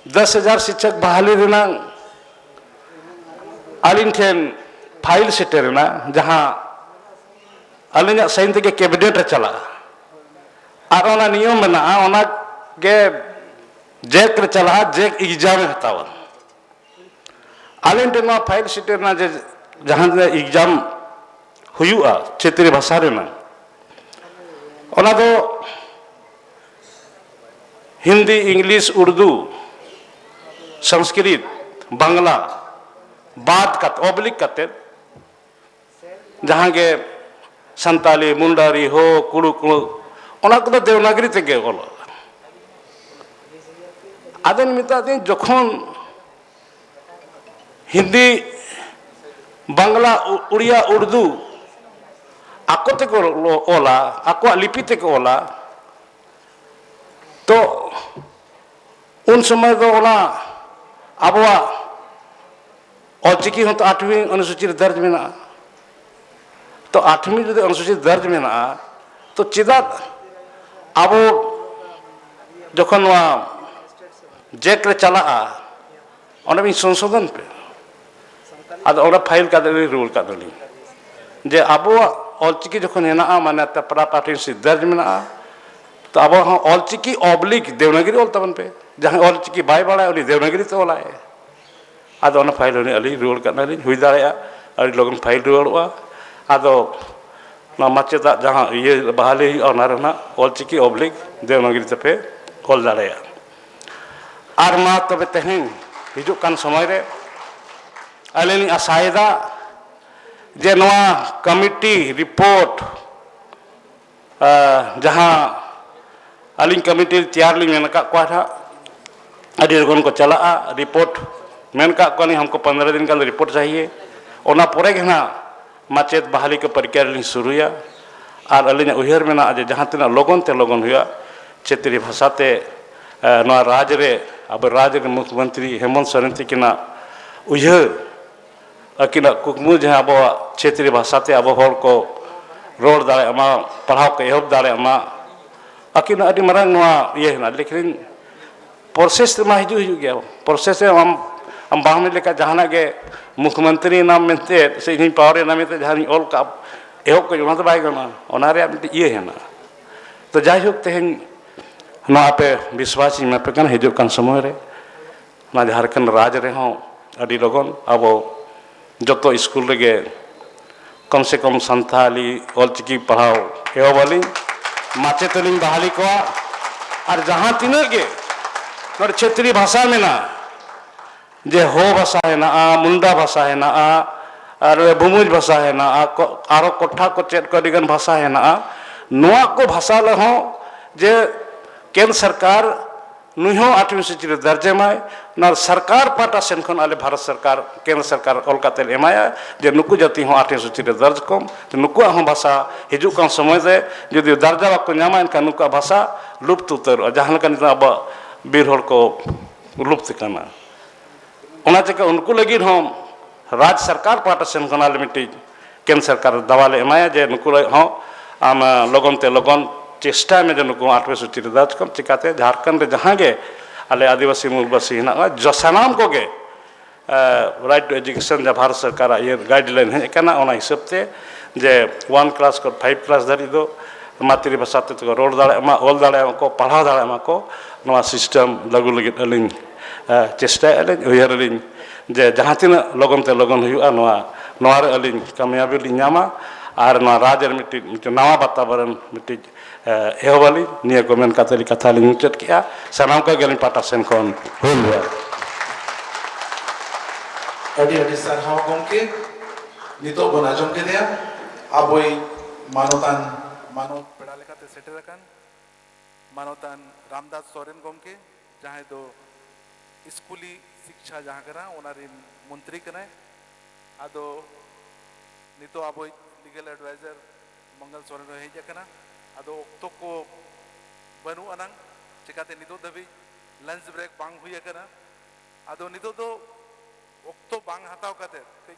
ᱫᱚᱥ ᱦᱟᱡᱟᱨ ᱥᱤᱠᱪᱷᱚᱠ ᱵᱟᱦᱟᱞᱤ ᱨᱮᱱᱟᱜ ᱟᱹᱞᱤᱧ ᱴᱷᱮᱱ ᱯᱷᱟᱭᱤᱞ ᱥᱮᱴᱮᱨ ᱮᱱᱟ, ᱡᱟᱦᱟᱸ ᱟᱹᱞᱤᱧᱟᱜ ᱥᱟᱭᱤᱱ ᱛᱮᱜᱮ ᱠᱮᱵᱤᱱᱮᱴ ᱨᱮ ᱪᱟᱞᱟᱜᱼᱟ᱾ ᱟᱨ ᱚᱱᱟ ᱱᱤᱭᱚᱢ ᱢᱮᱱᱟᱜᱼᱟ, ᱚᱱᱟ ᱜᱮ ᱡᱮᱠ ᱨᱮ ᱪᱟᱞᱟᱜᱼᱟ, ᱡᱮᱠ ᱮᱠᱡᱟᱢ ᱮ ᱦᱟᱛᱟᱣᱟ᱾ ᱟᱹᱞᱤᱧ ᱴᱷᱮᱱ ᱱᱚᱣᱟ ᱯᱷᱟᱭᱤᱞ ᱥᱮᱴᱮᱨ ᱮᱱᱟ ᱡᱮ ᱡᱟᱦᱟᱸ ᱛᱤᱱᱟᱹᱜ ᱮᱠᱡᱟᱢ ᱦᱩᱭᱩᱜᱼᱟ ᱪᱷᱮᱛᱨᱤ ᱵᱷᱟᱥᱟ ᱨᱮᱱᱟᱜ, ᱚᱱᱟ ᱫᱚ ᱦᱤᱱᱫᱤ, ᱤᱝᱞᱤᱥ, ᱩᱨᱫᱩ, ᱥᱚᱝᱥᱠᱨᱤᱛ, ᱵᱟᱝᱞᱟ ᱵᱟᱫ ᱠᱟᱛᱮ, ᱚᱵᱞᱤᱠ ᱠᱟᱛᱮ, ᱡᱟᱦᱟᱸ ᱜᱮ ᱥᱟᱱᱛᱟᱞᱤ, ᱢᱩᱱᱰᱟᱨᱤ, ᱦᱳ, ᱠᱩᱲᱩ, ᱠᱩᱲᱩ, ᱚᱱᱟ ᱠᱚᱫᱚ ᱫᱮᱵᱽᱱᱟᱜᱽᱨᱤ ᱛᱮᱜᱮ ᱚᱞᱚᱜᱼᱟ᱾ ᱟᱫᱚᱧ ᱢᱮᱛᱟ ᱫᱤᱧ, ᱡᱚᱠᱷᱚᱱ ᱦᱤᱱᱫᱤ ᱵᱟᱝᱞᱟ, ᱩ- ᱩᱲᱤᱭᱟ, ᱩᱨᱫᱩ ᱟᱠᱚ ᱛᱮᱠᱚ ᱚᱞᱟ, ᱟᱠᱚᱣᱟᱜ ᱞᱤᱯᱤ ᱛᱮᱠᱚ ᱚᱞᱟ, ᱛᱚ ᱩᱱ ᱥᱚᱢᱚᱭ ᱫᱚ ᱚᱱᱟ ᱟᱵᱚᱣᱟᱜ ᱚᱞᱪᱤᱠᱤ ᱦᱚᱸᱛᱚ ᱟᱴᱷᱣᱤ ᱚᱱᱩᱥᱩᱪᱤ ᱨᱮ ᱫᱚᱨᱡᱽ ᱢᱮᱱᱟᱜᱼᱟ᱾ ᱛᱚ ᱟᱴᱷᱣᱤ ᱡᱩᱫᱤ ᱚᱱᱩᱥᱩᱪᱤ ᱨᱮ ᱫᱚᱨᱡᱽ ᱢᱮᱱᱟᱜᱼᱟ, ᱛᱚ ᱪᱮᱫᱟᱜ ᱟᱵᱚ ᱡᱚᱠᱷᱚᱱ ᱱᱚᱣᱟ ᱡᱮᱠ ᱨᱮ ᱪᱟᱞᱟᱜᱼᱟ, ᱚᱸᱰᱮ ᱵᱤᱱ ᱥᱚᱝᱥᱳᱫᱷᱚᱱ ᱯᱮ᱾ ᱟᱫᱚ ᱚᱸᱰᱮ ᱯᱷᱟᱭᱤᱞ ᱠᱟᱛᱮ ᱞᱤᱧ ᱨᱩᱣᱟᱹᱲ ᱠᱟᱜ ᱫᱚᱞᱤᱧ, ᱡᱮ ᱟᱵᱚᱣᱟᱜ ᱚᱞᱪᱤᱠᱤ ᱡᱚᱠᱷᱚᱱ ᱦᱮᱱᱟᱜᱼᱟ, ᱢᱟᱱᱮ ᱛᱮᱯᱨᱟ ᱯᱟᱴᱷᱤ ᱥᱤᱫ ᱫᱚᱨᱡᱽ ᱢᱮᱱᱟᱜᱼᱟ, ᱛᱚ ᱟᱵᱚ ᱦᱚᱸ ᱚᱞᱪᱤᱠᱤ ᱚᱵᱞᱤᱠ ᱫᱮᱵᱽᱱᱟᱜᱤᱨᱤ ᱚᱞ ᱛᱟᱵᱚᱱ ᱯᱮ᱾ ᱡᱟᱦᱟᱸᱭ ᱚᱞᱪᱤᱠᱤ ᱵᱟᱭ ᱵᱟᱲᱟᱭᱟ, ᱩᱱᱤ ᱫᱮᱵᱽᱱᱟᱜᱤᱨᱤ ᱛᱮ ᱚᱞᱟᱭ᱾ ᱟᱫᱚ ᱚᱱᱟ ᱯᱷᱟᱭᱤᱞ ᱦᱚᱸ ᱟᱹᱞᱤᱧ ᱨᱩᱣᱟᱹᱲ ᱠᱟᱜ ᱱᱟᱞᱤᱧ, ᱦᱩᱭ ᱫᱟᱲᱮᱭᱟᱜᱼᱟ ᱟᱹᱰᱤ ᱞᱚᱜᱚᱱ ᱯᱷᱟᱭᱤᱞ ᱨᱩᱣᱟᱹᱲᱚᱜᱼᱟ᱾ ᱟᱫᱚ ᱱᱚᱣᱟ ᱢᱟᱪᱮᱛᱟᱜ ᱡᱟᱦᱟᱸ ᱤᱭᱟᱹ ᱵᱟᱦᱟᱞᱤ ᱦᱩᱭᱩᱜᱼᱟ, ᱚᱱᱟ ᱨᱮᱱᱟᱜ ᱚᱞᱪᱤᱠᱤ ᱚᱵᱞᱤᱠ ᱫᱮᱵᱽᱱᱟᱜᱤᱨᱤ ᱛᱮᱯᱮ ᱚᱞ ᱫᱟᱲᱮᱭᱟᱜᱼᱟ᱾ ᱟᱨ ᱢᱟ ᱛᱚᱵᱮ ᱛᱮᱦᱮᱧ ᱦᱤᱡᱩᱜ ᱠᱟᱱ ᱥᱚᱢᱚᱭ ᱨᱮ ᱟᱹᱞᱤᱧ ᱞᱤᱧ ᱟᱥᱟᱭᱮᱫᱟ ᱡᱮ ᱱᱚᱣᱟ ᱠᱚᱢᱤᱴᱤ ᱨᱤᱯᱳᱨᱴ, ᱟᱸ, ᱡᱟᱦᱟᱸ ᱟᱹᱞᱤᱧ ᱠᱚᱢᱤᱴᱤ ᱪᱮᱭᱟᱨ ᱞᱤᱧ ᱢᱮᱱ ᱟᱠᱟᱫ ᱠᱚᱣᱟ ᱦᱟᱸᱜ, ᱟᱹᱰᱤ ᱞᱚᱜᱚᱱ ᱠᱚ ᱪᱟᱞᱟᱜᱼᱟ᱾ ᱨᱤᱯᱳᱨᱴ ᱢᱮᱱ ᱟᱠᱟᱫ ᱠᱚᱣᱟᱞᱤᱧ, ᱦᱟᱢᱠᱚ ᱯᱚᱱᱨᱚ ᱫᱤᱱ ᱜᱟᱱ ᱨᱤᱯᱳᱨᱴ ᱪᱟᱦᱤᱭᱮ᱾ ᱚᱱᱟ ᱯᱚᱨᱮ ᱜᱮ ᱦᱟᱸᱜ ᱢᱟᱪᱮᱛ ᱵᱟᱦᱟᱞᱤ ᱠᱚ ᱯᱨᱚᱠᱨᱤᱭᱟ ᱞᱤᱧ ᱥᱩᱨᱩᱭᱟ᱾ ᱟᱨ ᱟᱹᱞᱤᱧᱟᱜ ᱩᱭᱦᱟᱹᱨ ᱢᱮᱱᱟᱜᱼᱟ ᱡᱮ ᱡᱟᱦᱟᱸ ᱛᱤᱱᱟᱹᱜ ᱞᱚᱜᱚᱱ ᱛᱮ ᱞᱚᱜᱚᱱ ᱦᱩᱭᱩᱜᱼᱟ, ᱪᱷᱮᱛᱨᱤ ᱵᱷᱟᱥᱟ ᱛᱮ, ᱮ, ᱱᱚᱣᱟ ᱨᱟᱡᱽ ᱨᱮ, ᱟᱵᱚ ᱨᱟᱡᱽ ᱨᱮ ᱢᱩᱠᱷᱭᱚᱢᱚᱱᱛᱨᱤ ᱦᱮᱢᱚᱱᱛ ᱥᱚᱨᱮᱱ ᱛᱤᱠᱤᱱᱟᱜ ᱩᱭᱦᱟᱹᱨ, ᱟᱹᱠᱤᱱᱟᱜ ᱠᱩᱠᱢᱩ ᱡᱟᱦᱟᱸ ᱟᱵᱚᱣᱟᱜ ᱪᱷᱮᱛᱨᱤ ᱵᱷᱟᱥᱟ ᱛᱮ ᱟᱵᱚ ᱦᱚᱲ ᱠᱚ ᱨᱚᱲ ᱫᱟᱲᱮᱭᱟᱜ ᱢᱟ, ᱯᱟᱲᱦᱟᱣ ᱠᱚ ᱮᱦᱚᱵ ᱫᱟᱲᱮᱭᱟᱜ ᱢᱟ, ᱟᱹᱠᱤᱱᱟᱜ ᱟᱹᱰᱤ ᱢᱟᱨᱟᱝ ᱱᱚᱣᱟ ᱤᱭᱟᱹ ᱦᱮᱱᱟᱜᱼᱟ᱾ ᱞᱮᱠᱤᱱ ᱯᱨᱚᱥᱮᱥ ᱨᱮᱢᱟ ᱦᱤᱡᱩᱜ, ᱦᱤᱡᱩᱜ ᱜᱮᱭᱟ᱾ ᱯᱨᱚᱥᱮᱥ ᱨᱮ ᱟᱢ, ᱟᱢ ᱵᱟᱝ ᱢᱮᱱ ᱞᱮᱠᱟ ᱡᱟᱦᱟᱱᱟᱜ ᱜᱮ ᱢᱩᱠᱷᱭᱚᱢᱚᱱᱛᱨᱤ ᱮᱱᱟᱢ ᱢᱮᱱᱛᱮ ᱥᱮ ᱤᱧ ᱯᱟᱣᱟᱨ ᱮᱱᱟ ᱢᱮᱱᱛᱮ ᱡᱟᱦᱟᱸᱧ ᱚᱞ ᱠᱟᱜ ᱮᱦᱚᱵ ᱠᱟᱜ, ᱚᱱᱟ ᱫᱚ ᱵᱟᱭ ᱜᱟᱱᱚᱜᱼᱟ᱾ ᱚᱱᱟ ᱨᱮᱭᱟᱜ ᱢᱤᱫᱴᱤᱡ ᱤᱭᱟᱹ ᱦᱮᱱᱟᱜᱼᱟ᱾ ᱛᱚ ᱡᱟᱭᱦᱳᱠ, ᱛᱮᱦᱮᱧ ᱱᱚᱣᱟ ᱟᱯᱮ ᱵᱤᱥᱣᱟᱥ ᱤᱧ ᱮᱢᱟ ᱯᱮ ᱠᱟᱱᱟ, ᱦᱤᱡᱩᱜ ᱠᱟᱱ ᱥᱚᱢᱚᱭ ᱨᱮ ᱱᱚᱣᱟ ᱡᱷᱟᱲᱠᱷᱚᱸᱰ ᱨᱟᱡᱽ ᱨᱮᱦᱚᱸ ᱟᱹᱰᱤ ᱞᱚᱜᱚᱱ ᱟᱵᱚ ᱡᱚᱛᱚ ᱥᱠᱩᱞ ᱨᱮᱜᱮ ᱠᱚᱢ ᱥᱮ ᱠᱚᱢ ᱥᱟᱱᱛᱟᱞᱤ ᱚᱞᱪᱤᱠᱤ ᱯᱟᱲᱦᱟᱣ ᱮᱦᱚᱵ ᱟᱹᱞᱤᱧ, ᱢᱟᱪᱮᱛ ᱞᱤᱧ ᱵᱟᱦᱟᱞᱤ ᱠᱚᱣᱟ᱾ ᱟᱨ ᱡᱟᱦᱟᱸ ᱛᱤᱱᱟᱹᱜ ᱜᱮ ᱱᱚᱰᱮ ᱪᱷᱟᱹᱛᱨᱤ ᱵᱷᱟᱥᱟ ᱢᱮᱱᱟᱜᱼᱟ, ᱡᱮ ᱦᱳ ᱵᱷᱟᱥᱟ ᱦᱮᱱᱟᱜᱼᱟ, ᱢᱩᱱᱰᱟ ᱵᱷᱟᱥᱟ ᱦᱮᱱᱟᱜᱼᱟ, ᱟᱨ ᱵᱷᱩᱢᱩᱡᱽ ᱵᱷᱟᱥᱟ ᱦᱮᱱᱟᱜᱼᱟ, ᱠᱚ-, ᱟᱨᱚ ᱠᱚᱴᱷᱟ ᱠᱚ ᱪᱮᱫ ᱠᱚ ᱟᱹᱰᱤᱜᱟᱱ ᱵᱷᱟᱥᱟ ᱦᱮᱱᱟᱜᱼᱟ, ᱱᱚᱣᱟ ᱠᱚ ᱵᱷᱟᱥᱟ ᱨᱮᱦᱚᱸ ᱡᱮ ᱠᱮᱱᱫᱨᱚ ᱥᱚᱨᱠᱟᱨ ᱱᱩᱭ ᱦᱚᱸ ᱟᱴᱷᱣᱤ ᱥᱩᱪᱤ ᱨᱮ ᱫᱟᱨᱡᱽ ᱮᱢᱟᱭ᱾ ᱚᱱᱟ ᱥᱚᱨᱠᱟᱨ ᱯᱟᱦᱴᱟ ᱥᱮᱱ ᱠᱷᱚᱱ ᱟᱞᱮ ᱵᱷᱟᱨᱚᱛ ᱥᱚᱨᱠᱟᱨ, ᱠᱮᱱᱫᱨᱚ ᱥᱚᱨᱠᱟᱨ ᱚᱞ ᱠᱟᱛᱮ ᱞᱮ ᱮᱢᱟᱭᱟ ᱡᱮ ᱱᱩᱠᱩ ᱡᱟᱹᱛᱤ ᱦᱚᱸ ᱟᱴᱷᱣᱤ ᱥᱩᱪᱤ ᱨᱮ ᱫᱟᱨᱡᱽ ᱠᱚᱢ, ᱡᱮ ᱱᱩᱠᱩᱣᱟᱜ ᱦᱚᱸ ᱵᱷᱟᱥᱟ ᱦᱤᱡᱩᱜ ᱠᱟᱱ ᱥᱚᱢᱚᱭ ᱨᱮ ᱡᱩᱫᱤ ᱫᱟᱨᱡᱟ ᱵᱟᱠᱚ ᱧᱟᱢᱟ, ᱮᱱᱠᱷᱟᱱ ᱱᱩᱠᱩᱣᱟᱜ ᱵᱷᱟᱥᱟ ᱞᱩᱯᱛ ᱩᱛᱟᱹᱨᱚᱜᱼᱟ, ᱡᱟᱦᱟᱸ ᱞᱮᱠᱟ ᱱᱤᱛᱚᱜ ᱟᱵᱚᱣᱟᱜ ᱵᱤᱨ ᱦᱚᱲ ᱠᱚ ᱞᱩᱯᱛ ᱠᱟᱱᱟ᱾ ᱚᱱᱟ ᱪᱤᱠᱟᱹ ᱩᱱᱠᱩ ᱞᱟᱹᱜᱤᱫ ᱦᱚᱸ ᱨᱟᱡᱽ ᱥᱚᱨᱠᱟᱨ ᱯᱟᱦᱴᱟ ᱥᱮᱱ ᱠᱷᱚᱱ ᱟᱞᱮ ᱢᱤᱫᱴᱤᱡ ᱠᱮᱱᱫᱨᱚ ᱥᱚᱨᱠᱟᱨ ᱫᱟᱣᱟ ᱞᱮ ᱮᱢᱟᱭᱟ ᱡᱮ ᱱᱩᱠᱩ ᱞᱟᱹᱜᱤᱫ ᱦᱚᱸ ᱟᱢ ᱞᱚᱜᱚᱱ ᱛᱮ ᱞᱚᱜᱚᱱ ᱪᱮᱥᱴᱟᱭ ᱢᱮ ᱡᱮ ᱱᱩᱠᱩ ᱦᱚᱸ ᱟᱴᱷᱣᱤ ᱥᱩᱪᱤ ᱨᱮ ᱫᱟᱨᱡᱽ ᱠᱚᱢ᱾ ᱪᱤᱠᱟᱹᱛᱮ ᱡᱷᱟᱲᱠᱷᱚᱸᱰ ᱨᱮ ᱡᱟᱦᱟᱸ ᱜᱮ ᱟᱞᱮ ᱟᱹᱫᱤᱵᱟᱹᱥᱤ ᱢᱩᱞᱵᱟᱹᱥᱤ ᱦᱮᱱᱟᱜ ᱠᱚᱣᱟ, ᱡᱚ-, ᱥᱟᱱᱟᱢ ᱠᱚᱜᱮ ᱨᱟᱭᱤᱴ ᱴᱩ ᱮᱡᱩᱠᱮᱥᱚᱱ ᱡᱟᱦᱟᱸ ᱵᱷᱟᱨᱚᱛ ᱥᱚᱨᱠᱟᱨᱟᱜ ᱤᱭᱟᱹ ᱜᱟᱭᱤᱰᱞᱟᱭᱤᱱ ᱦᱮᱡ ᱟᱠᱟᱱᱟ, ᱚᱱᱟ ᱦᱤᱥᱟᱹᱵ ᱛᱮ ᱡᱮ ᱚᱣᱟᱱ ᱠᱞᱟᱥ ᱠᱷᱚᱱ ᱯᱷᱟᱭᱤᱵᱷ ᱠᱞᱟᱥ ᱫᱷᱟᱹᱨᱤᱡ ᱫᱚ ᱢᱟᱛᱨᱤ ᱵᱷᱟᱥᱟ ᱛᱮ ᱛᱮᱠᱚ ᱨᱚᱲ ᱫᱟᱲᱮᱭᱟᱜ ᱢᱟ, ᱚᱞ ᱫᱟᱲᱮᱭᱟᱜ ᱢᱟ ᱠᱚ, ᱯᱟᱲᱦᱟᱣ ᱫᱟᱲᱮᱭᱟᱜ ᱢᱟ ᱠᱚ, ᱱᱚᱣᱟ ᱥᱤᱥᱴᱮᱢ ᱞᱟᱹᱜᱩ ᱞᱟᱹᱜᱤᱫ ᱟᱹᱞᱤᱧ, ᱮ, ᱪᱮᱥᱴᱟᱭᱮᱫᱼᱟ ᱞᱤᱧ, ᱩᱭᱦᱟᱹᱨ ᱟᱹᱞᱤᱧ ᱡᱮ ᱡᱟᱦᱟᱸ ᱛᱤᱱᱟᱹᱜ ᱞᱚᱜᱚᱱ ᱛᱮ ᱞᱚᱜᱚᱱ ᱦᱩᱭᱩᱜᱼᱟ, ᱱᱚᱣᱟ, ᱱᱚᱣᱟ ᱨᱮ ᱟᱹᱞᱤᱧ ᱠᱟᱢᱭᱟᱵᱤ ᱞᱤᱧ ᱧᱟᱢᱟ ᱟᱨ ᱱᱚᱣᱟ ᱨᱟᱡᱽ ᱨᱮ ᱢᱤᱫᱴᱤᱡ, ᱢᱤᱫᱴᱤᱡ ᱱᱟᱣᱟ ᱵᱟᱛᱟᱵᱚᱨᱚᱱ ᱢᱤᱫᱴᱤᱡ, ᱮ, ᱮᱦᱚᱵ ᱟᱹᱞᱤᱧ᱾ ᱱᱤᱭᱟᱹ ᱠᱚ ᱢᱮᱱ ᱠᱟᱛᱮ ᱟᱹᱞᱤᱧ ᱠᱟᱛᱷᱟ ᱞᱤᱧ ᱢᱩᱪᱟᱹᱫ ᱠᱮᱜᱼᱟ᱾ ᱥᱟᱱᱟᱢ ᱠᱚᱜᱮ ᱟᱹᱞᱤᱧ ᱯᱟᱦᱴᱟ ᱥᱮᱱ ᱠᱷᱚᱱ ᱦᱩᱞ ᱡᱚᱦᱟᱨ᱾ ᱟᱹᱰᱤ ᱟᱹᱰᱤ ᱥᱟᱨᱦᱟᱣ ᱜᱚᱢᱠᱮ᱾ ᱱᱤᱛᱚᱜ ᱵᱚᱱ ᱟᱸᱡᱚᱢ ᱠᱮᱫᱮᱭᱟ ᱟᱵᱚᱭᱤᱡ ᱢᱟᱱᱚᱛᱟᱱ, ᱢᱟᱱᱚᱛ ᱯᱮᱲᱟ ᱞᱮᱠᱟᱛᱮ ᱥᱮᱴᱮᱨ ᱟᱠᱟᱱ ᱢᱟᱱᱚᱛᱟᱱ ᱨᱟᱢᱫᱟᱥ ᱥᱚᱨᱮᱱ ᱜᱚᱢᱠᱮ, ᱡᱟᱦᱟᱸᱭ ᱫᱚ ᱥᱠᱩᱞᱤ ᱥᱤᱠᱪᱷᱟ ᱡᱟᱦᱟᱸ ᱠᱟᱱᱟ, ᱚᱱᱟ ᱨᱤᱱ ᱢᱚᱱᱛᱨᱤ ᱠᱟᱱᱟᱭ᱾ ᱟᱫᱚ ᱱᱤᱛᱚᱜ ᱟᱵᱚᱭᱤᱡ ᱞᱤᱜᱟᱞ ᱮᱰᱵᱟᱭᱡᱟᱨ ᱢᱚᱝᱜᱚᱞ ᱥᱚᱨᱮᱱ ᱦᱚᱸ ᱦᱮᱡ ᱟᱠᱟᱱᱟ᱾ ᱟᱫᱚ ᱚᱠᱛᱚ ᱠᱚ ᱵᱟᱹᱱᱩᱜ ᱟᱱᱟᱝ, ᱪᱮᱠᱟᱛᱮ ᱱᱤᱛᱚᱜ ᱫᱷᱟᱹᱵᱤᱡ ᱞᱟᱧᱪ ᱵᱨᱮᱠ ᱵᱟᱝ ᱦᱩᱭ ᱟᱠᱟᱱᱟ᱾ ᱟᱫᱚ ᱱᱤᱛᱚᱜ ᱫᱚ ᱚᱠᱛᱚ ᱵᱟᱝ ᱦᱟᱛᱟᱣ ᱠᱟᱛᱮ ᱠᱟᱹᱡ